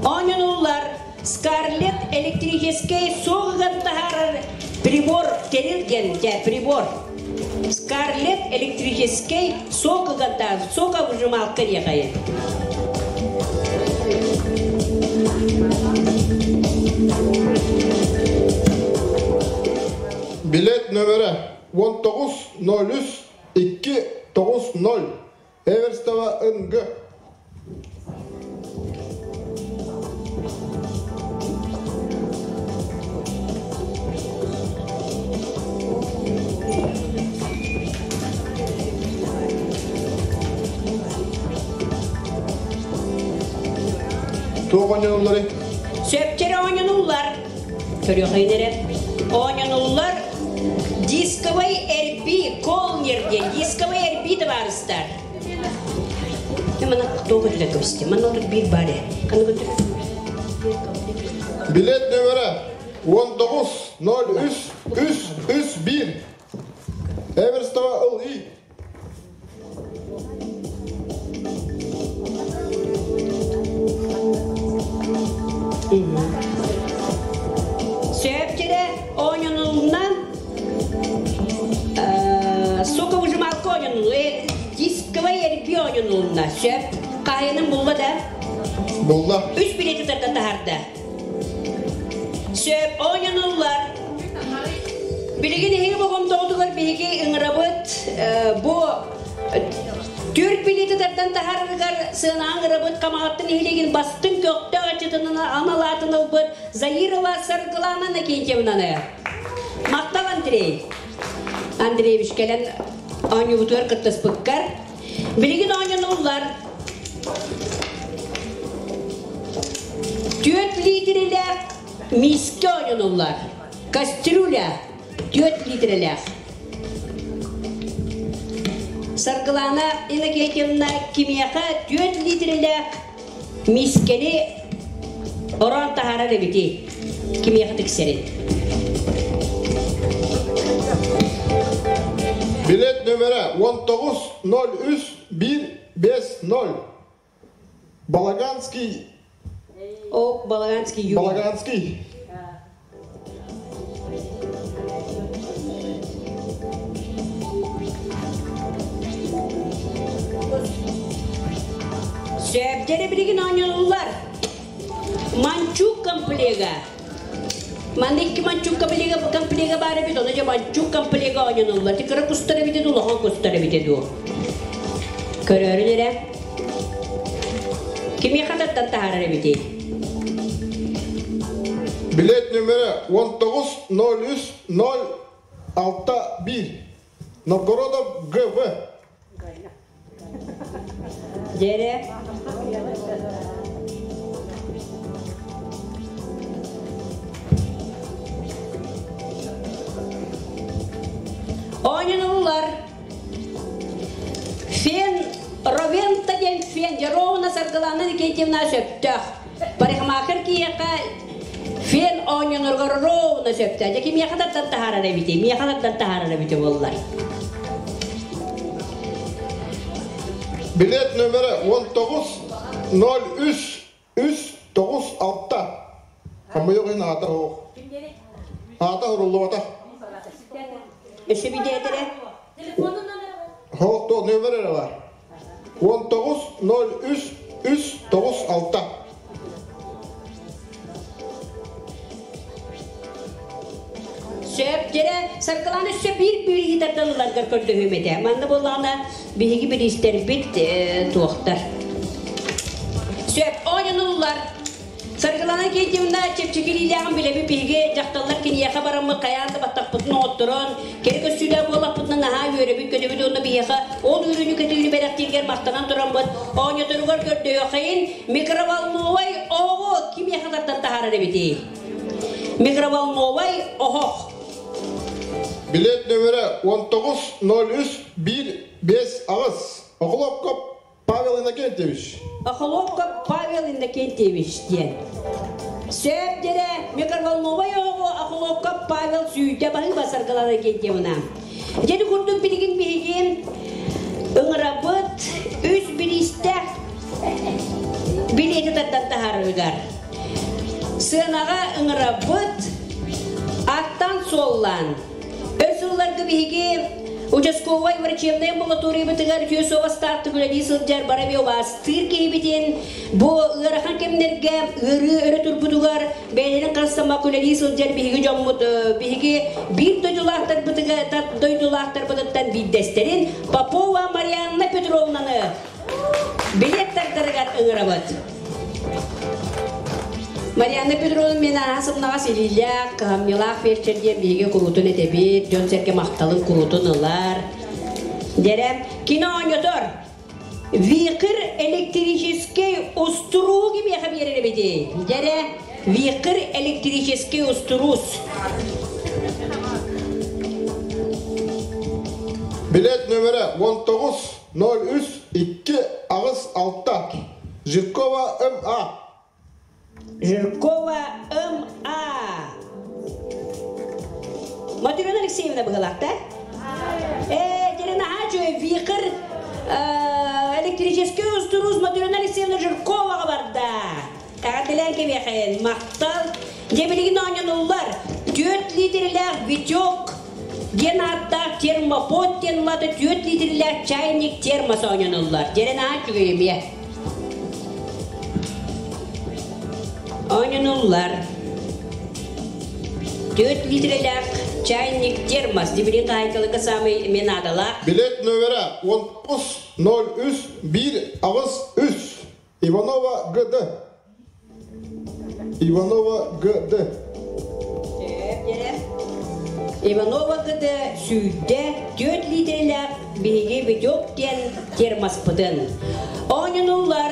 Оонньонуллар Скарлетт электрическэй суох ыган таһаарар прибор тэрил диэн дьэ прибор. Скарлетт электрическэй сок ыган таһаар соковыжималка диэхэйин. Билет нөмірі 19 03 2 9 0 Эверстова НГ. Туох оонньонулларый? Сөптөрө оонньонуллар. Көрүөххүн эрэ. Оонньонуллар дисковай эрби колнер диэн дисковай эрби табаарыстар. Мана туох өтүлэ көстө. Мана отут биир бар ээ. Ханна көтөр? Билет нөмірі 19 03 3 3 1 Эверстова ЛИ. Сөптөрө оонньонулунан соковыжималка оонньонулу, дисковай эрби оонньонулунна. Сөп. Хаһайынын булла да? Булла. Үс билети тардан таһаарда. Сөп, оонньонуллар. Билигин эһиги болҕомтоҕутугар биһиги ыҥырабыт бу Түрк билиити тардан таһаарарыгар сыанаҕа ыҥырабыт Хамаҕаттан нэһилиэгин бастыҥ көхтөөх аччытынан анал аатын ылбыт Заирова Саргылана Накентьевнаны. Махтал Андрей Андреевич кэлэн оонньуубутугар кыттыспыккар. Билигин оонньонуллар. Түөрт литрэлээх миискэ оонньонуллар. Кастрюля 4 литрэлээх. Саргылана Иннокентьевна кимиэхэ 4 литрэлээх миискэни ороон таһаарар эбитий? Кимиэхэ тиксэрин? Билет нөмірі 19 03 1 5 0. Балаганский. О, Балаганский Юрий. Балаганский. Сөп, билигин оонньууллар. Манчук комплега. Манна икки манчук комплега, комплега баар эбит, ону дьэ манчук комплега оонньонуллар. Ти кыра кустар эбитэ дуу, улахан кустар эбитэ дуу. Көрөөрүн эрэ. Кимиэхэ таттан таһаарар эбитий? Билет нөмірі 19 03 0 6 1. Новгородов ГВ. Дьэрэ. Оонньонуллар. Фен, Ровента диэн фен, ровно Саргылана Никитьевна сөптөөх. Парикмахер киһиэхэ фен оонньоноргор ровно сөптөөх. Дьэ кимиэхэ тартан таһаарар эбитий? Миэхэ тартан таһаарар эбитэ буоллар. Билет нөмірі 19 03 3 9 6. Хамыйық ин ата хоқ. Ата хұрулы Өссө бидиэтэрэ. Хоқ то нөмірі бар. 19 03 3 9 6. Сөп, дьэрэ, Саргылана өссө биир бирииһи тардан ыларгар көрдөһүөм этэ. Манна буоллаҕына биһиги бириистэрбит туохтар. Сөп, оонньонуллар. Саргылана Кентьевна чэпчэки илиилээҕин билэбит биһиги дьахталлар киниэхэ бараммыт хайаан да баттахпытын оҥотторон, кэрэ көстүүлээх буоллахпытына наһаа үөрэбит көтөбүт уонна биһиэхэ ол үөрүүнү көтүүнү бэлэхтииргэр махтанан тураммыт оонньоторугар көрдөһүөххэйин микроволновай оһоҕу кимиэхэ тардан таһаарар эбитий? Микроволновай оһох. Билет нөмірі 19 03 1 5 6. Охлопков Павел Иннокентьевич. Охлопков Павел Иннокентьевич диэн. Сөп дьэрэ микроволновай оһоҕу Охлопков Павел сүүйдэ баһыыба Саргылана Иннокентьевна. Дьэни курдук билигин биһиги ыҥырабыт үс бириистээх билиэти тардан таһаарарыгар. Сыанаҕа ыҥырабыт аттан суоллаан. Өр сылларга биһиги участковай врачебнай амбулаториябытыгар үтүө суобастаахтык үлэлии сылдьар бары убаастыыр киһибитин бу ыарахан кэмнэргэ ыарыы өрө турбутугар бэйэлэрин харыстаммакка үлэлии сылдьар биһиги дьоммут биһиги биир дойдулаахтарбытыгар дойдулаахтарбытыттан биирдэстэрин Попова Марианна Петровнаны билет тардарыгар ыҥырабыт. Марианна Петровна мен араас сымнаҕас илиилээх, кыһамньылаах фельдшер диэн биһиги куруутун этэбит, дьон-сэргэ махталын куруутун ылар. Дьэрэ, кино оонньотор. Вихрь электрическэй устуруу кимиэхэ биэрэр эбитий? Дьэрэ, вихрь электрическэй устуруус. Билет нөмірі 19 03 2 6 6. Жиркова М.А. Жиркова М.А. Матрена Алексеевна быһыылаах да? Ээ, дьэрэ наһаа үчүгэй вихрь электрический устуруус Матрена Алексеевна Жирковаҕа барда. Эҕэрдэлээн кэбиэхэйин, махтал. Дьэ билигин оонньонуллар. 4 литрэлээх Витек диэн ааттаах термопод диэн улаата 4 литрэлээх чайник термос оонньонуллар. Дьэрэ наһаа үчүгэй эмиэ. Оонньонуллар. 4 литрэлээх чайник термос. Дибилин хаһайкалыка саамай эмиэ наадалаах. Билет нөмірі 19 03 1 6 3. Иванова ГД. Иванова ГД. Иванова ГД сүүйдэ 4 литрэлээх биһиги Витек диэн термоспытын. Оонньонуллар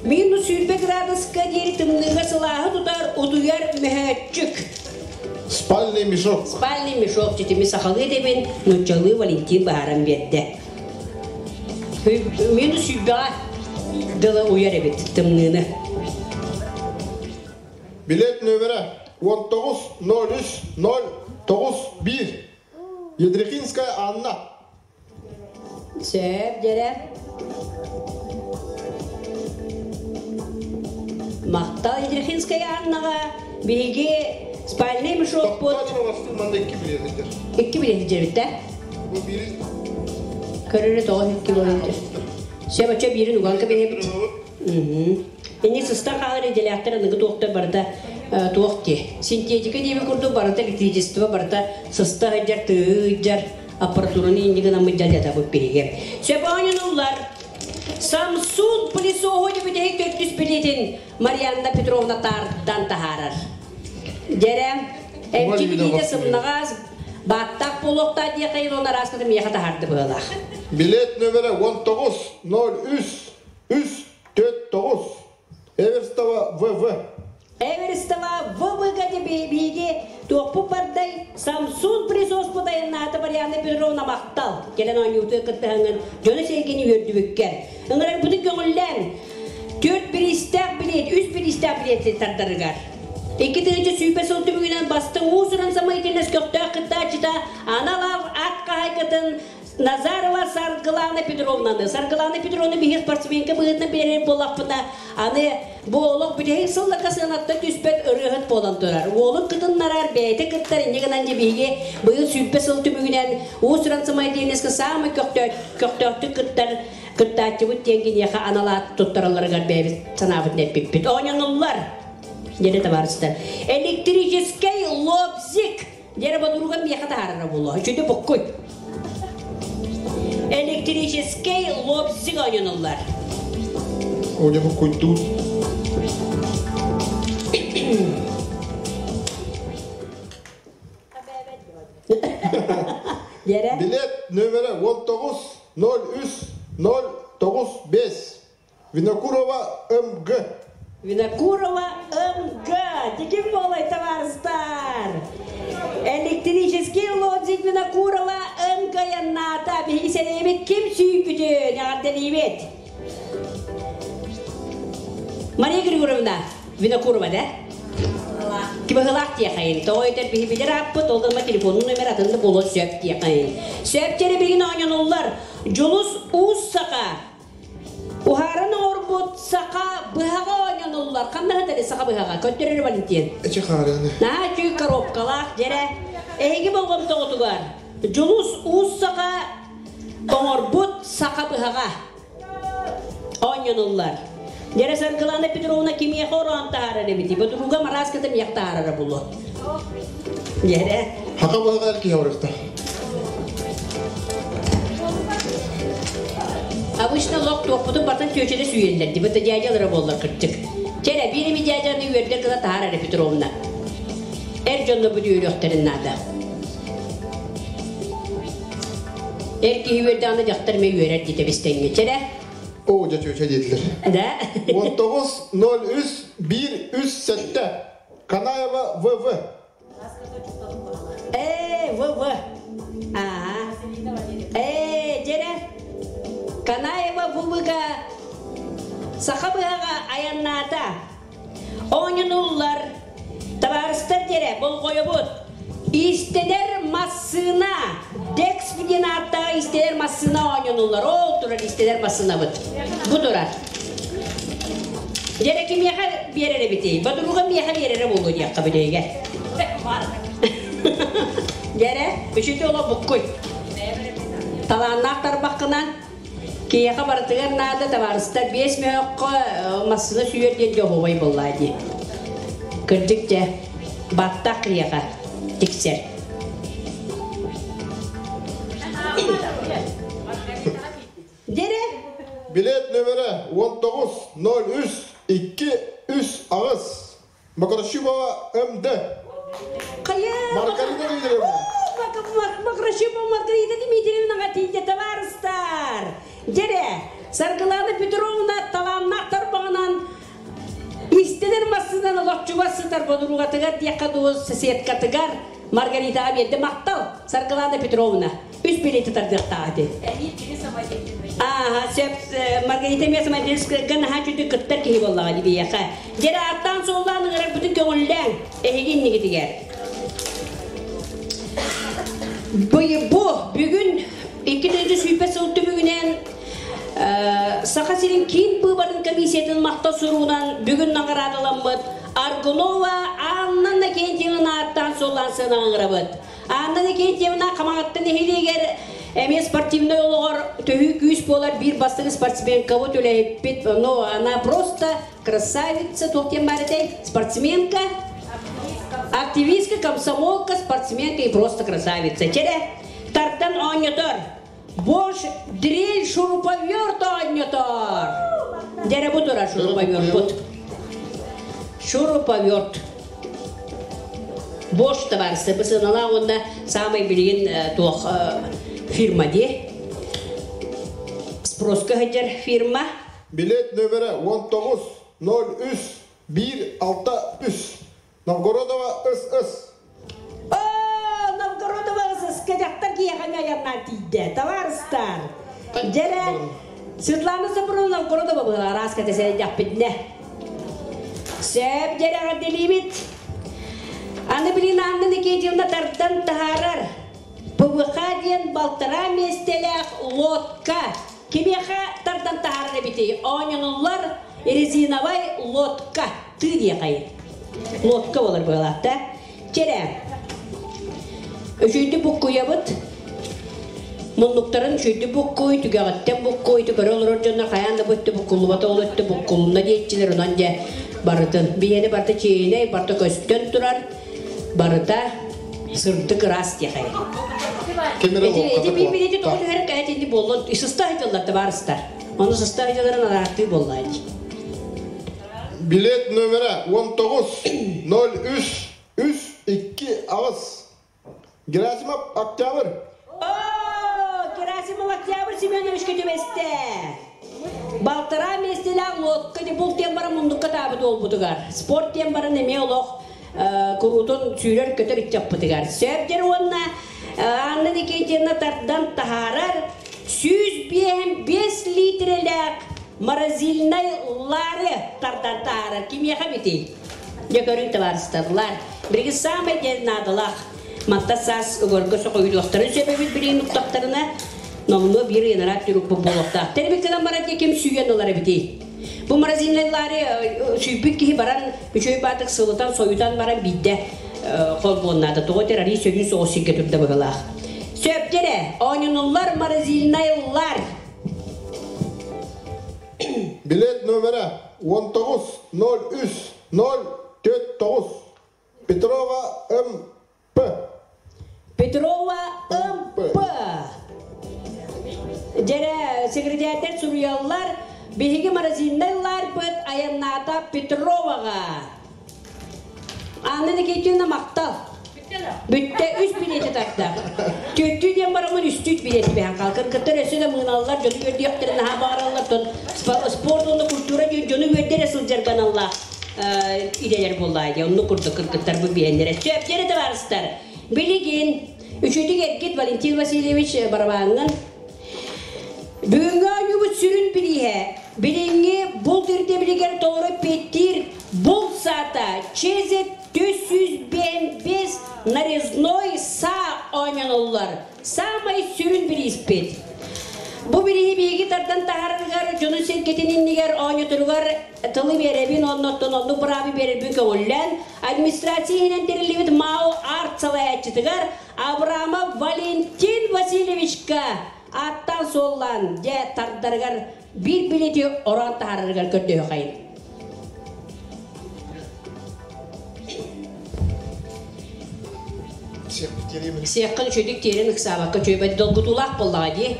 минус 20 градуска диэри тымныыга сылааһы тутар утуйар мөһөөччүк. Спальный мешок. Спальный мешок титими сахалыы этэбин нууччалыы Валентин быһааран биэрдэ. Минус сүүрбэҕэ дылы уйар эбит тымныыны. Билет нөмірі 19 03 0 9 1. Едрихинская Анна. Сөп, дьэрэ. Махтал Ядрихинская Аннаҕа биһиги спальный мешокпут. Манна икки билет сылдьар. Икки билет сылдьар эбит Бу биирин Көрөрө тоҕо икки буолан Сөп, оччо биирин уган кэбиһэбит. Инник сыстан хаалар идэлээхтэр аныгы туохтар барыта туох дии. Синтетика диэби курдук барыта электричество барыта сыста сылдьар, тыыдьар аппаратураны инник гынаммыт дьаллатабыт биһиги. Сөп оонньонуллар. Самсун пылесоһу бүтэһик төрдүс билиэтин Марианна Петровна таардан таһаарар. Дьэрэ, эмчи билиитэ сымнаҕас, бааттаах буолуохтаах диэхэ он арааската миэхэ таһаарды быһыылаах. Билет нөмерэ 19 03 3 4 9 Эверстова ВВ. Эверстова ВВ-га биһиги туохпут бардай Самсун присоспут айаннаата Марианна Петровна махтал. Кэлэн оонньуутуга кыттыһаҥҥын дьону-сэргэни үөрдүбүккэр. Ыҥырарбытын көҥүллээн түөрт бириистээх билиэт, үс бириистээх билиэти тардарыгар. 2020 сыл түмүгүнэн бастыҥ уус-уран самоидельность көхтөөх кыттааччыта анал ат хаһайкатын Назарова Саргылана Петровнаны. Саргылана Петровна биһиги спортсменка быһыытынан билэрин буоллахпына, аны бу олох бүтэһик сылларга сыанаттан түспэт ырыаһыт буолан турар. Уолун кытыннарар, бэйэтэ кыттар, инньэ гынан дьэ биһиги быйыл сүүрбэ сыл түмүгүнэн уус-уран самодеятельноска саамай көхтөөхтүк кыттар кыттааччыбыт диэн киниэхэ анал аат туттаралларыгар бэйэбит санаабытын эппиппит. Оонньонуллар, диэри табаарыстар. Электрическэй лобзик Дьэрэ бодуруга миэхэ таһаарара буолуо. Үчүгэй буккуй. Электрическэй лобзик оонньонуллар. Оля буккуйдуу. Дьэрэ. Билет нөмерэ 19 03 09 5. Винокурова МГ. Винокурова МГ. Тиким буолай, табаарыстар. Электрический лодзик Винокурова МГ яннаата. Биһиги сэрэйбит ким сүүйбүтүн эҕэрдэлиибит. Мария Григорьевна Винокурова, да? Кибыһылаах диэхэйин. Тоҕо өйтөр биһи билэр ааппыт, ол гына телефонун номер атын да буолуон сөп диэхэйин. Сөп теребигин оонньонуллар. Дьулус Уус Саха Уһааран оҥорбут саха быһаҕа оонньонуллар. Ханна сытар саха быһаҕа? Көрдөрөр Валентин. Эчи хаарыаны. Наһаа үчүгэй коробкалаах дьэрэ. Эһиги болҕомтоҕутугар Дьулус Уус Саха оҥорбут саха быһаҕа оонньонуллар. Дьэрэ Саргылана Петровна кимиэхэ ороон таһаарар эбитий? Бодуруга марааската миэх таһаарара булуо. Дьэрэ. Хака быһаҕа эр киһи орохто. Обычно лох туохпутун бартан түөчэлэ сүүйэллэр дии. Быта дядялара буоллар кырдьык. Чэрэ, биир эми дядяны үөрдэр гына таһаар эрэ Петровна. Эр дьонно бу үөрүөхтэрин наада. Эр киһи үөрдэҕинэ дьахтар эмэ үөрэр дии тэбистэҥҥэ. Чэрэ. Оо, дьэ чүөчэ диэтилэр. Да? 19 03 1 3 7 Канаева ВВ. Ээ, ВВ. Ага. Ээ, дьэрэ. Канаева ВВ-га саха быһаҕа айаннаата. Оонньонуллар. Табаарыстар дьэрэ, болҕойобут. Иистэнэр массыына. Декс диэн ааттаах иистэнэр массыына оонньонуллар. Ол турар иистэнэр массыынабыт. Бу турар. Дьэрэ кимиэхэ биэрэр эбитий? Бодуруга миэхэ биэрэрэ буолуо диэххэ бүтэйгэ. Дьэрэ, үчүгэй олох буккуй. Талааннаах тарбаххынан киһиэхэ барытыгар наада табаарыстар биэс мөһөххө массыына сүүйэр диэн дьоһуобай буоллаа дии. Кырдьык дьэ, баттах киһиэхэ тиксэр. Дьэрэ. Билет нөмерэ 19 03 2 3 8 Макарашимова МД. Хайа! Маргарита Дмитриевна. Макарашимова Маргарита Дмитриевнаҕа тиийдэ табаарыстар. Дьэрэ, Саргылана Петровна талааннаах тарбаҕынан истэнэр массыынан олохчугар сытар бодуругатыгар диэххэ дуу соседкатыгар Маргаритаҕа биэрдэ махтал Саргылана Петровна. Үс билети тардыахтаах ити. Ааха, сөп Маргарита эмиэ самодеятельскайга наһаа үчүгэй кыттар киһи буоллаҕа дии биһиэхэ. Дьэрэ ааттаан суоллаан ыҥырарбытын көҥүллээҥ эһиги иннигитигэр. Бу, бу бүгүн 2 сүүс сыл түмүгүнэн Саха сирин киин быыбарын комиссиятын махтал суругунан бүгүн наҕараадаламмыт Аргунова Анна Иннокентьевна ааттаан суоллаан сыанаҕа Анна Иннокентьевна Хамаҕатта нэһилиэгэр эмиэ спортивнай олоҕор төһүү күүс буолар биир бастакы спортсменкабыт үлэһиппит. Ну, она просто красавица, туох диэн баар этэй? Спортсменка, активистка, комсомолка, спортсменка и просто красавица. Чэрэ, тардан оонньотор. Бош дрель шуруповерт оонньотор. Дьэрэ бу турар шуруповерт бут. Шуруповерт. Бош табаарысы бысынала онна самый билигин туох фирма дии. Спроска сылдьар фирма. Билет нөмірі 19 03 1 6 3. Новгородова СС. О, Новгородова СС дьахтар киэхэ аяннан тиийдэ. Табаарыстар. Дьэрэ Светлана Сапронова Новгородова была араска тесere дьахпитне. Сөп дьэрэҕэ делибит. Аны билин Анна Никитьевна тардан таһаарар. ПВХ диэн балтараа миэстэлээх лодка. Кимиэхэ тардан таһаарар эбитий? Оонньонуллар резиновай лодка. Тыы диэхэй. Лодка болар быһалаахта. Чэрэ. Үчүйдү буккуйабыт. Муннуктарын үчүйдү буккуй, түгэҕиттэн буккуй, көрө олорор дьоннор хайаан да бутты буккуллубата ол өттү буккулунна диэччилэр онон дьэ барытын. Биһиэни барыта чиэһинэй, барыта көстөн турар, барыта сырдык ыраас диэхэй. Эти би билети тоҕо түһэрин кэһэтинни буоллун, сыста сылдьаллар табаарыстар. Ону сыста сылдьалларын араартыы буоллаайы. Билет нөмірі 19 03 3 2 8. Герасимов Октябрь. О, Герасимов Октябрь Семенович көтөбесте. Балтараа миэстэлээх лодка де бул тем баран мундукка таабыт олбутугар. Спорт тем баран эме олох курутун сүүрэр көтөр иччаппытыгар. Сөп уонна Анна Никитина тардан таһаарар 105 литрелээх морозильнай лары тардан таһаарар. Кимиэхэ бити? Дьэ көрүн табаарыстарлар. Бириги самый ден наадалах. Матта саас угорго соқойдуохтарын сөбөбүт билигин уктахтарына номно бир янарат түрүк болуохтаах. Тербик баран ким сүйен олар бити. Бу морозильный лары сүйбүт киһи баран үчөй баатык сылытан соютан баран бидде холбуоннаада. Тоҕо тер ари сөгүн соҕус сирге турда быһылаах. Сөптере, оонньонуллар морозильный лар. Билет нөмірі 19 03 0 4 9. Петрова М.П. Петрова М.П. Дьэрэ секретарь суруйаллар биһиги морозильный лар быт аяннаата Петроваға. Анна Никитина мактал. Бүттэ үс билети тарта. Төттүү диэн барамын үстүүт билети бэһэн қалкыр. Кыттар өсө да мыналлар, дьону көрдүөхтэрин наһаа баараллар. Тон спорт уонна культура диэн дьону үөрдэрэ сылдьарган алла иделер буоллаа дии. Онну курдук кыргыттар бу биэннere. Сөп дьэрэ табаарыстар. Билигин үчүдүк эргит Валентин Васильевич барабааңын Бүгүҥҥү оонньуубут сүрүн бирииһэ. Билиҥҥи булт ирдэбилигэр толору эппиэттиир булт саата ЧЗ 405 нарезной саа оонньонуллар. Самай сүрүн бирииспит. Бу бирииһи биһиги тардан таһаараргар дьону сэргэтин иннигэр оонньотуругар тылы биэрэбин онноттон оннук быраабы биэрэрбин көҥүллээн администрация иһинэн тэриллибит МАО Арт салайааччытыгар Абрамов Валентин Васильевичка аттан суоллаан дьэ тардарыгар биир билети ороон таһаарарыгар көрдөһүөххэйин. Сиэххин үчүгдүк тиэрин ыксаабакка үчүгэй долгутуулаах буоллаҕа дии.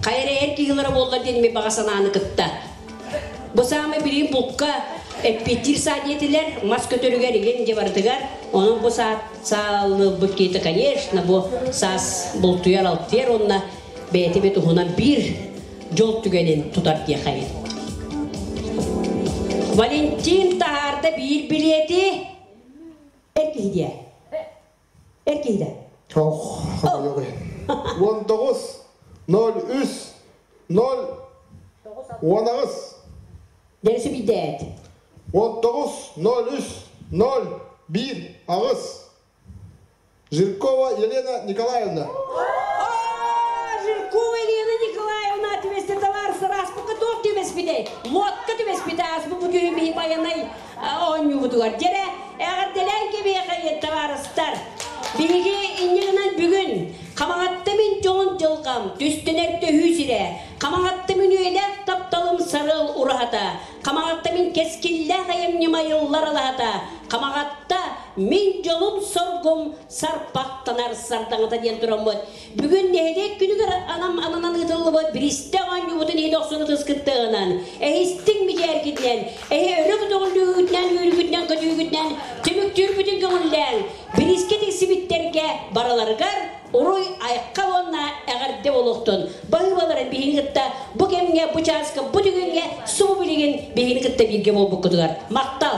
Хайа эр киһилэрэ буоллар диэн ми баҕа санааны кытта. Бу саамай билигин булка эппиэттиир саа диэтилэр, мас көтөрүгэр игин дьэ барытыгар. Онон бу саа сааллыбыт киһитэ, конечно, бу саас бултуйар алтыйар онна бэйэтэ бит уһунан биир дьол түгэнин тутар диэхайын. Валентин таһаарда биир билиэти. Эр киһи диэ. Эр киһи дэ. Ох, 19 03 0 18. Дәресі бидәт. 19 03 0 1 8. Жиркова Елена Николаевна. Жиркова. түбэспитэй? Лодка түбэспитэ ааспыт бу күһүн биһи байанай оонньуубутугар. Дьэрэ, эҕэрдэлээн кэбиэхэйин, табаарыстар! Биһиги инньэ гынан бүгүн Хамаҕатта мин дьоһун дьылҕам, түстэнэр төһүү сирэ, Хамаҕатта мин үйэлээх тапталым сарыал ураһата, Хамаҕатта мин кэскиллээх айымньым айыллар алаһата, Хамаҕатта мин дьолум-соргум сарпахтанар сардаҥата диэн тураммыт. Бүгүн нэһилиэк күнүгэр анам ананан ыытыллыбыт биристэ оонньуубутун иһит охсун ытыс кыттыгынан, эһистиҥ мичээргитинэн, эһи өрө көтөҕүллүүгүтүнэн, үөрүүгүтүнэн, көтүүгүтүнэн түмүктүүрбүтүн көҥүллээн, бириискэ тиксибиттэргэ барыларыгар уруй айхал уонна эҕэрдэ буолуохтун. Баһыыбаларын биһигини кытта бу кэмҥэ, бу чааска, бу түгэҥҥэ субу билигин биһигини кытта бииргэ буолбуккутугар махтал!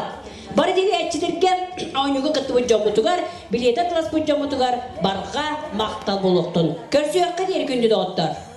Бары тэрийээччилэргэ, оонньууга кыттыбыт дьоммутугар, билиэтэ атыласпыт дьоммутугар барҕа махтал буолуохтун. Көрсүөххэ диэри күндү доҕоттор!